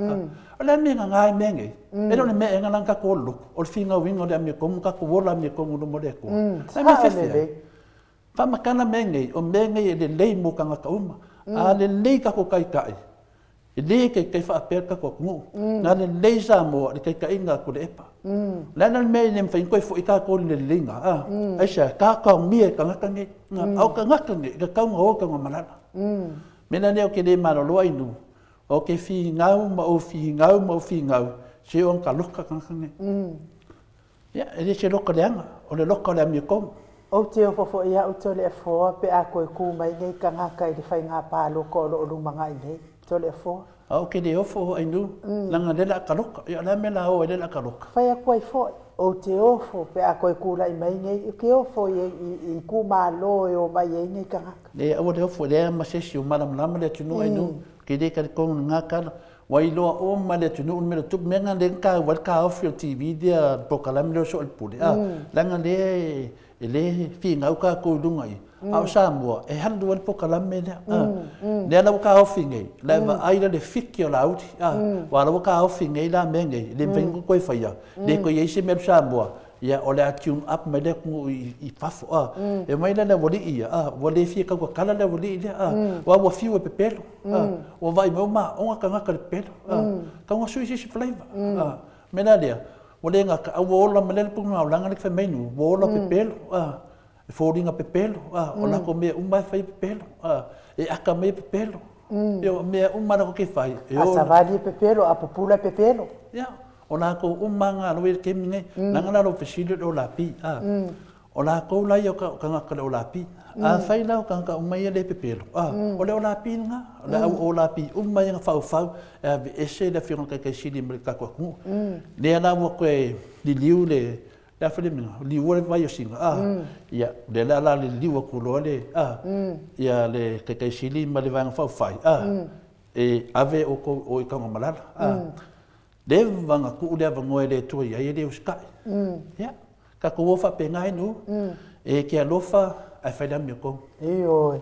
O le mea ngā mea ngai. E le mea e ngā ka ko loko. O le whinga winga le amio kongo, ka ko wola amio kongo no mo le akoa. Le mea whiwhia. Whamakana mea ngai, o mea ngai e le lei mō ka ngaka uma. A le lei ka ko kai kai. E le ke kai whaapea ka ko ngu. Ngā le lei sa moa, le kai kai ngā ko le epa. Le ana mea i nemwhai koe fo i kā kōri le leinga. Aisa, kā kau mia ka ngaka ngai. Au ka ngaka ngai, ka kaunga o kaunga malala. Mena neo ke le maroloa inu. O ke whingau ma o whingau ma o whingau. Se o ka loka ka ngaka ngai. Ia, e le se loka leanga. O le loka le amio kongo. O te o fofo ia o tole e foa pe a koe kū mai nei ka ngaka i le whai ngā pāloko o lo o lumanga i nei. Tole e foa. Au ke le ofo o ainu, langa le la ka loka. Ia la me la o e le la ka loka. Whai a koe foa. O te ofo pe a koe kū lai mai nei. O ke ofo i kū mālo e o mai e nei ka ngaka. Le awa le ofo le ama sesi o malamalama le atunu ainu. Ke le ka kongo ngā kala. Wailoa o ma le atunu un mele tup menga le ka wal ka ofi o TV dia pokalame le so le pule. Langa le e le whingau ka kou lunga i. A o Samoa, e halu al pokalame lea. Nea lau ka ofi ngei, la va ai la le fiki o la audi. Wa lau ka ofi ngei la me ngei, le mwengu koe whaia. Le koe eise mea Samoa, ia o le a tune up mai le kungu i fafo. E mai la le wali ia, wa le fia kau kala le wali ia, wa wa fiu e pepelo. Wa vai mau ma, onga ka ngaka le pepelo. Ka ngā sui sisi flavor. Me la lea, wa le ngaka, au ola ma le punga o langa le whemainu, wa ola pepelo. E fōringa pepelo, o lako mea uma e whai pepelo, e aka mea pepelo, e o mea uma lako ke whai. A savali pepelo, a pupula pepelo. Ia, o lako uma ngā roe kemi nei, nanga la ro fesili o la pi, O lako lai o ka ngaka le o la pi, a whai lau ka ngaka uma ia le pepelo, o le o la pi ngā, o le au o la pi uma ia ngā whau whau, e ave ese le whionga kai kai sili me le kakua kungu. Lea la ua koe liliu le, le awhale minga, liua le vai o singa, ia, le la la le liua kuloa le, ia le kai kai sili ma le vaenga whau whai, e ave o kou o i kaunga malala, le vanga kuu le awangoe le tua ia ia le uskai. Ia, ka kou ofa pe ngai nu, e ke alofa ai whai lamio kou. E oi.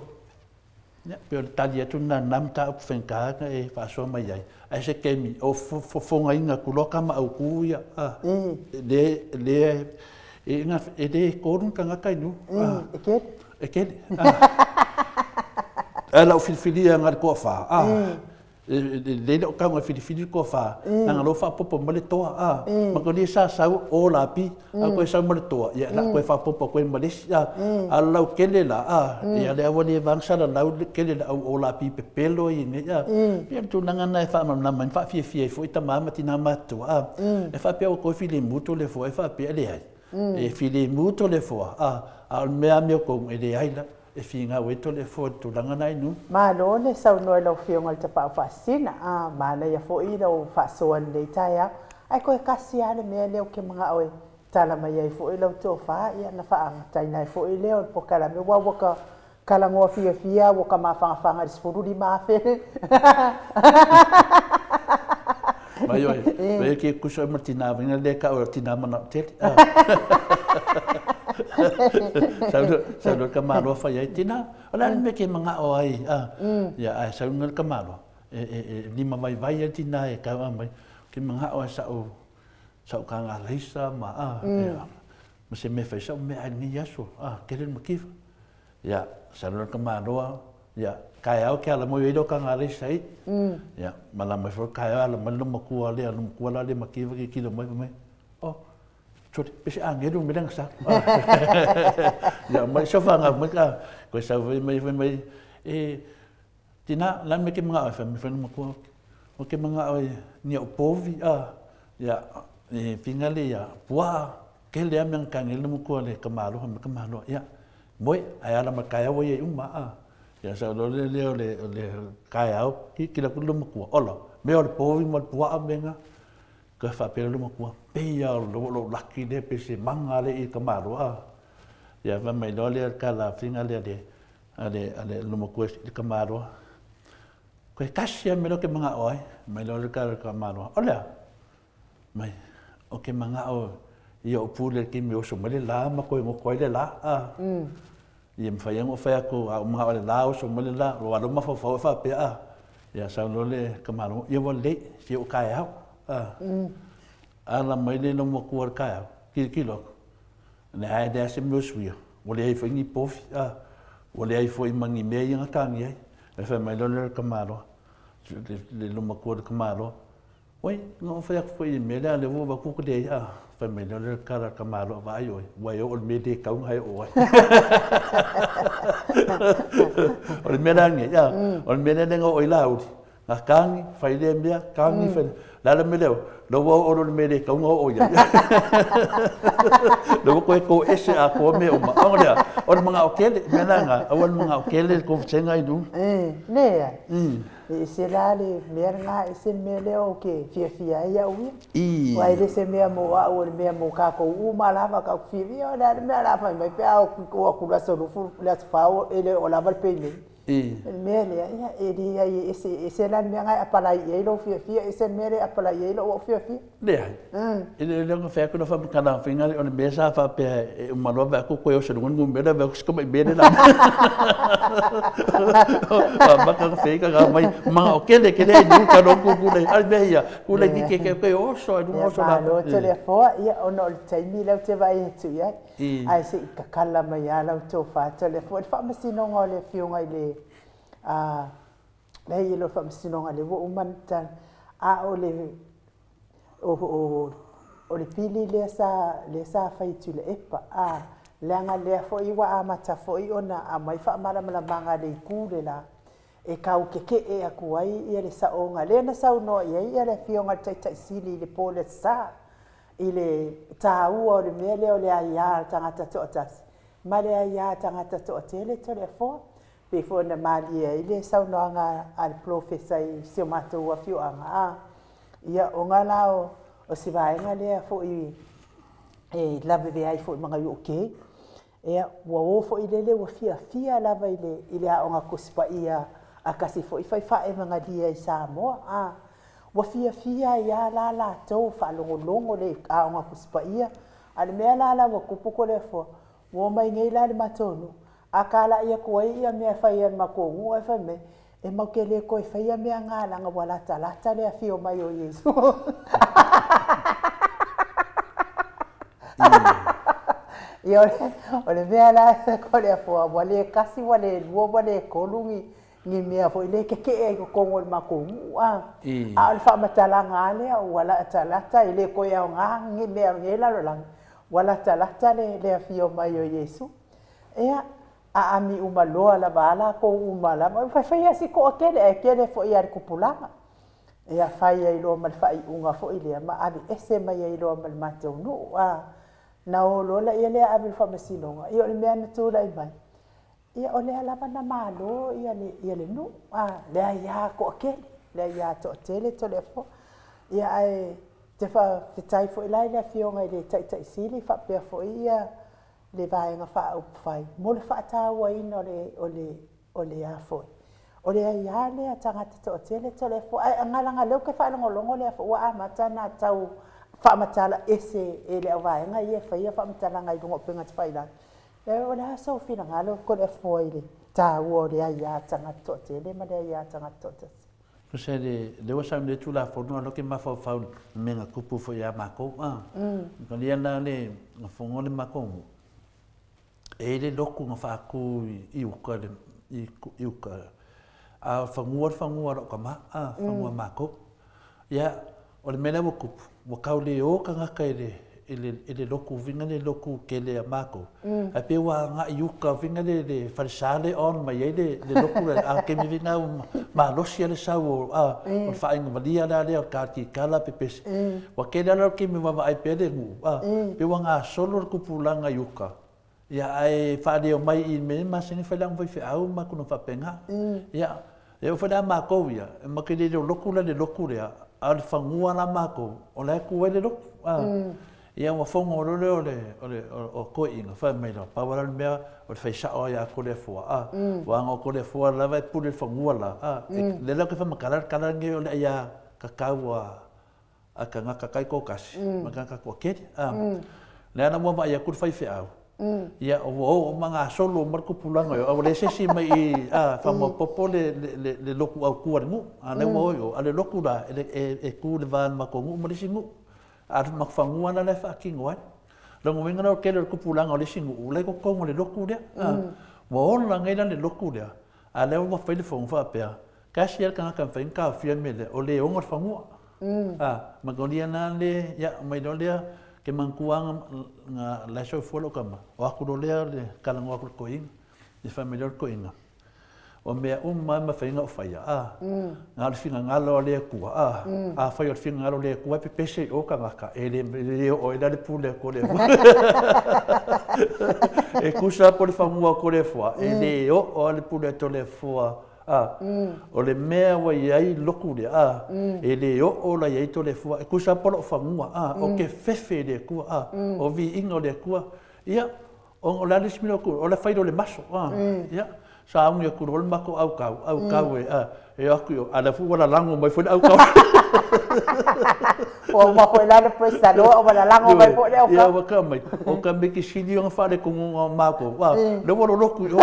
Ia, pe o le tali atu nā nam tā upu whengkānga e whaasoa mai ai. Ai se kemi, o fofonga inga kuloa ka ma au kū ia. Le, le, e ngā, e le kōrun ka ngā kai nu. E kere? E kere. E lau filfilia ngā le koa whā. Le o ka filifili ko fa na lo fa popo ma le toa a ma ko ni sa sau o la pi a ko sau ma le toa ia la ko fa popo ko ma le a a lau kele la a ia le awali vang sa la lau kele la o la pi pepelo i ne ia ia tu nanga na fa ma na ma fa fie fie fo ita ma ma tina ma tu a e fa pe o ko fili mutu le fo e fa pe le ai e fili mutu le fo a a mea me ko e le ai la e finga weto le fo tu langa nai nu malo le saunoa lau afioga i le tapaau faasina a manaia foʻi lau faasoa lelei taeao ae koe kasi a le mea lea o ke magao e tala mai ai foʻi lau tofā ia na faagataina ai foʻi lea o le pokalame ua ua ka kalagoa fiafia ua ka mafagafaga i le 15,000 mai oi mai ke kuso ma tina venga le ka o tina mana tele sau lo ka malo fa ia tina ola me ke manga o ai a ia ai sau ngal ka malo e ni ma vai vai ia tina e ka mai ke manga o sa o ka nga leisa ma a ia ma se me fa sa me ai ni yaso a ke le makifa ia sau lo ka malo ia kai au ke ala mo i ka nga leisa i ia mala mai fo kai ala ma lo makua le ala makua la le makifa ke kilo mai mai o Sorry, pese angelu me lang sa. Ya mai sofa nga mai ka ko sa mai mai e tina la me ke mga fa me fa no ko o ke mga o ni o povi a ya e fingale ya pua ke le am ka ngel mo ko le kamalo me kamalo ya moi ai ala ma kaya wo ye uma a ya sa lo le le le kaya ki ki la ku lo mo ko olo me o povi mo pua a menga ka fa pele lo makua pe ia lo lo laki le pe se manga le i ka malo a ia va mai lo le ka la finga le le ale ale lo makua i ka malo ko kasi me lo ke manga oi mai lo le ka malo ola mai o ke manga o ia o pule ke mi o so mai la ma ko mo ko le la a ia mfa ia mo fa ko a manga o le la o so mai la lo alo ma fa fa fa pe a ia sa lo le ka malo ia wo le si o ka au ala mai le no mo kuar ka ki ki lo ne ai de se mo suia o le ai foi ni pofi a o le ai foi mangi me ia ka ngi ai e fa mai lo le ka malo le lo mo kuar ka malo oi no fa foi me le le vo va ku le a fa mai lo le ka ka malo va ai oi wa yo o me de ka un hai o ai o le me la ngi ya o le me le ngo oi la uri na kangi fai le mea kangi fai la la meleo lo wo o lo mele ka ngo o ia lo ko ko ese a ko me o ma o le o manga o kele me la nga o manga o kele ko tsenga i nu ne e se la le mea nga e se mele o ke fia fia ia ui wa ile se mea mo a o le mea mo ka ko u ma la va ka fia fia o la mea la fa mai pe a ko ku la so fu la fa o ele o la va pe me mea lea ia e le e se la mea ngai apalai i lo fia fia e se mea le apalai i lo fia fia le e le le fa ko no fa kana finga o le mesa fa pe e malo va ko ko o se ngun me la va ko mai me la fa ba ka fe ka mai ma o ke le ke le nu ka no ku ku le ai me ia ku le ki ke ke o so e nu o so la lo te le fo ia o no le taimi le te vai tu ia ai se ka kala mai ala o to fa te le fo fa masino ngo le fionga i le a le lo fa masino le wo man a o le o le pili le sa fai tu le epa a le anga le fo i wa amata fo i ona a mai fa mala mala manga le ku le la e kau ke ke e aku ai ia le sa onga le na sau no ia ia le fionga tai tai sili le po le sa i le tāua o le mea lea o le aiā tagata toʻatasi ma le aiā tagata toʻatele to le fo pe fo na malie i le saunoaga a le profesa i si o matou afioaga a ia o ga la o se vaega lea foʻi e laveve ai foʻi magai o ke ia ua o foʻi lele ua fiafia lava i le aoga kosipaia a kasi foʻi faifaʻe magalia i Samoa a ua fiafia ia la latou faalogologo le aoga kosipaia a le mea la la ua kupu ko le foa ua mai nei la le matonu a kala ia ko ia mea fai ia makongu e fai mai e mau ke le koe fai ia mea ngā langa ua lata lata le afio mai o Iesu. Ia o le mea la ko le afoa ua le kasi ua le lua ua le kolungi ni mea foʻi le kekeʻe ai totonu o le matou nuu a a o le faamatalaga a lea ua latalata e lē toe aogā ni mea o lenei lalolagi ua latalata le le afio mai o Iesu. Ia aami uma loa lava a latou uma lava faifaia si toʻatele ae tele foʻi a le tupulaga. Ia fai ai loa ma le faaiuga foʻi lea ma ave ese mai ai loa ma le matou nuu a na o loa laia lea ave i le faamasinoga. Ia o le mea na tulai mai ia o lea lava na malo ia le ia le nuu a le aiā toʻatele le aiā toʻatele Toleafoa. Ia ae te faafetai foʻi la i le afioga i le Taitaisili faapea foʻi ia le vaega faaupufai mo le faatauaina o le o le o le a foʻi o le aiā lea tagata toʻatele Toleafoa. Ae agalaga lea ou te faalogologo lea foi ua amata na tau faamatala ese e le auvaega ia e faia faamatalaga i luga o upega tafailagi. O le a sou finagalo Toleafoa i le taua o le aiā tagata toʻatele ma le aiā tagata toʻatasi? Se le le ua sau le Tulafono a lo ke mafaufau me nga kupu fo ia makou a. Ka lia la le fongo le makou. E le loku nga faaku i uka le i uka. A fangua fangua ro kama a fangua makou. Ia o le mele ua kupu ua kau le o kangaka i le i le loku vinga le loku kele a makou. Ai pe ua nga i uka vinga le le falsale on mai ai le le loku le a ke mi vinga ma losi le sau a o fa inga valia la le o ka ki kala pe pese. Ua kele ala ke mi wa ai pe le ngu a pe ua nga solo le kupulanga i uka. Ia ai fa le o mai i me ma sene fa lang foi au ma kuno fa penga. Ia e o fa la makou ia ma ke le loku la le loku le a le fangua la makou o la ku le loku a. Ia ua fogo lo le o le o le o koiga fai mai la pa wala le mea o le faisao ia ko le fua a ua ngo ko le fua la vai pule fangua la a le la ke fa makala kala nge o le ia ka kau a ka ngaka kai ko kasi ma ka ko ke a le ana mo va ia ku fai fe au ia o o manga solo mar ku pulanga o le se si mai i a fa mo popo le le le loku au ku ngu a le mo o a le loku la e ku le van ma ko ngu ma le singu a ma fangua la le fa kingo ai longo winga no kele ku pulanga o le singu le ko kongo le loku le a mo ola ngai la le loku le a le o fa le fo fa pe ka si el ka ka fa ka fi me le o le ongo fangua a ma golia na le ya mai lo le ke mankuanga nga la so fo lo kama o aku lo le le kala ngo aku ko inga le familia ko inga o mea uma ma fainga o faia a nga le finga ngalo le kua a a fai o finga ngalo le kua pe pese o ka ngaka e le le o e le pule ko le e kusa po le fangua ko le fua e le o o le pule to le fua a o le mea wa iai loku le a e le o o la iai to le fua e kusa po lo fangua a o ke fefe le kua a o vi inga le kua ia o la le smilo ku o le fai le maso a ia sa ungi ku rol mako au kau e a e aku ala fu wala lango mai foi au kau o ma foi la le presa lo o wala lango mai foi au kau ia wa ka mai o ka me ki sili o fa le ko ngo mako wa le wolo loku o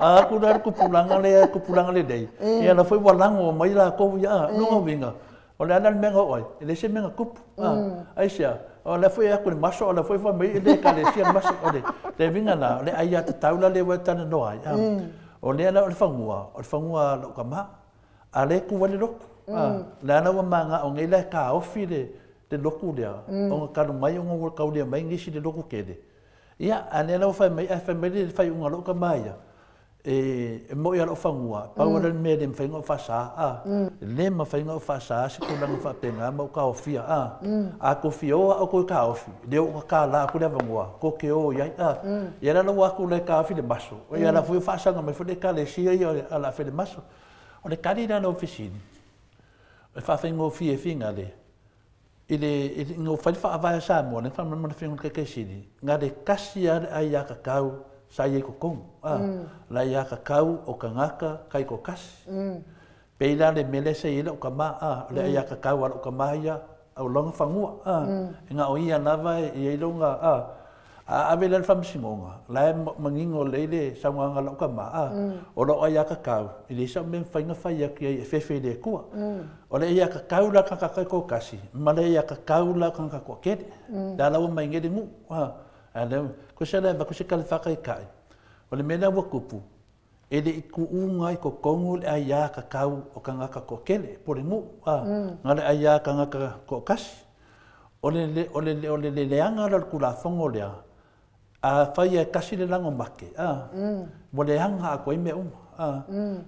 a ku la ku pulanga le dei ia la foi wala lango mai la ko ia no winga o le ala menga oi le se menga kupu a ai sia o le foi aku le maso o le foi fa mai le ka le sia maso o le le vinga la le ai ata taula le wa tana no ai o le ala o le fangua lo ka ma a le ku wale loku a le ana wa manga o ngai le ka ofi le le loku le o ka no mai o ngo ka le mai ngisi le loku kele ia a le ala fa mai a fa mai le fai unga lo ka mai e mo ia lo fangua pa wala me le fai ngo fa sa a le ma fai ngo fa sa se ko langa fa penga ma ka ofia a a ko fio o ko ka ofi le o ka la ku le fangua ko ke o ia a ia la lo ku le ka ofi le maso o ia la fu fa sa ma fu le ka le si ia ala fe le maso o le kali na no ofisini e fa fai ngo fi e finga le ile ngo fa fa va sa mo ne fa ma fi ngo ke ke sini nga le kasi a ia ka kau sa ia ko kong a la ia ka kau o kangaka kai ko kasi pe ila le mele se ila o kama a le ia ka kau o kama ia au longa fangua a nga o ia lava ia ilonga a a ave le famsingonga la mangingo le le sanganga la o kama a o lo ia ka kau ile sa me fainga fai ia ki e fefe le kua o le ia ka kau la ka ka ko kasi ma le ia ka kau la ka ka ko ke la la o mai ngere ngu a ale ko se le ba ko se ka fa kai kai o le mena wa kupu E leʻi kuʻuga i totonu le aiā tatau o tagata toatele po o le nuu a, na o le aiā tagata toatasi. O le o le o le leaga lea o le Tulafono lea, afai e tasi le lago mate a, ua leaga atoa ai mea uma a.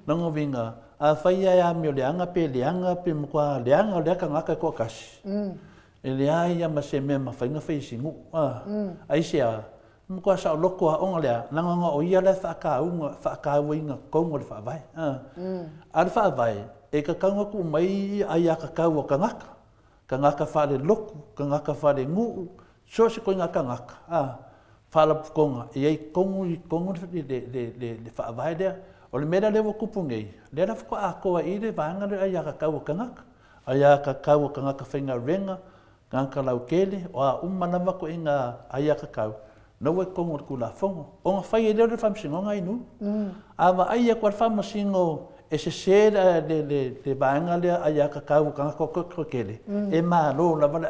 Lona uiga, afai e amioleaga pe leaga pe matua leaga lea tagata e toatasi, e leai lava ma se mea e mafai ona fai e si nuu a. Aisea? Matua saoloto lava ona lea, leaga na o ia la e faatauga faatauaina totonu o le Faavae a. A o le Faavae, e tatau ona tuu mai aiatatau a tagata, tagata faalelotu, tagata faalenuu, so o se ituaiga tagata a, faalapotopotoga e i ai i totonu i totonu le Faavae lea. O le mea la lea ua tupu nei, lea la faatoa atoa i i le vaega lea o le aiatatau a tagata, aiatatau a tagata faigaluega, tagata lautele, o a uma lava ituaiga aiatatau, la ua i totonu o le Tulafono. Ona fai ai lea o le Faamasinoga inu. A vaai atu lava le Faamasino e sese le vaega lea aiatatau a tagata toatele, e malo lava le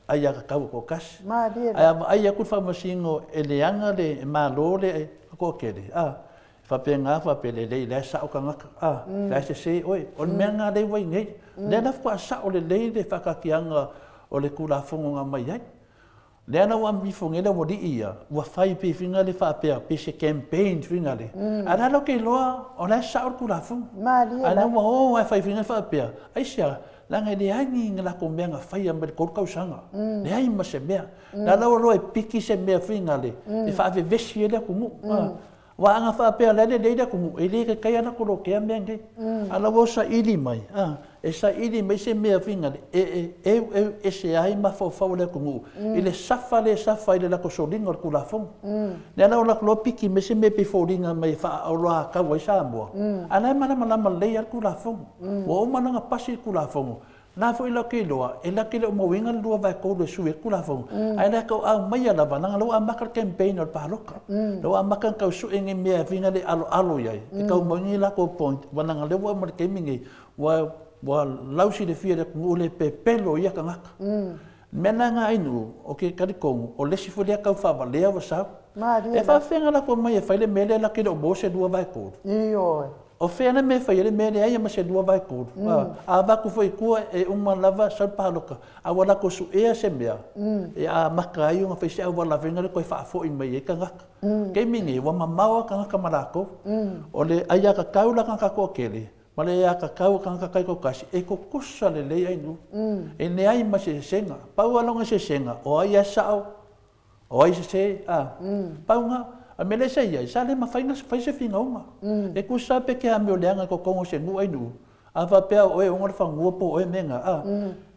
aiatatau a toatasi. Ae a vaai atu le Faamasino e leaga le malo le toatele, a, e faapena, faapea lelei, la e sao tagata, a, la e sese oe. O le mea lena lea ua i nei. Lea la faatoa sao lelei le faataatiaga o le Tulafono na aumai ai. Lea la ua amifo nei le aualii ia, ua fai pei faiga le faapea, pei se campaign faiga le. Ae la latou te iloa o la e sao le Tulafono. Ae la ua o lava e fai faiga faapea, aisea? Leaga e leai ni latou mea na faia mai le 3 tausaga. Leai ma se mea. La la ua iloa e piki se mea faiga le, e faavevesi ai le atunuu. Aua a na faapea o la e lelei le atunuu, e le taitai lava ona tolokea mea nei. A o la ua saili mai, a, e saili mai se mea finagalo e eueu ese ai mafaufau o le atunuu i le safa lea e safa ai i le latou soliga o le Tulafono. Lea la ua latou iloa piki mai se mea pei foliga mai e faaoloatau ai Samoa, a o la e malamalama lelei lava le Tulafono. Ua uma la ona pasi le Tulafono. La foi latou te iloa, e latou te le o mauaina le 2/3 e sui ai le Tulafono, ae latou aumaia lava, leaga o la ua amata le campaign o le palota. La ua amata ona tau sue ni mea e faiga le aloalo i ai, e tau maua ai ni latou point, aua leaga o lea ua oo mai i le taimi lenei, ua lausilafia e le atunuu le pepelo o ia tagata. O le mea la lena Ainuu, ou te talitonu, o le isi foi lea tau faavalea ua sau. E faafefea ona latou omai e fai le mea lea latou te le o maua se 2/3? O fea le mea e fai ai le mea leai ma se 2/3? A avatu foi i tua e uma lava sau le palota, a ua latou suea se mea e amata ai ona fai se auala faiga lea toe faafoi mai ai tagata. Taimi nei, ua mamao lava tagata ma latou. O le aiatatau la a tagata toatele ma le aiatatau a tagata taitoatasi e tutusa lelei ai nuu. E leai ma se sesega. Pau lava lona sesega, o ai e sao, o ai sese, a, pau lena. A o le mea lea sa i ai, sa le mafai ona fai se finauga. E tusa lava pe te amioleaga i totonu o se nuu ai nuu, a faapea o oe e ona le fanua po o oe mea na, a,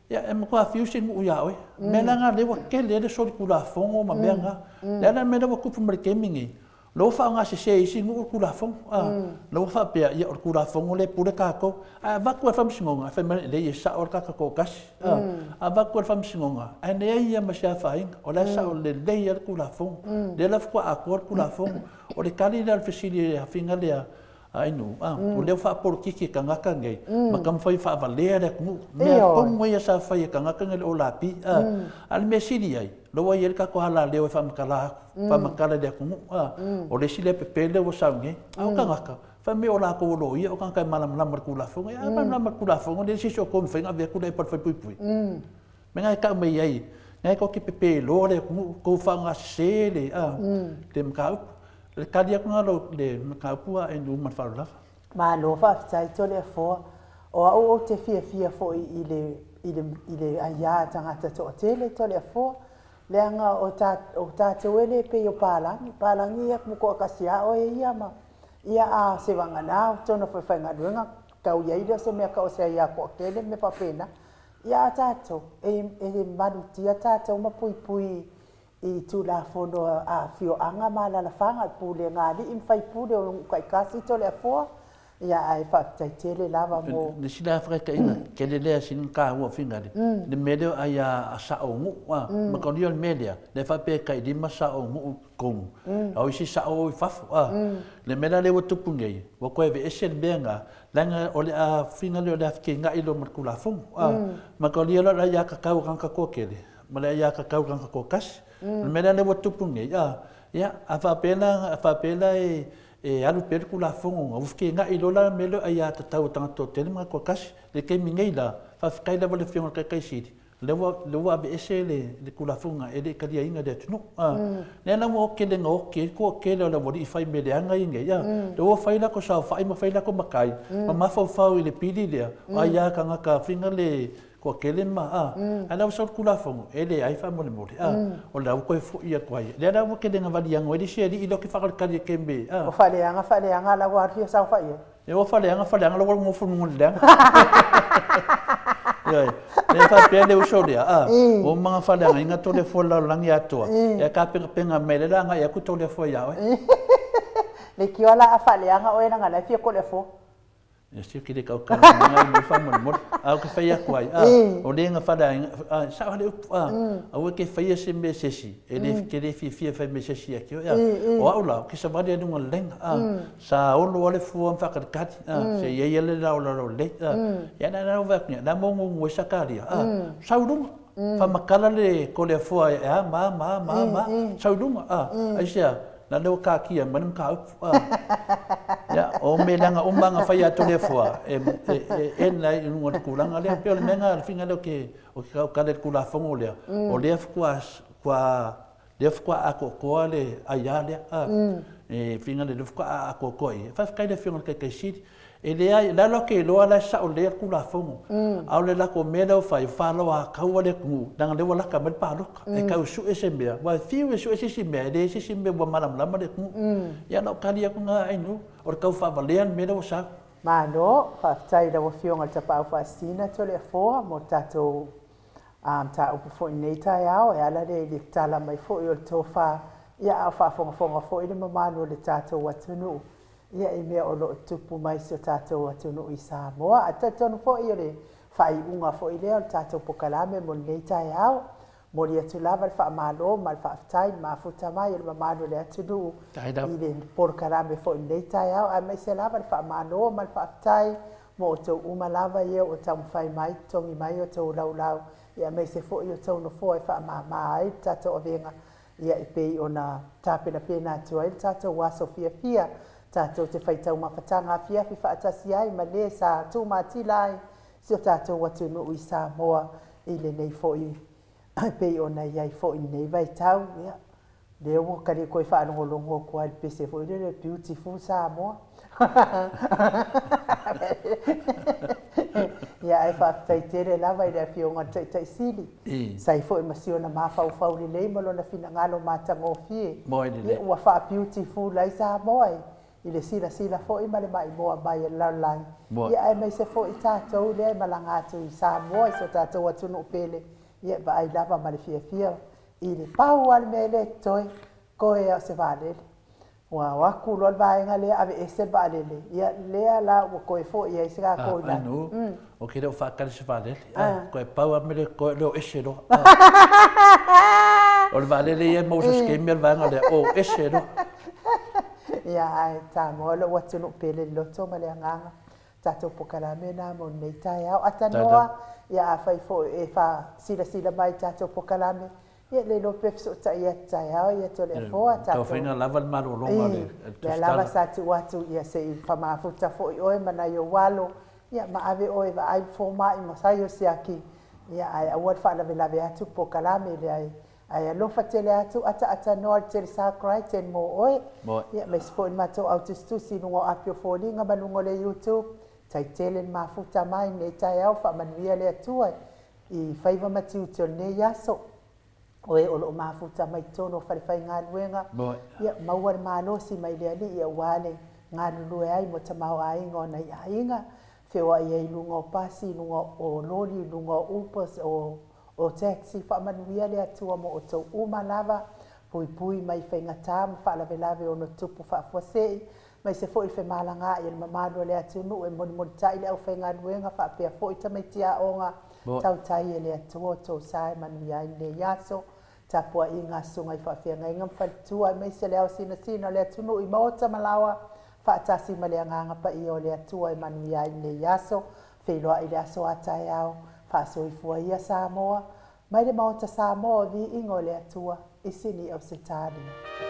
ia e matua fiu se nuu ia oe. O le mea la lena lea ua tele ai le solitulafono ma mea na. O le a la le mea lea ua tupu mai le taimi lenei? O lea ua faaaogasese e isi nuu le Tulafono, a, lea ua faapea, ia o le Tulafono lea e pule tatou. Ae avatu lava i le Faamasinoga, ae fai mai, leai e sao le tagata toatasi. A, avatu lava i le Faamasinoga, ae leai lava ma se afaina, o la e sao lelei lava le Tulafono. Lea la faatoa atoa le Tulafono. O le tali lea o le fesili i le afiga lea a Ainuu, a, o lea ua faapolokiki e tagata nei, ma taumafai e faavalea le atunuu. Mea tonu ia sa fai e tagata nei le OLAP, a, a o le mea sili ai, la ua i ai le tatou alaleo e faamatala atu, faamatala i le atunuu, a, o le isi lea pepele ua sau nei. A o tagata, fai mai o latou o loia, o tagata e malamalama i le Tulafono. Ia a malamalama i le Tulafono, e leai se isi o outou e mafai ona ave atu le pepa i le faipupui. Mea na e tau mai ai, na e tou te pepeloa le atunuu, tou faaaogasese le, a, le mataupu. O le tali atu lena o le mataupu a Andrew ma le faaaloalo lava. Malo faafetai Toleafoa. O au ou te fiafia foi i le i le i le aiā tagata toatele Toleafoa, leaga o ta o tatou e le pei o palagi. Palagi ia mu toatasi a oe ia ma ia a se vagana o tona faifaigaluega tau i ai lea o se mea ka o se aiā toatele ma mea faapena. Ia a tatou e e malutia tatou ma puipui i Tulafono a afioaga ma alaalafaga, i pulega a alii ma faipule o nuu taitasi Toleafoa, ia ae faafetai tele lava mo. Le isi la faataitaiga tele lea sili ona taua o Fingali, le mea lea o ai a sao o nuu, a, makalia o le mea lea, lea e faapea e tai 5 sao o nuu i totonu, a o isi sao o i fafo, a. Le mea la lea ua tupu nei, ua toe aveese le mea lena, leaga o le a Fingali o le a fekega'i loa ma le Tulafono, a. Makalia la o le aiatatau a tagata toatele, ma le aiatatau i tagata toatasi. O le mea la lea ua tupu nei, a, ia, a faapea la, a faapea la e, e alu pea le Tulafono ua fekega'i loa la mea lea o aiatatau a tagata toatele ma tagata toatasi. Le taimi nei la, faafetai lava i le Afioga i le Taitaisili, lea ua lea ua aveese le le Tulafono e le i taliaina e le atunuu. Lea la ua tele ina oti ai le toatele o le aualii fai mea leaga ia nei, lea ua fai latou saofai ma fai latou matai ma mafaufau i le pili lea, o aia tagata foi le toatele ma ae la ua sau le Tulafono e leai faamolemole o la ua toe fo'i atu ai. Lea la ua tele ina valiago ai le isi alii lea ou te faatalitali e keme O faaleaga faaleaga la ua alu fia saofai ai. E ua faleaga faleaga la ua nofo luga o le leaga. Ioe, lea faapea le uso lea, ua uma ona faaleagaina Toleafoa i le lalolagi atoa, ia tapenapena mai lea o le a agai atu Toleafoa ia oe. Leitioa la a faaleaga oe leaga la e fia Toleafoa. Ia se ou te le tautala i mea faamolemole. A ou te fai atu ai, o le na faaleagaina, sao lava le upu, aua e te faia se mea e se isi, e le te le fiafia e fai mai e se isi ia te oe. O au la, ou te savali lava i luga o le laina, sa olo lava le fua ma faatalitali, se i ai lava le laolao lelei. Ia la la ua vaai atu nei, la e maogaogo ai Sakaria, sau i luga, faamatala le Toleafoa e a ma a ma a ma a ma a, sau i luga, aisea? La lea ua taatia mai le mataupu. Ia, o mea leaga uma na fai a Toleafoa, e end ai i luga o le tulaga lea. E pei o le mea lena, le faiga lea ou te tautala i le Tulafono lea, o lea faatoa atoatoa le aia lea. E faiga lea, lea faatoa atoatoa i ai. Faafetai i le Afioga i le Taitaisili. E leai, o la e latou te iloa la e sao lelei le Tulafono, a o le latou mea lea ua fai, ua faaaloataua le atunuu, leaga o lea ua lata mai le palota, e tau sue se mea, aua e fiu e sue se isi mea, e leai se isi mea ua malamalama le atunuu. Ia o lau tali atu lena Ainuu, o le tau faavalea le mea lea ua sau. Malo, faafetai i lau Afioga i le Tapaau Faasisina Toleafoa mo le tatou mataupu foi i lenei taeao e ala lea i le tala mai foi o le tofa, ia a o faafogafoga foi le mamalu o le tatou atunuu ia i mea o lo o tupu mai i si o tatou atunuu i Samoa. Ae talitonu foi o le faaiuga foi lea o le tatou pokalame mo lenei taeao. Momoli atu lava le faamalo ma le faafetai i le mafuta mai o le mamalu o le atunuu i le polokalame foi i lenei taeao, aemaise lava le faamalo ma le faafetai mo outou uma lava ia ua taumafai mai, totogi mai outou laulau, ia aemaise foi outou nofoa e faamama ai le tatou avega ia e pei ona tapenapena atu ai le tatou aso fiafia, tatou te faitau mafataga afiafi faatasi ai ma le sa tumatila ai si o tatou atunuu i Samoa i lenei foi e pei ona i ai foi i lenei vaitau. Ia, lea ua tali toe faalogologo atu ai i le pese foi lele Beautiful Samoa. Ia, ae faafetai tele lava i le Afioga i le Taitaisili, sa ai foi ma si ona mafaufau lelei ma lona finagalo matagofie. Ia, ua faa-beautiful ai Samoa i le silasila foi ma le maimoa mai a le lalolagi. Ia, aemaise foi tatou lea e malaga atu i Samoa i si o tatou atunuu pele, ia vaai lava ma le fiafia i le pau lava le mea e le totoe, koe a o se vaalele. Ua o atu loa le vaega lea aveese le vaalele, ia lea la ua toe foi ai se tatou i lalo. Ainu, ou te le o faatali se vaalele, toe pau lava le mea lea o le o ese loa. O le vaalele ia e maua so o se taimi a le vaega lea, o ese loa. Ia, ae Samoa lou atunuu pele i le loto ma le agaga. Tatou pokalame na mo lenei taeao. Atanoa, ia afai foi e faasilasila mai i tatou pokalame, ia le iloa pe fesootai atu taeao ia Toleafoa tatou. Tau lava le malologa a le Lea tusitala. Lava sa tuu atu ia se i famafuta foi oe ma nai ou alo, ia ma ave oe vaai le fomai ma sai o siaki, ia ae aua le faalavelave atu pokalame lea ae alofa tele atu ataatanoa le tele sa Crichton mo oe. Ia aemaise foi le matou au tusitusi i luga o api o foliga ma luga o le YouTube. Tai tele le mafuta mai lenei taeao, faamanuia le Atua i faiva ma tiute o lenei aso. Oe o loo mafuta mai totonu o falefaigaluega, ia maua le malosi mai le Alii aua le galulue ai mo tamaoaiga o nai aiga, feoai ai i luga o pasi, i luga o loli, i luga o Ubers, o taxi, faamanuia le Atua mo outou uma lava, puipui mai faigata ma faalavelave ono tupu faafuasei, mai se foi femalagaai e le mamalu o le atunuu e molimolitai le aufaigaluega faapea foi tamaiti aoga, tautai e le Atua outou sa e manuia ai lenei aso. Tapuaiga a susuga i faafeagaiga ma faletua aemaise le ao sinasina o le atunuu i maota ma laoa, faatasi ma le agaga paia o le Atua e manuia ai lenei aso. Feiloai le aso a taeao, faasoifua ia Samoa, mai le maota Samoa o viiga o le Atua, i sini Ausetalia.